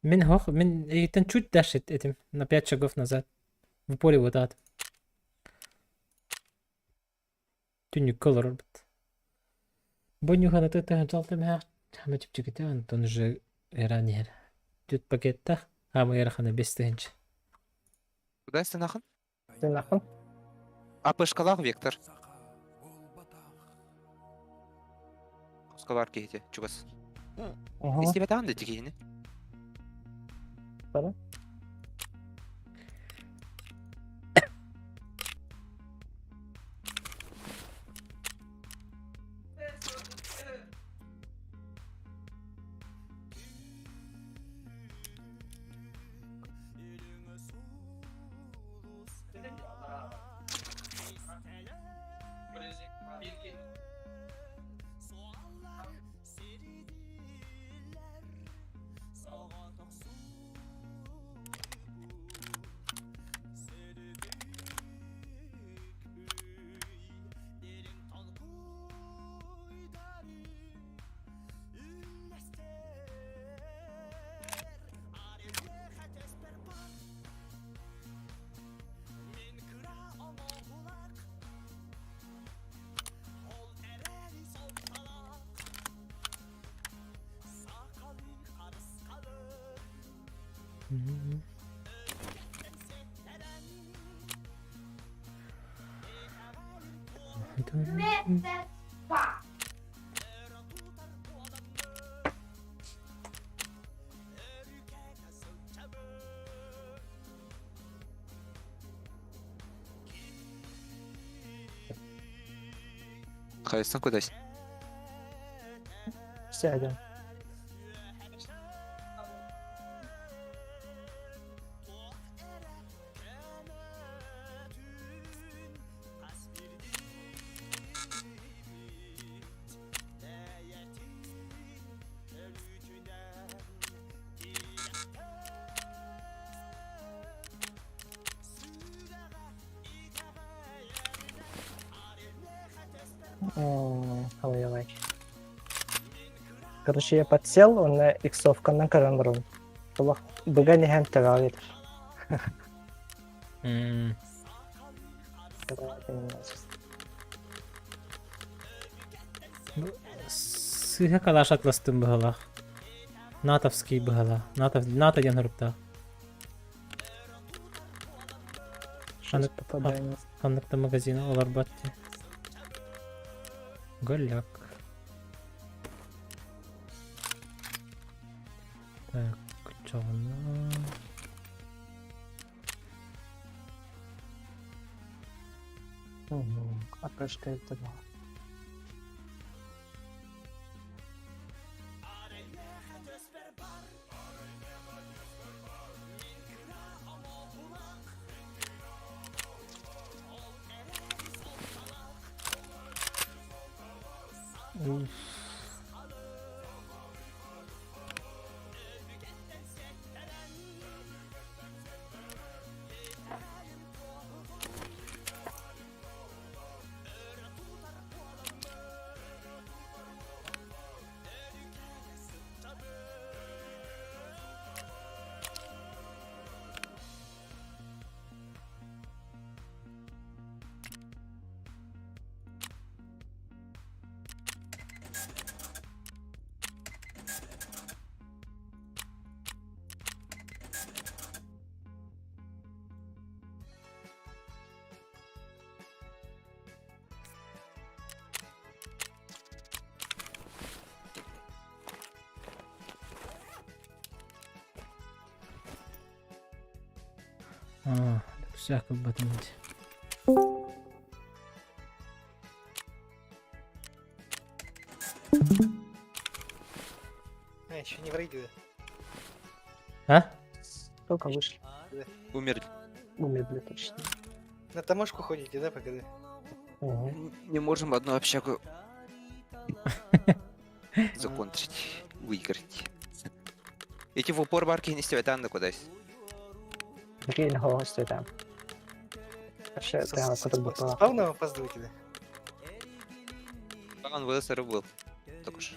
Мин хох, мин эгиттэн чуть дальше этим, на 5 шагов назад. В поле вот ат. Түннүккэ олорорбут. Бу ньуханы тыһын жалты мээх хама чипчиките Антон уже эран иһэр. Түт пакеттах хама эрахана бес тыһынча. Куда станахын? Тынахын. АПшкалаах Вектор. Хоско бар киһити, чугас. Истибэтаҕын да тикиһини. Бары. Хайсан кудась. Сядем. Ой-ой. Короче, я подсел, он на иксовканан көрөн барабын. Толох быган иһэн төбөҕө кэтэр. Сыыһа калаш атластым быһалаах. Натовский быһалаах. НАТО, НАТО диэн суруктаах. Шесть попаданий. Ханнык да магазина олорбот дии. Голяк. Так, чоҕуна. Угу. АПшка это было. Уф. А, всяко батмить. А, еще не в рейде, А? Сколько вышли? Умерли. Умерли точно. На таможку ходите, да, пока? да? Угу. Не можем одну общагу закончить, выиграть. Эти в упор барки не стоят, кудась. Какие гости там? Вообще, С- прямо с- куда с- бы с Спавна опаздываете, да? Он ВСР был. Только что.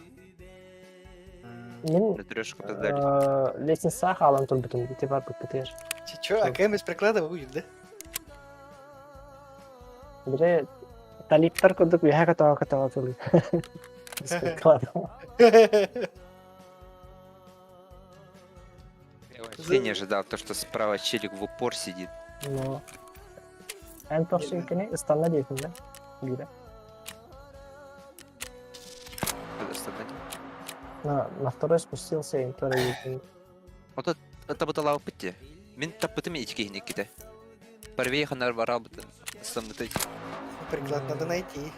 Мин На трешку опоздали. лестница хаалан турбутум ити бар быккытыыр. Че, чё, АКМ без приклада будет, да? Бire талиптар курдук үһэ катаға катаға туру. Я вообще не ожидал, то, что справа челик в упор сидит. Но эн тохсун кини ыстанна диэтин да? Биирэ. Надо вставать. На, на второй спустился и тоже диэтин. Вот это это было лаупытте. Мин таппытым ички хиникките. Первее ханар барабыты. Самыты. Приклад надо найти.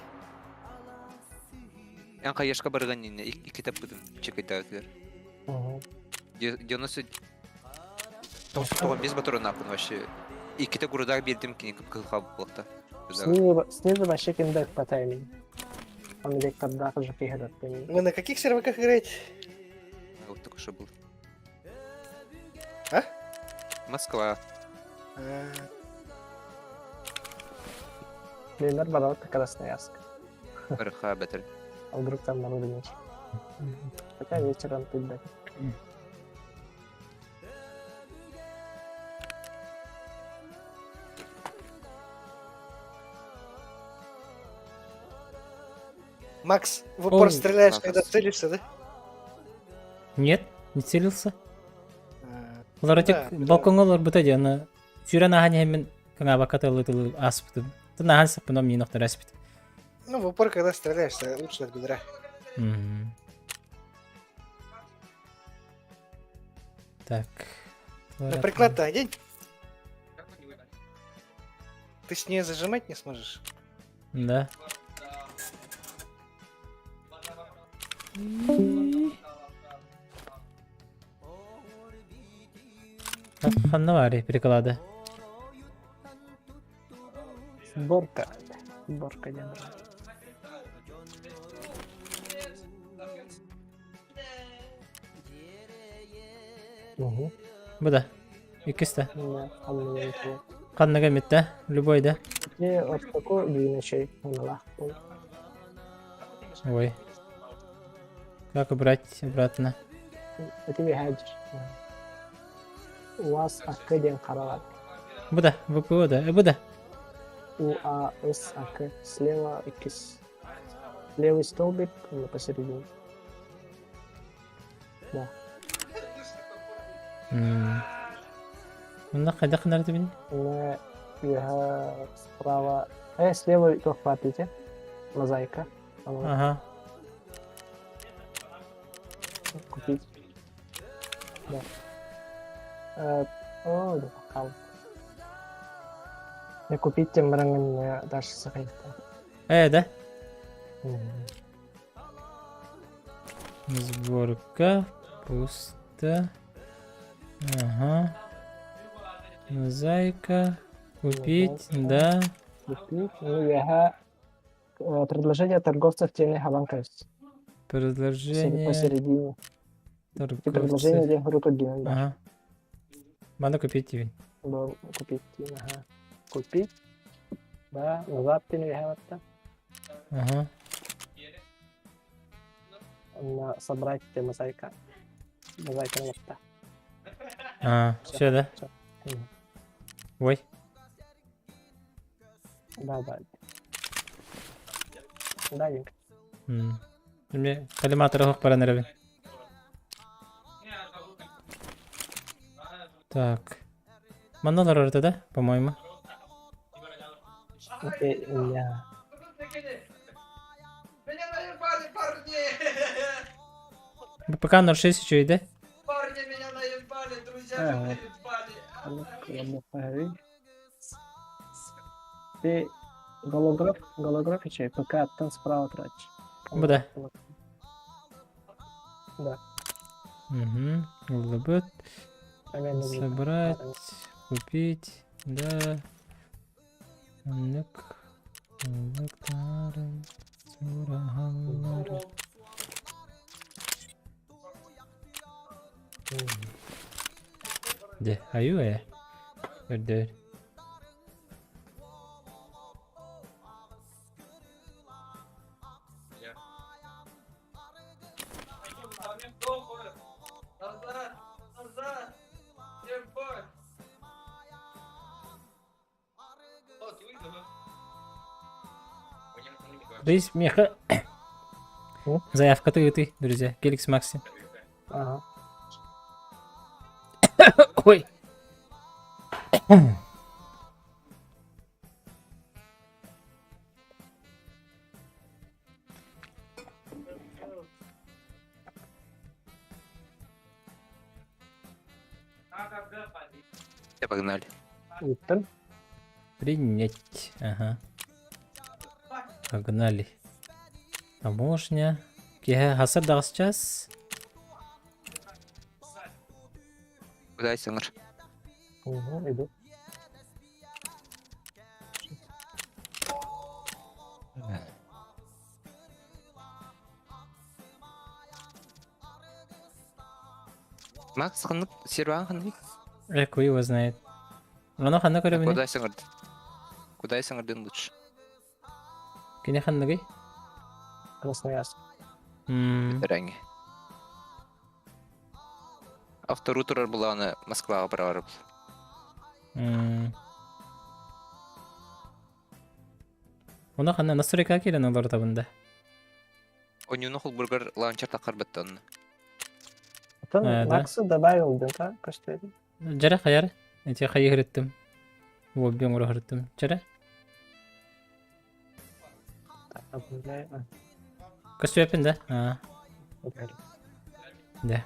Эн хаешка барганин ики таппытым чекайтаатылар. Угу. 90 тоғыз без батыры накун вообще. Иките гурудак бердим кини кылха булакта. Снизу, снизу вообще киндер хватает. Он электр же фигурат. Вы на каких серваках играете? Вот только что был. А? Москва. А, Лейнер баралка Красноярск. РХ бетер. А вдруг там народу меньше. Хотя вечером тут да. Макс, в упор Ой. стреляешь, Макс. когда целишься, да? Нет, не целился. А, Олар Да, тек да. балконга олар бута ди, аны сүүрэн ахан иһэммин кыҥаабакка тылы-тылы ааспытым. Тын ахан саппыном миин охтор аспит. Ну, в упор, когда стреляешь, лучше от бедра. Мгм. Так. На приклад-то одень. Ты с нее зажимать не сможешь. Да. Ханна баарый приклады. Сборка. Сборка диэн барар. Угу. Бу да. Иккис да. Да, ханна эмит. Ханныга эмит да? Любой да? Ити ортоку дүйнэчэй ханналаах буолар. Ой. Как убрать обратно? Ити биһээдьир. УАЗ АК диэн харалар. Бу да, ВПО да, бу да. УАС АК. Слева иккис. Левый столбик посередине. Да. Онно хайдах гынар этибиний? На үөһэ справа. Слева туох баар диэтэ? Мозаика. Ага. Купить. Да. О, да, хал. Я купить тем бараҥын дальше сахайта. Да? Сборка. Пусто. Ага. Мозаика. Купить, да. Купить. Ну, я предложение торговцев тени Хабанка. Предложение Посередине. торговцев. Предложение где рука да. Ага. Надо купить тебе. Да, купить. Ага. Купить. Да, назад ты не Ага. На собрать мозаика. Мозаика на. А, все, да? Всё. Ой. Да, да. Да, Динка. Мне коллиматор ох пора. Так. Маналар орда, да, по-моему? Окей, я. Меня наебали, парни! БПК 06 еще иди. Парни, меня наебали, друзья меня наебали. Ты голограф, голограф еще, ПК там справа тратишь. Да. Да. Угу. Собрать, купить, да. Нык. Де, аю э. Өрдөр. Назад! Назад! Темпо! Рейс меха. Заявка ты ты, друзья. Келикс Макси. Ага. Ой. Я погнали. Уттан. Принять. Ага. Погнали. Таможня. Кеhe хасар дагыс час. Куда сыңыр? Угу, иду. Макс ханнык серван ханнык? Хуй его знает. Оно ханна көрөбүнэ. Куда сыңыр? Куда сыңырдын лучше? Кине ханныгый? Красноярск. Рәңе. Авторутор буланы Москвага барар бул. Оно ханна настройка келен олар табында. Онюну холбургар лаунчер такар баттан. Потом А, да. Максу добавил динка, көстөдү. Жара хаяр. Эти хайы хырыттым. Воббен ура хырыттым. Жара. Так, обновляю. А, Көстөпүн да? А, убрали. да.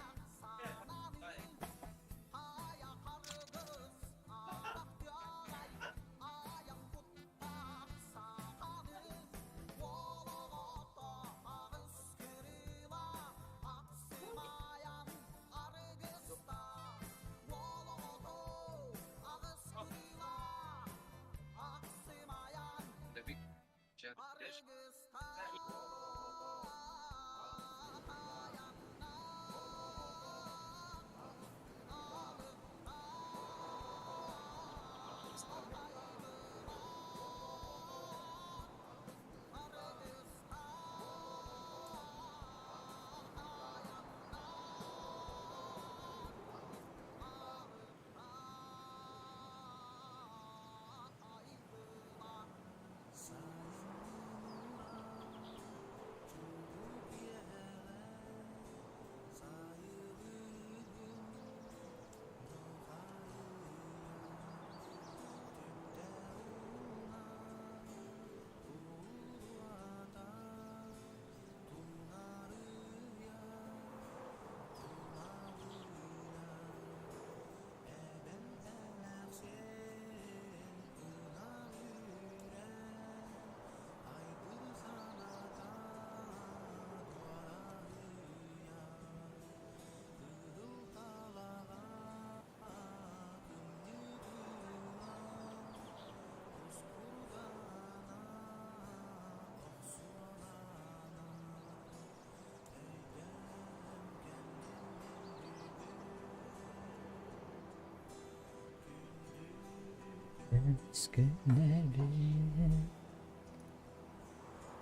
Көскүнэбин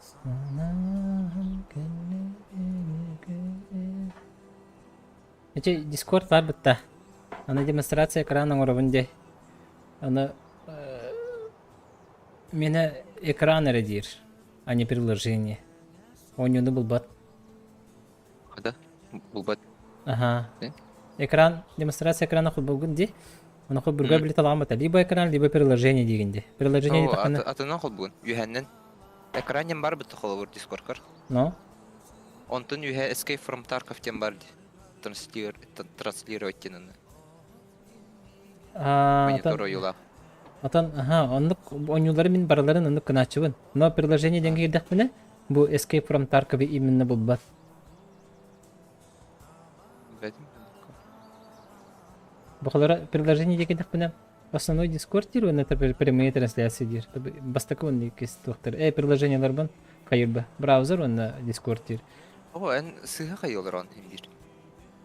Санаам Ити Дискорд баар бытта. Аны демонстрация экран оҥоробун дии. Аны миэнэ экран эрэ диир, а не приложение. Оонньууну булбат. Да, булбат. Ага. Экран, демонстрация экрана холболгун дии. Ону холбурга били талаҕан бата. Либо экран, либо приложение диигин дии. Приложение диэтэххинэ... Атынан холбугун. Үһэннэн. Экран диэн бар бытта холобур Дискордкар. Но? Онтон үһэ Escape from Tarkov диэн бар дии. Транслировать диэн аны. Монитор ойуулаах. Отон, аха, оннук оонньуулары мин барыларын оннук гынааччыбын. Но приложение диэн киирдэхпинэ, бу Escape from Tarkov именно булбат. Бу приложение диэн киирдэхпинэ, основной Discord диир уонна это прямые трансляции диир. Бастакы уонна иккис туохтар. Приложениеларбын хайырба. Браузер уонна Discord диир. О, эн сыыһа хайыылар он биир.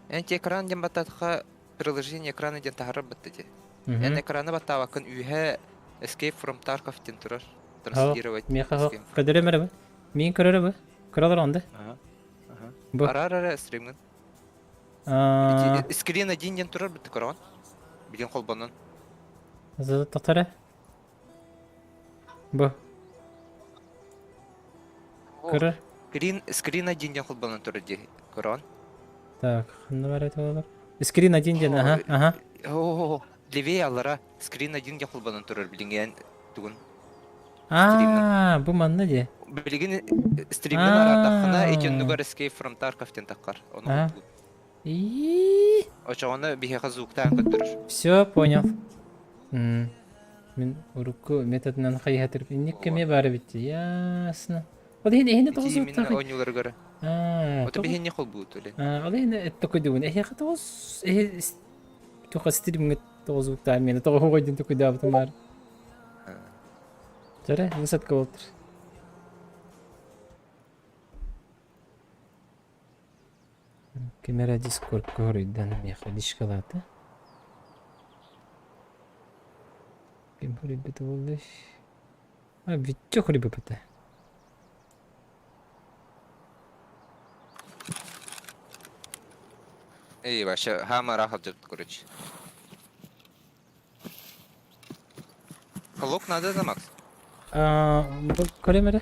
Эн те экран диэн баттатха приложение экрана диэн таһаарар батта дии. Эн экраны баттаабаккын үөһэ Escape from Tarkov диэн турар. Транслировать. Миэхэ көрдөрөм эрэ бу. Миин көрөрө бу. Көрөлөр онда. Бу. Араар эрэ стримҥин. Скрин один диэн турар битти көрөҕүн. Билин холбонон. Тохтор Бу. Көрөр. Скрин, скрин один диэн холбонон турар дии. Көрөҕүн. Так, ханна бар это олар? Скрин один диэн, аха, аха. О, левее аллара. Скрин один диэн холбонон турар билиҥҥэн тугун. Аа, бу манна дии. Билигин стримнен араардаххына ити оннугар Escape from Tarkov диэн таххар. Ону И Очоҕуна биһиэхэ звуктаан көрдөрөр. Все, понял. Мин урукку методынан хайыһатыр. Инник кэми баар эбит. Ясно. Ол иһин эһини тоҕус Именно оонньууларыгар. Аа, Ото биһини холбуут эле. Аа, ол иһин этте койдугун. Эһиэхэ тоҕус эһи туха стримҥэ тоҕус звуктаан мені тоҕо хойдун тукуйдаабытым баар. Чэрэ, высадка болтур. Ким эрэ дискордка хоруйдан миэхэ личкалаата. Ким хоруйбута буоллай? А, Витя хоруйбута. Эй, вообще, хамара халдьыт, короче. Лук надо за Макс? А, бу көрөм эрэ.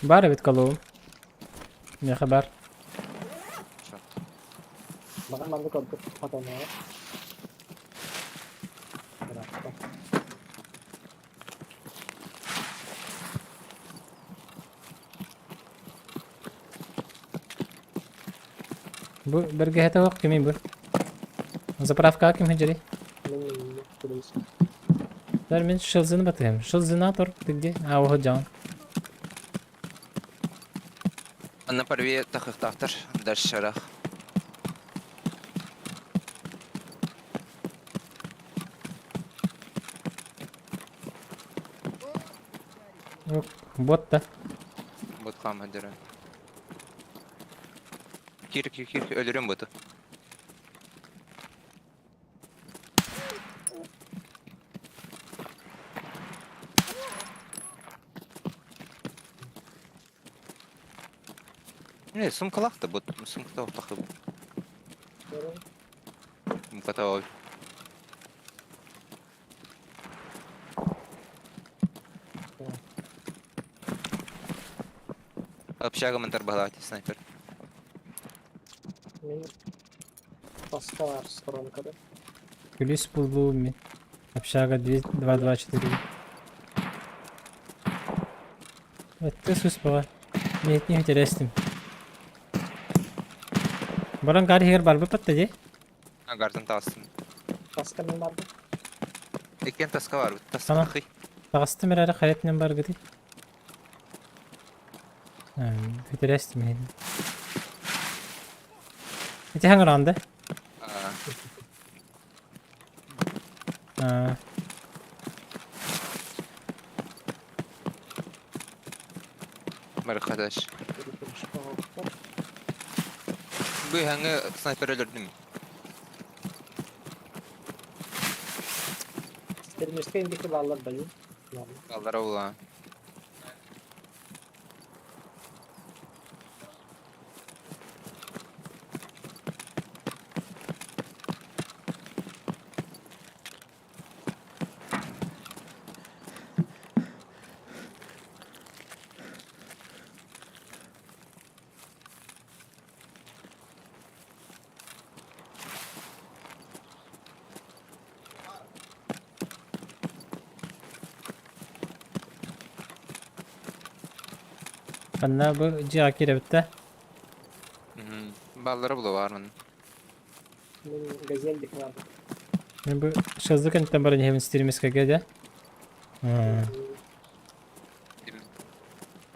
Бар эбит колуум. Миэхэ бар. Баҕар маннык ордук хотонуо. Ыраатта. Бу бэргэһэтэ суох кимий бу? Заправкаҕа ким сылдьарый? Мин кудайс. Дар мин Шилзины батыһым. Шилзинатор ты где? А, вот дьон. Анна парве тахыхтаахтар дальше шарах. Бот да. Бот хааман дьара. Кир, кир, кир, өлөрүм боту. Не, сумкалаах да бот, сумката ортахы. Сумката ол. Общага мантар баһылаат снайпер. Мин таска сторонкада. Плюс буллум мин. Общага 2, 2, 4. Өттө сус баҕа. Миэтни интересным. Баран гар хигер барбы патта же. Агартан таҕыстым. Таска мин бардым. Иккиэн таска барбыт. Сама. Таска Таҕыстым эрээри хайатынан баргытый. Интересным иһин. Ити хаҥыраанды. Аа. Мархадаш. Бу хаҥы снайпер өлөрдүм. Термическэй индики бааллар байым. Баллара була. Ханна бу дьиэҕэ киирэбит да? Баллара була баармын. Мин газель диклам. Мен бу шазды кэнниттэн баран иһэбин стримискэгэ да?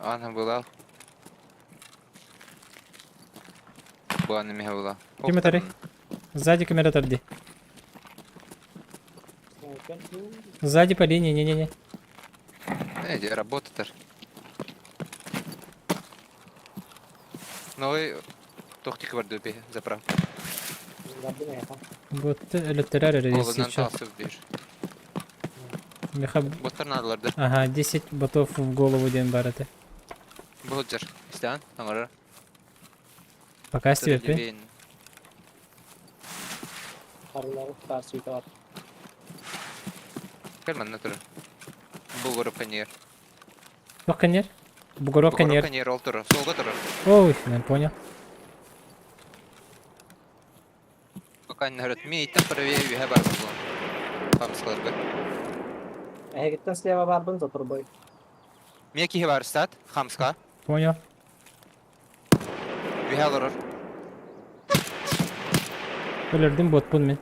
Ана была. Бу аны миһэ була. Ким этэрий? Сзади камера тарди. Сзади по линии, не-не-не. Эти работатор. Новый тохтик бар дөпе заправка. Вот өлөттөрөр эрэ Олынан сейчас. тасып бир. Миха Боттар надаларды. Ага, 10 ботов в голову диэн бар этэ. Бу жар. Истан, аңара. Пока степи. Харылары тас бар. Кел манна турар. Бугорок каньер. Туох каньер? Бугорок Бугорок каньер. каньер ол турар. Солга турар. Ой, я понял. Пока не говорят, ми иттен правее үһэ бар буолуон. Хамскаларга. Эһигиттэн слева барбын за трубой. Мия киһи бар стат, хамска. Понял. Үһэ олорор. Өлөрдүм ботпун мин.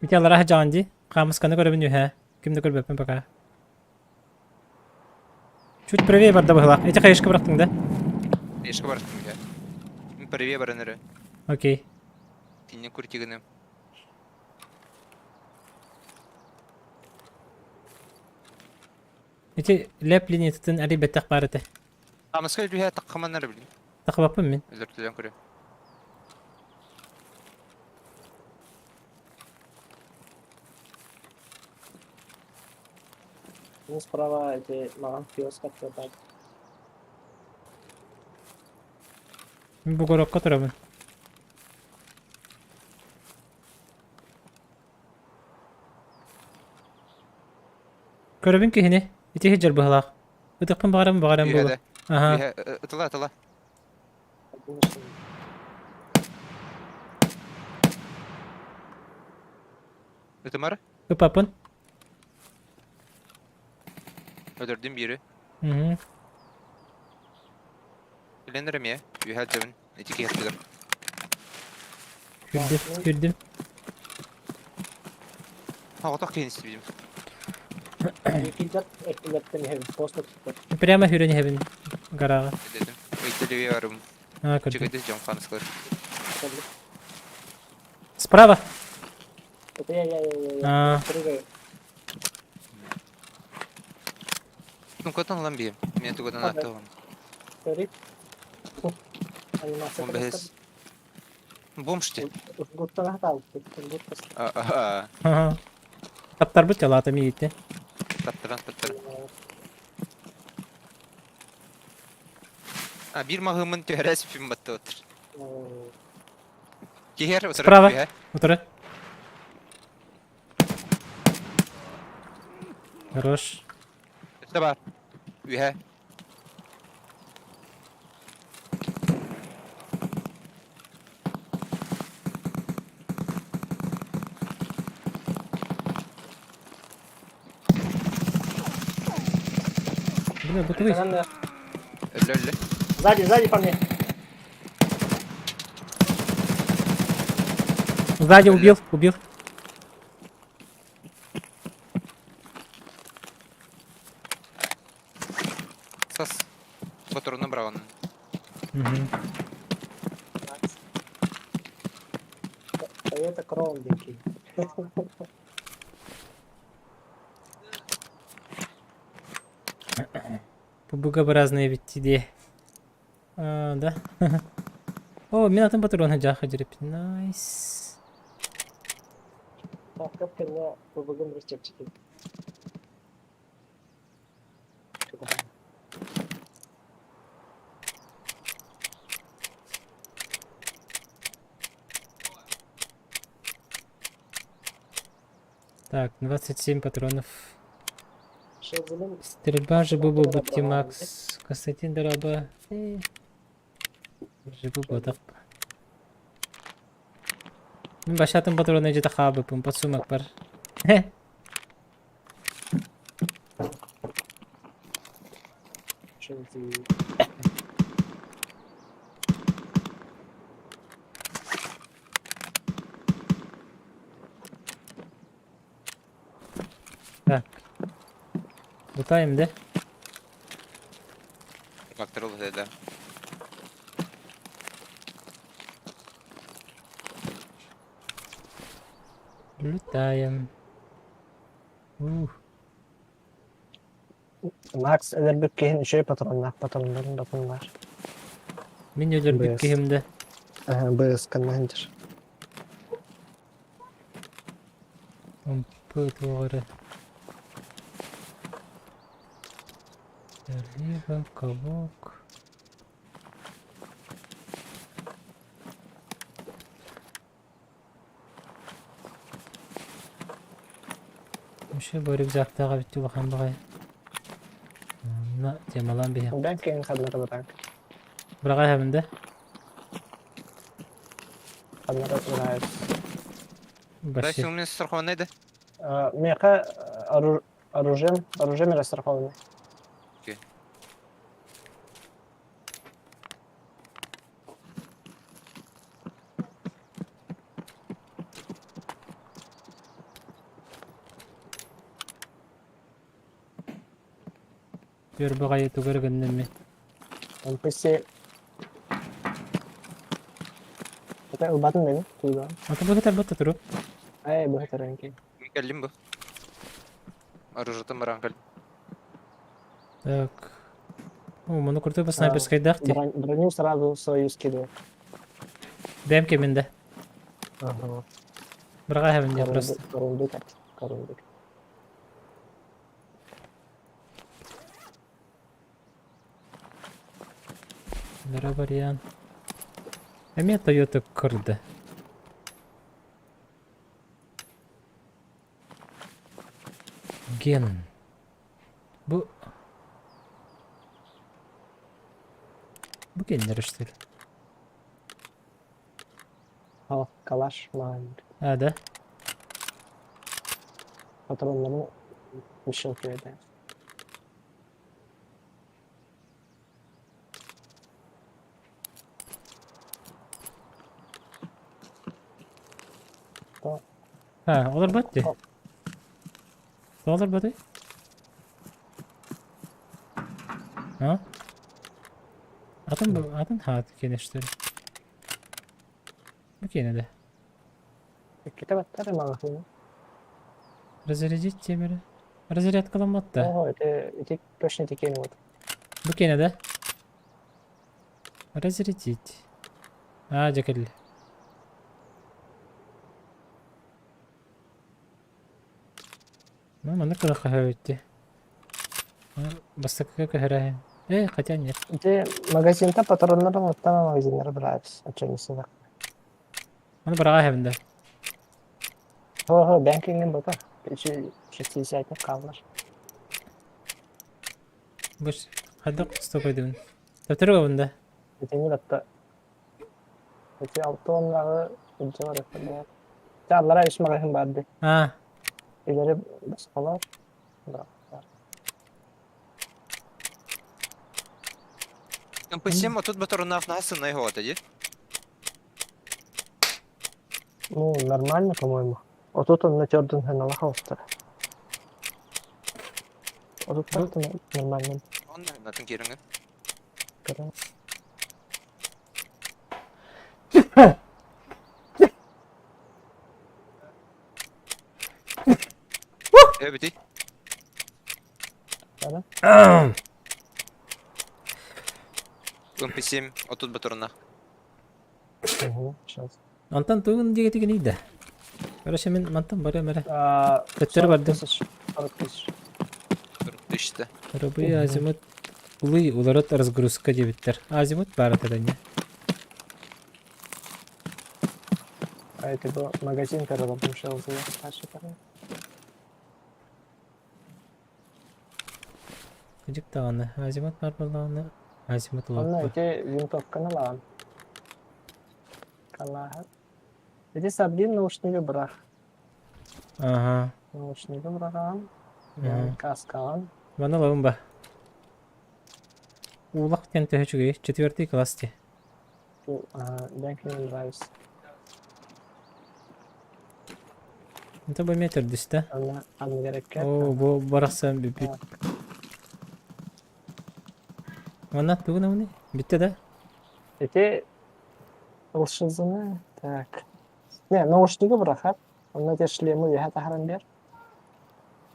Ити алара хаджаан ди. Хаамысканы көрөбүн үһэ. Ким да көрбөппүн пока. Чуть правее барда быһылаах. Ити хайышка бырахтыҥ да? Хайышка барахтым үһэ. Мин правее баран эрэ. Окей. Тинне куртигыным. Ити лэп линиятын ари бэттэх баар этэ. Хаамыска үһэ таххаман эрэ билин. Тахыбаппын мин. Өлөртүлэн көрө. Ну, справа эти маҕан киоск аттыатаат. Мин бугорокка турабын. Көрөбүн киһини. Ити сылдьар быһалаах. Ытыкпын баҕарам баҕарам Үһэ буолуо. да. Аха. Үһэ ытыла ытыла. Ытымар. Ыпаппын. Өлөрдүм биири. Мгм. Билэн эрэ эмиэ. Үһэ дьэбин. Ити киһи аттыгар. Күрдүм, күрдүм. Оҕотох киһини истибитим. Килдер эккилэртэн иһэбин, пост туттар. Прямо хүрэн иһэбин гарага. Дедим. Ыйтылыйы барым. А, көрдүм. Чыгыдыс дьон ханыскалар. Справа. Это я, я, я, я, я. А, Прыгаю. Тункотан ылан биэм. Мен тугудан аттыгым. Көрү. Анимация. Он бэһис. Бомж ти. Гуттан хаалбыт. Гуттас. А, ага. Таптарбыт ялаата миигиттен. Таптаран таптаран. А биир маһымын түһэрэ сүпүм батты отыр. Киһэр утары Справа. түһэ. Утары. Хорош. Өстө бар. Үһэ. Бля, бутылый. Өллө өллө. Сзади, сзади по мне. Сзади убил, убил. Сас. Батыруна браҕан. Мгм. Toyota Crown диэки. ПБГ-образные ведь идеи. А, да. О, мин атын патрон жаха жереп. Найс. Тохтоп кэннэ ПВГ-м бир чэпчэки. Так, 27 патронов. Стрельба же бу бути Макс. Константин Дороба. Жибу ботах. Мин башатын патроны дьэ хаабыппын подсумок бар. Так. Лутаем, да? Фактор да. Лутаем. Ух. Макс өлөрбүт киһин үчүгэй патроннаах патроннарын батыннар. Мин өлөрбүт киһим да. БС-канна сылдьар. Ымпы туох эрэ. Либо колок. Вообще бу рюкзактааҕа бүттүү улахан баҕайы. Онно темалаан биһиэх. Бэҥ киһин ханнара бытаак. Быраҕа иһэбин да? Ханнара быраайыс. Дальше у меня страхованный да? Миэхэ оружием, оружием эрэ страхованный. Окей. Өр баҕайы тугу эрэ гынным мин. NPC Это ылбатын мени туудан. Ата быһытар бытта туруп. Ай быһытар энки. Кэллим бу. Оружиетын баран кэллим. Так. О, муну курдук снайперскайдаах дии. Броню сразу свою скидываю. Бэм кэмин да. Ага. Быраҕа иһэбин диэн просто. Корундук корундук. Нара вариант. Эмиэ Toyota көрдө. Ген. Бу... Бу геннер что ли? О, калаш маан. А, да? Патроннарын выщелкивает. Ha, олорбот дии. Олорботуй? А? Атын атын хаат киэнэ что ли? Бу киэнэ да. Иккитэ баттар маҕаһыын. Разрядить темири. Разрядкаламмат да. Ого, это эти точно такие вот. Бу киэнэ да? Разрядить. А, дьэ кэллэ. Ну, маннык кылахха өттү. Бастакыга көһөрөһүн. Э, хотя нет. Ити магазинта патроннарын оттан магазиннары быраабыс. Оччоҥ Аны быраҕа иһэбин да. Хо-хо, бэнкиҥҥин бота. Шестидесятник хааллар. Бу хайдах стопайдыбын. Төптөрү да. Итини батта. Ити алта уоннааҕы илдьэ барыахтар. Дьэ аллараа үс маҕаһыын баар дии. Аа. Илэри босхолоор. МП7 отут батарунаах наһаа сыннай оһоҕото дии. Ну, нормально, по-моему. Отут онно төрдүн ханалах оҕустара. Отут так нормально. Онно натын киириҥин. Көрөн. Эбити. МП7 отут батарунаах. Угу, сейчас. Онтон тугун диэтигиний да? Короче, мин мантан барыам эрэ. А, Төттөрү 40 бардым. тысяч. 40 тысяч. 40 тысячта. Рабы азимут улый уларыт разгрузка диэбиттэр. Азимут баар этэ не. А это был магазин, который был Кыдьык даҕаны азимут баар буоллаҕына азимут Онно уларыппыт. ити винтовканы ылаҕын. Калааһы. Ити Сабдин наушнигы бырах. Ага. Наушнигы быраҕаҕын. Мгм. Каскаҕын. Маны ылабын ба. Уулах диэн төһө үчүгэй? Четвертый класс дии. Бэнк не нравится. Это бу эмиэ төрдүстэ. Аны анныгар Оо, бу барахсан бүппүт. Манна тугун амыный? Бүттэ да? Ити ылшызыны так. Не, наушнигы бырахат. Онно те шлемы үөһэ таһаран биэр.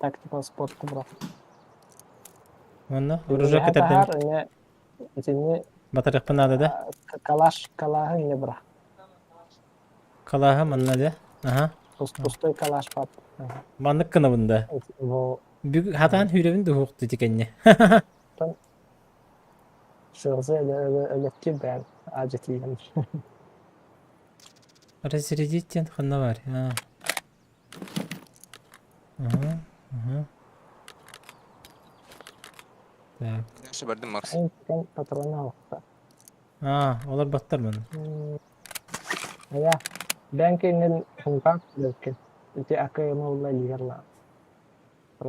Так типа спортку бырах. Манна оружие Үөһэ кэтэрдэн таһар, эмиэ итини батарыахпын наада да? калаш калааһы инньэ бырах. Калааһа манна да? Аха. Пустой калаш пап. Маннык гынабын да. Бу Бүг хатаан хүүрэбин дуһуохту ити кэннэ. сыҕзы өлөктүр бээн аадьатыйан. Разрядить диэн ханна бар? Аа. Ага, ага. Так. Дальше бардым Макс. Патрон алта. Аа, олор баттар маны. Ая, бэнкингин хункак лөккин. Ити акыйма улла лигерла.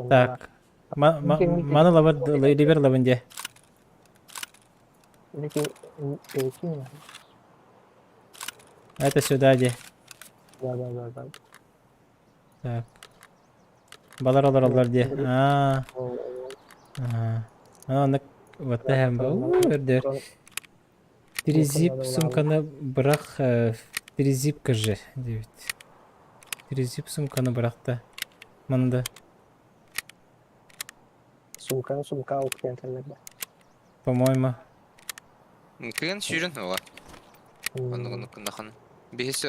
Так. Маны лабар ливер лабын де. Это сюда де. Да, да, да, да. Так. Балар олар олар де. Аа. Аа. Аны вот тэхэм бу өрдөр. Тризип сумканы бырах тризипка же диэбит. Тризип сумканы бырахта. Манна Сумканы сумка алып кэллэрдэ. По-моему. Кыын сүүрүн оҕа. Оннугун Биһис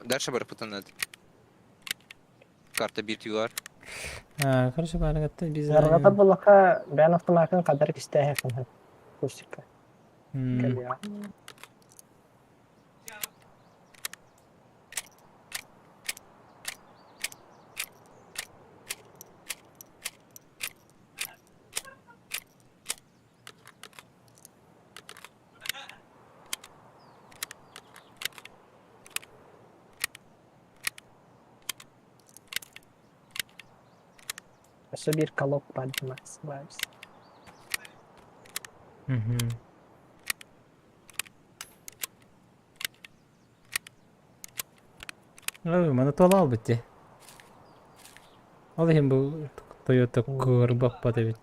дальше барыппытын надо. Карта биир түйүгэр. А, короче, баарыгатта биз Арҕата буллахха бэйэн автомакын хаддар кистээһэххин курсикка. Кэлиэҕэ. Өссө биир колок поднимается vibes. Мгм. Ой, маны туола албыт дии. Ол иһин бу Toyota куурбаппат эбит.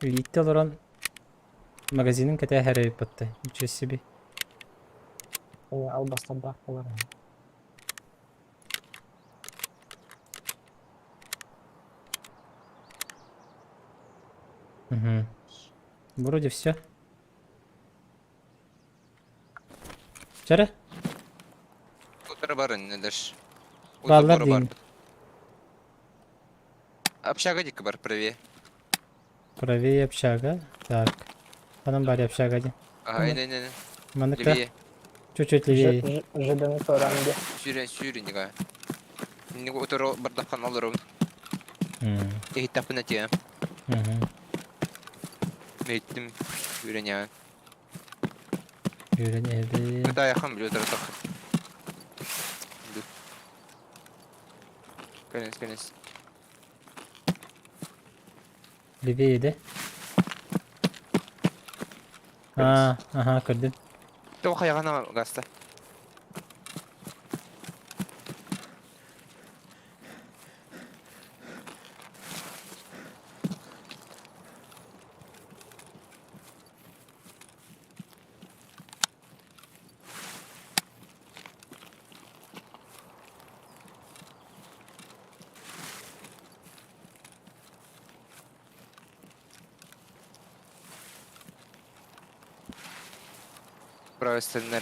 Илиитте олорон магазинын кэтээһэр эбит батта. Ничего себе. Албастардаах буолар. Угу. Вроде все. Чара? Утары бар иннилэр. Бааллар Узобору бар. диин. Общага диэки бар правее. Правее общага. Так. Ханан баар общага дии. Ага, не не не. Маннык да? Левее. Чуть-чуть левее. Жиданы туораан диэ. Сүүрэн сүүрэн нига. Нига утары бардаххан олорум. Иһиттахпын этиэ. Иһиттим. Сүүрэн яа. Сүүрэн эбин. Кытайахан биле утары тах. Кэнэс кэнэс. Левее да? А, ага, көрдүм. Тоҕо хайаҕана гаста. Правой стороны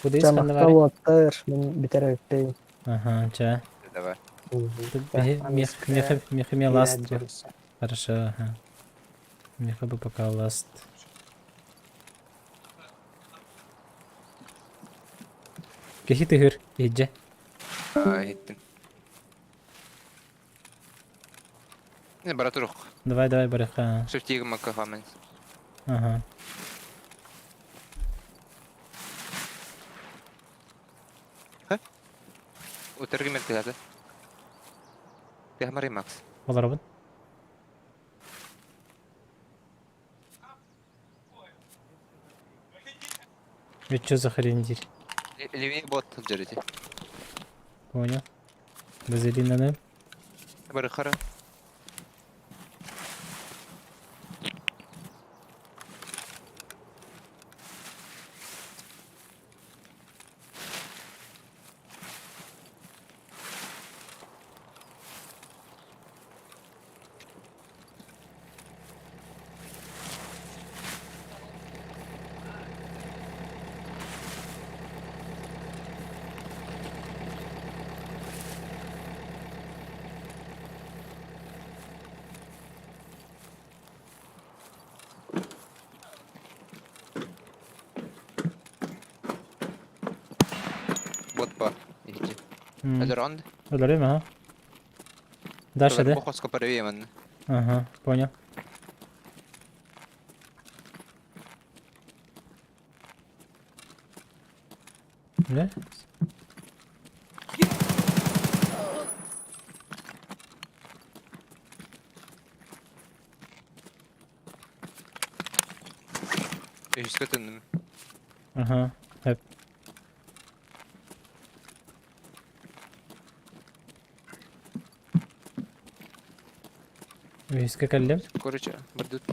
Куда Чэ, ханна махтал барый? уоттар, мин бүтэр эбиппин. Ага, чэ. Давай. Тут мех, мех, мех, ласт. Хорошо, ага. Меха бы пока ласт. Кихи тыгыр, иджэ. Иһиттим. Не, бара турук. Давай, давай, барыха. Шифтигым маккахамын. Ага. Утаргы мертигата. Техмари Макс. Олоробун. Это что за хрень дирь? Левее бот сылдьар Понял. Базилинаны. Барыхара. Бот ба. Иһити. Өлөр Өлөрүм, ага. Дальше, да? Бохоско правее манна. Ага, понял. Да? Үһүскэ төннүм. Ага. Хөп. Үһүскэ кэллим. Короче, бардут.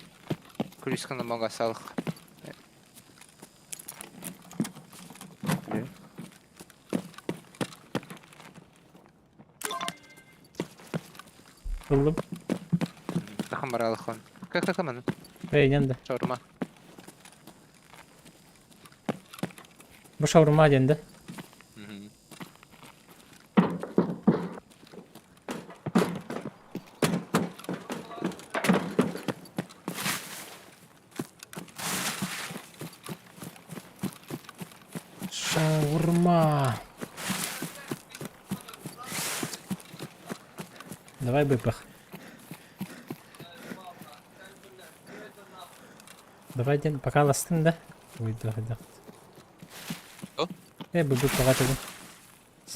Күлүскэ намага салых. Ыллым. Тахан баралыхон. Как как маны? Эй, ненде. Шаурма. Бу шаурма диэн Шаурма. Давай быпах. Давай ден, пока ластын, да? Ой, да, да. Что? Э, бы пока тогда.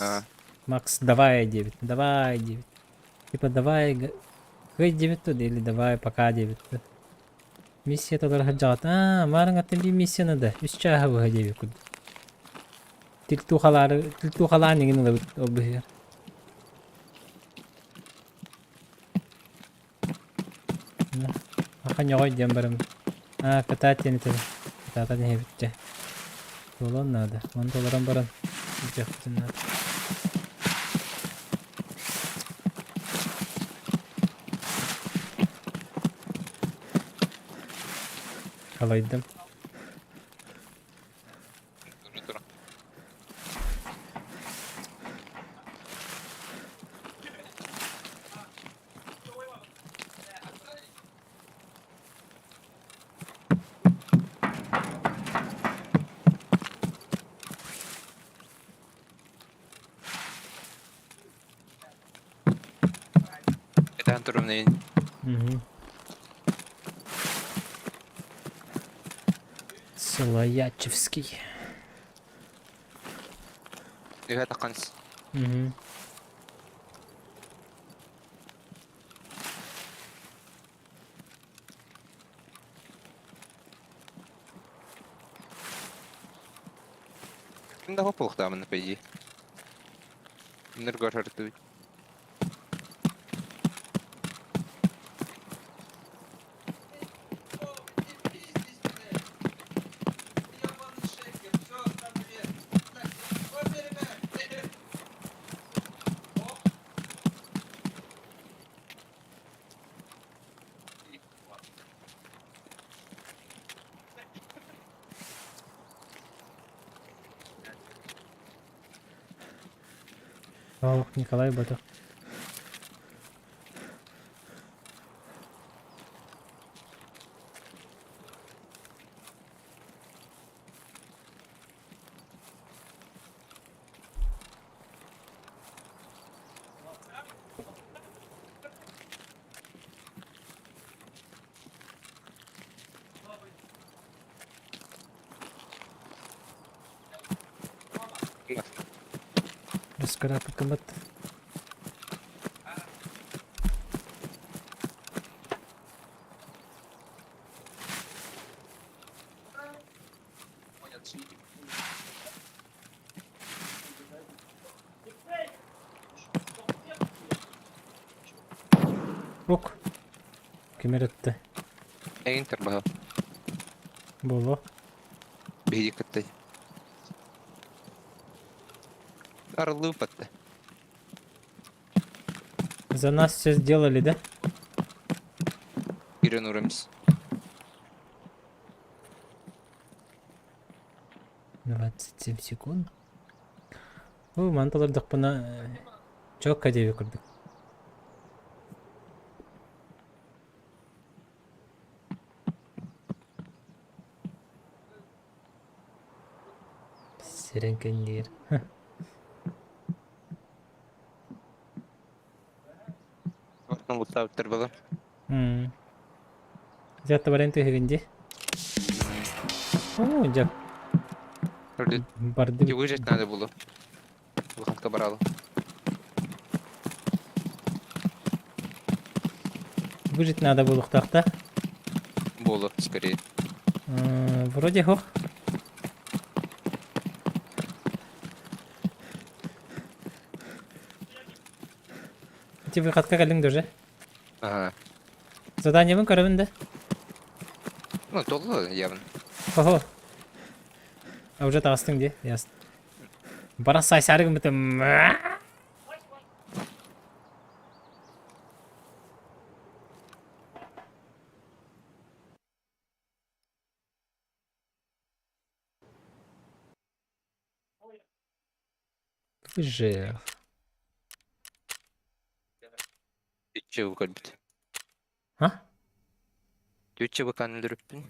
А. Макс, давай 9, давай 9. Типа давай Кый 9 туда или давай пока 9 туда. Миссия толар хаджат. А, марын аттан би миссия надо. Үс чаха бу 9 куд. Тил тухалар нигин ылабыт ол быһыгар. Аха ньоҕой диэн барым. А, катаат диэн этэр. Катаатан иһэбитчэ. Туолуон наада. Оны толорон баран илдьиэхпитин наада. Халайдым. Это турумный. Угу. Солоячевский. Это канс. Угу. Ким да хопулуктаамын по идее. Ныргор. Ох, Николай Ботов. Раскарапыкымыт. Ок. Ким эрэ ытта? Эйин тарбаһа. Буолуо. Биһиги кыттай. Арыллыы батта. За нас все сделали, да? Кирен урамс. 27 секунд. Бу маны толордохпуна чокка диэби курдук. Сирен кэнниир. Ортон бултаабыттар буолан. Дьэ, баран түһүгүн дии. Оо, дьэ, Вроде барды. выжить надо было. Выходка брала. Выжить надо было да? Было, скорее. Вроде хох. Ити выходка кэллиҥ даже. Ага. Заданиебын көрөбүн да. Ну, толло явно. Хо-хо. А уже таҕыстыҥ дии, ясно. Бара сайсары гыммытым. Выжил. Түтче көрбүт. А? Түтче быкан өлөрүппүн.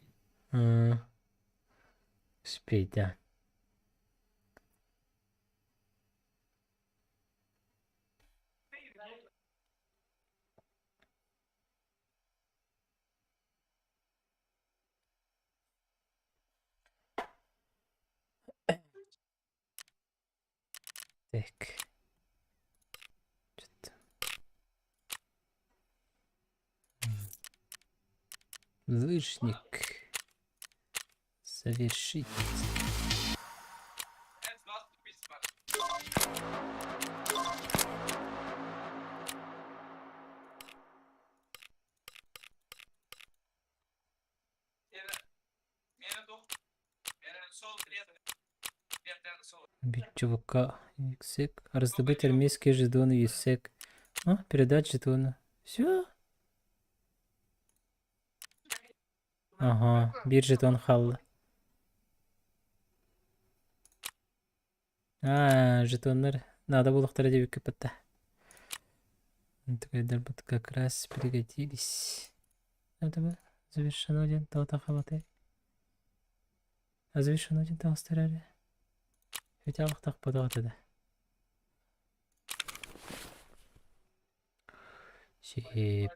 Успей, да. Так. Что-то. Лыжник. Завершить. Убить чувака. Иксек. Раздобыть армейские жетоны ИСЭК. А, передать жетоны. Все? Ага, биир жетон хаалла. А, жетоннар надо буолуохтара диэбиккэ батта. Вот как раз пригодились. Это бы завершено один тота халаты. А завершено один таастарары. Хотя так подагата да. Сип.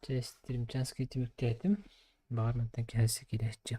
Честь Тримчанский түмүктээтим. Баҕар мантан киһи киирээччи.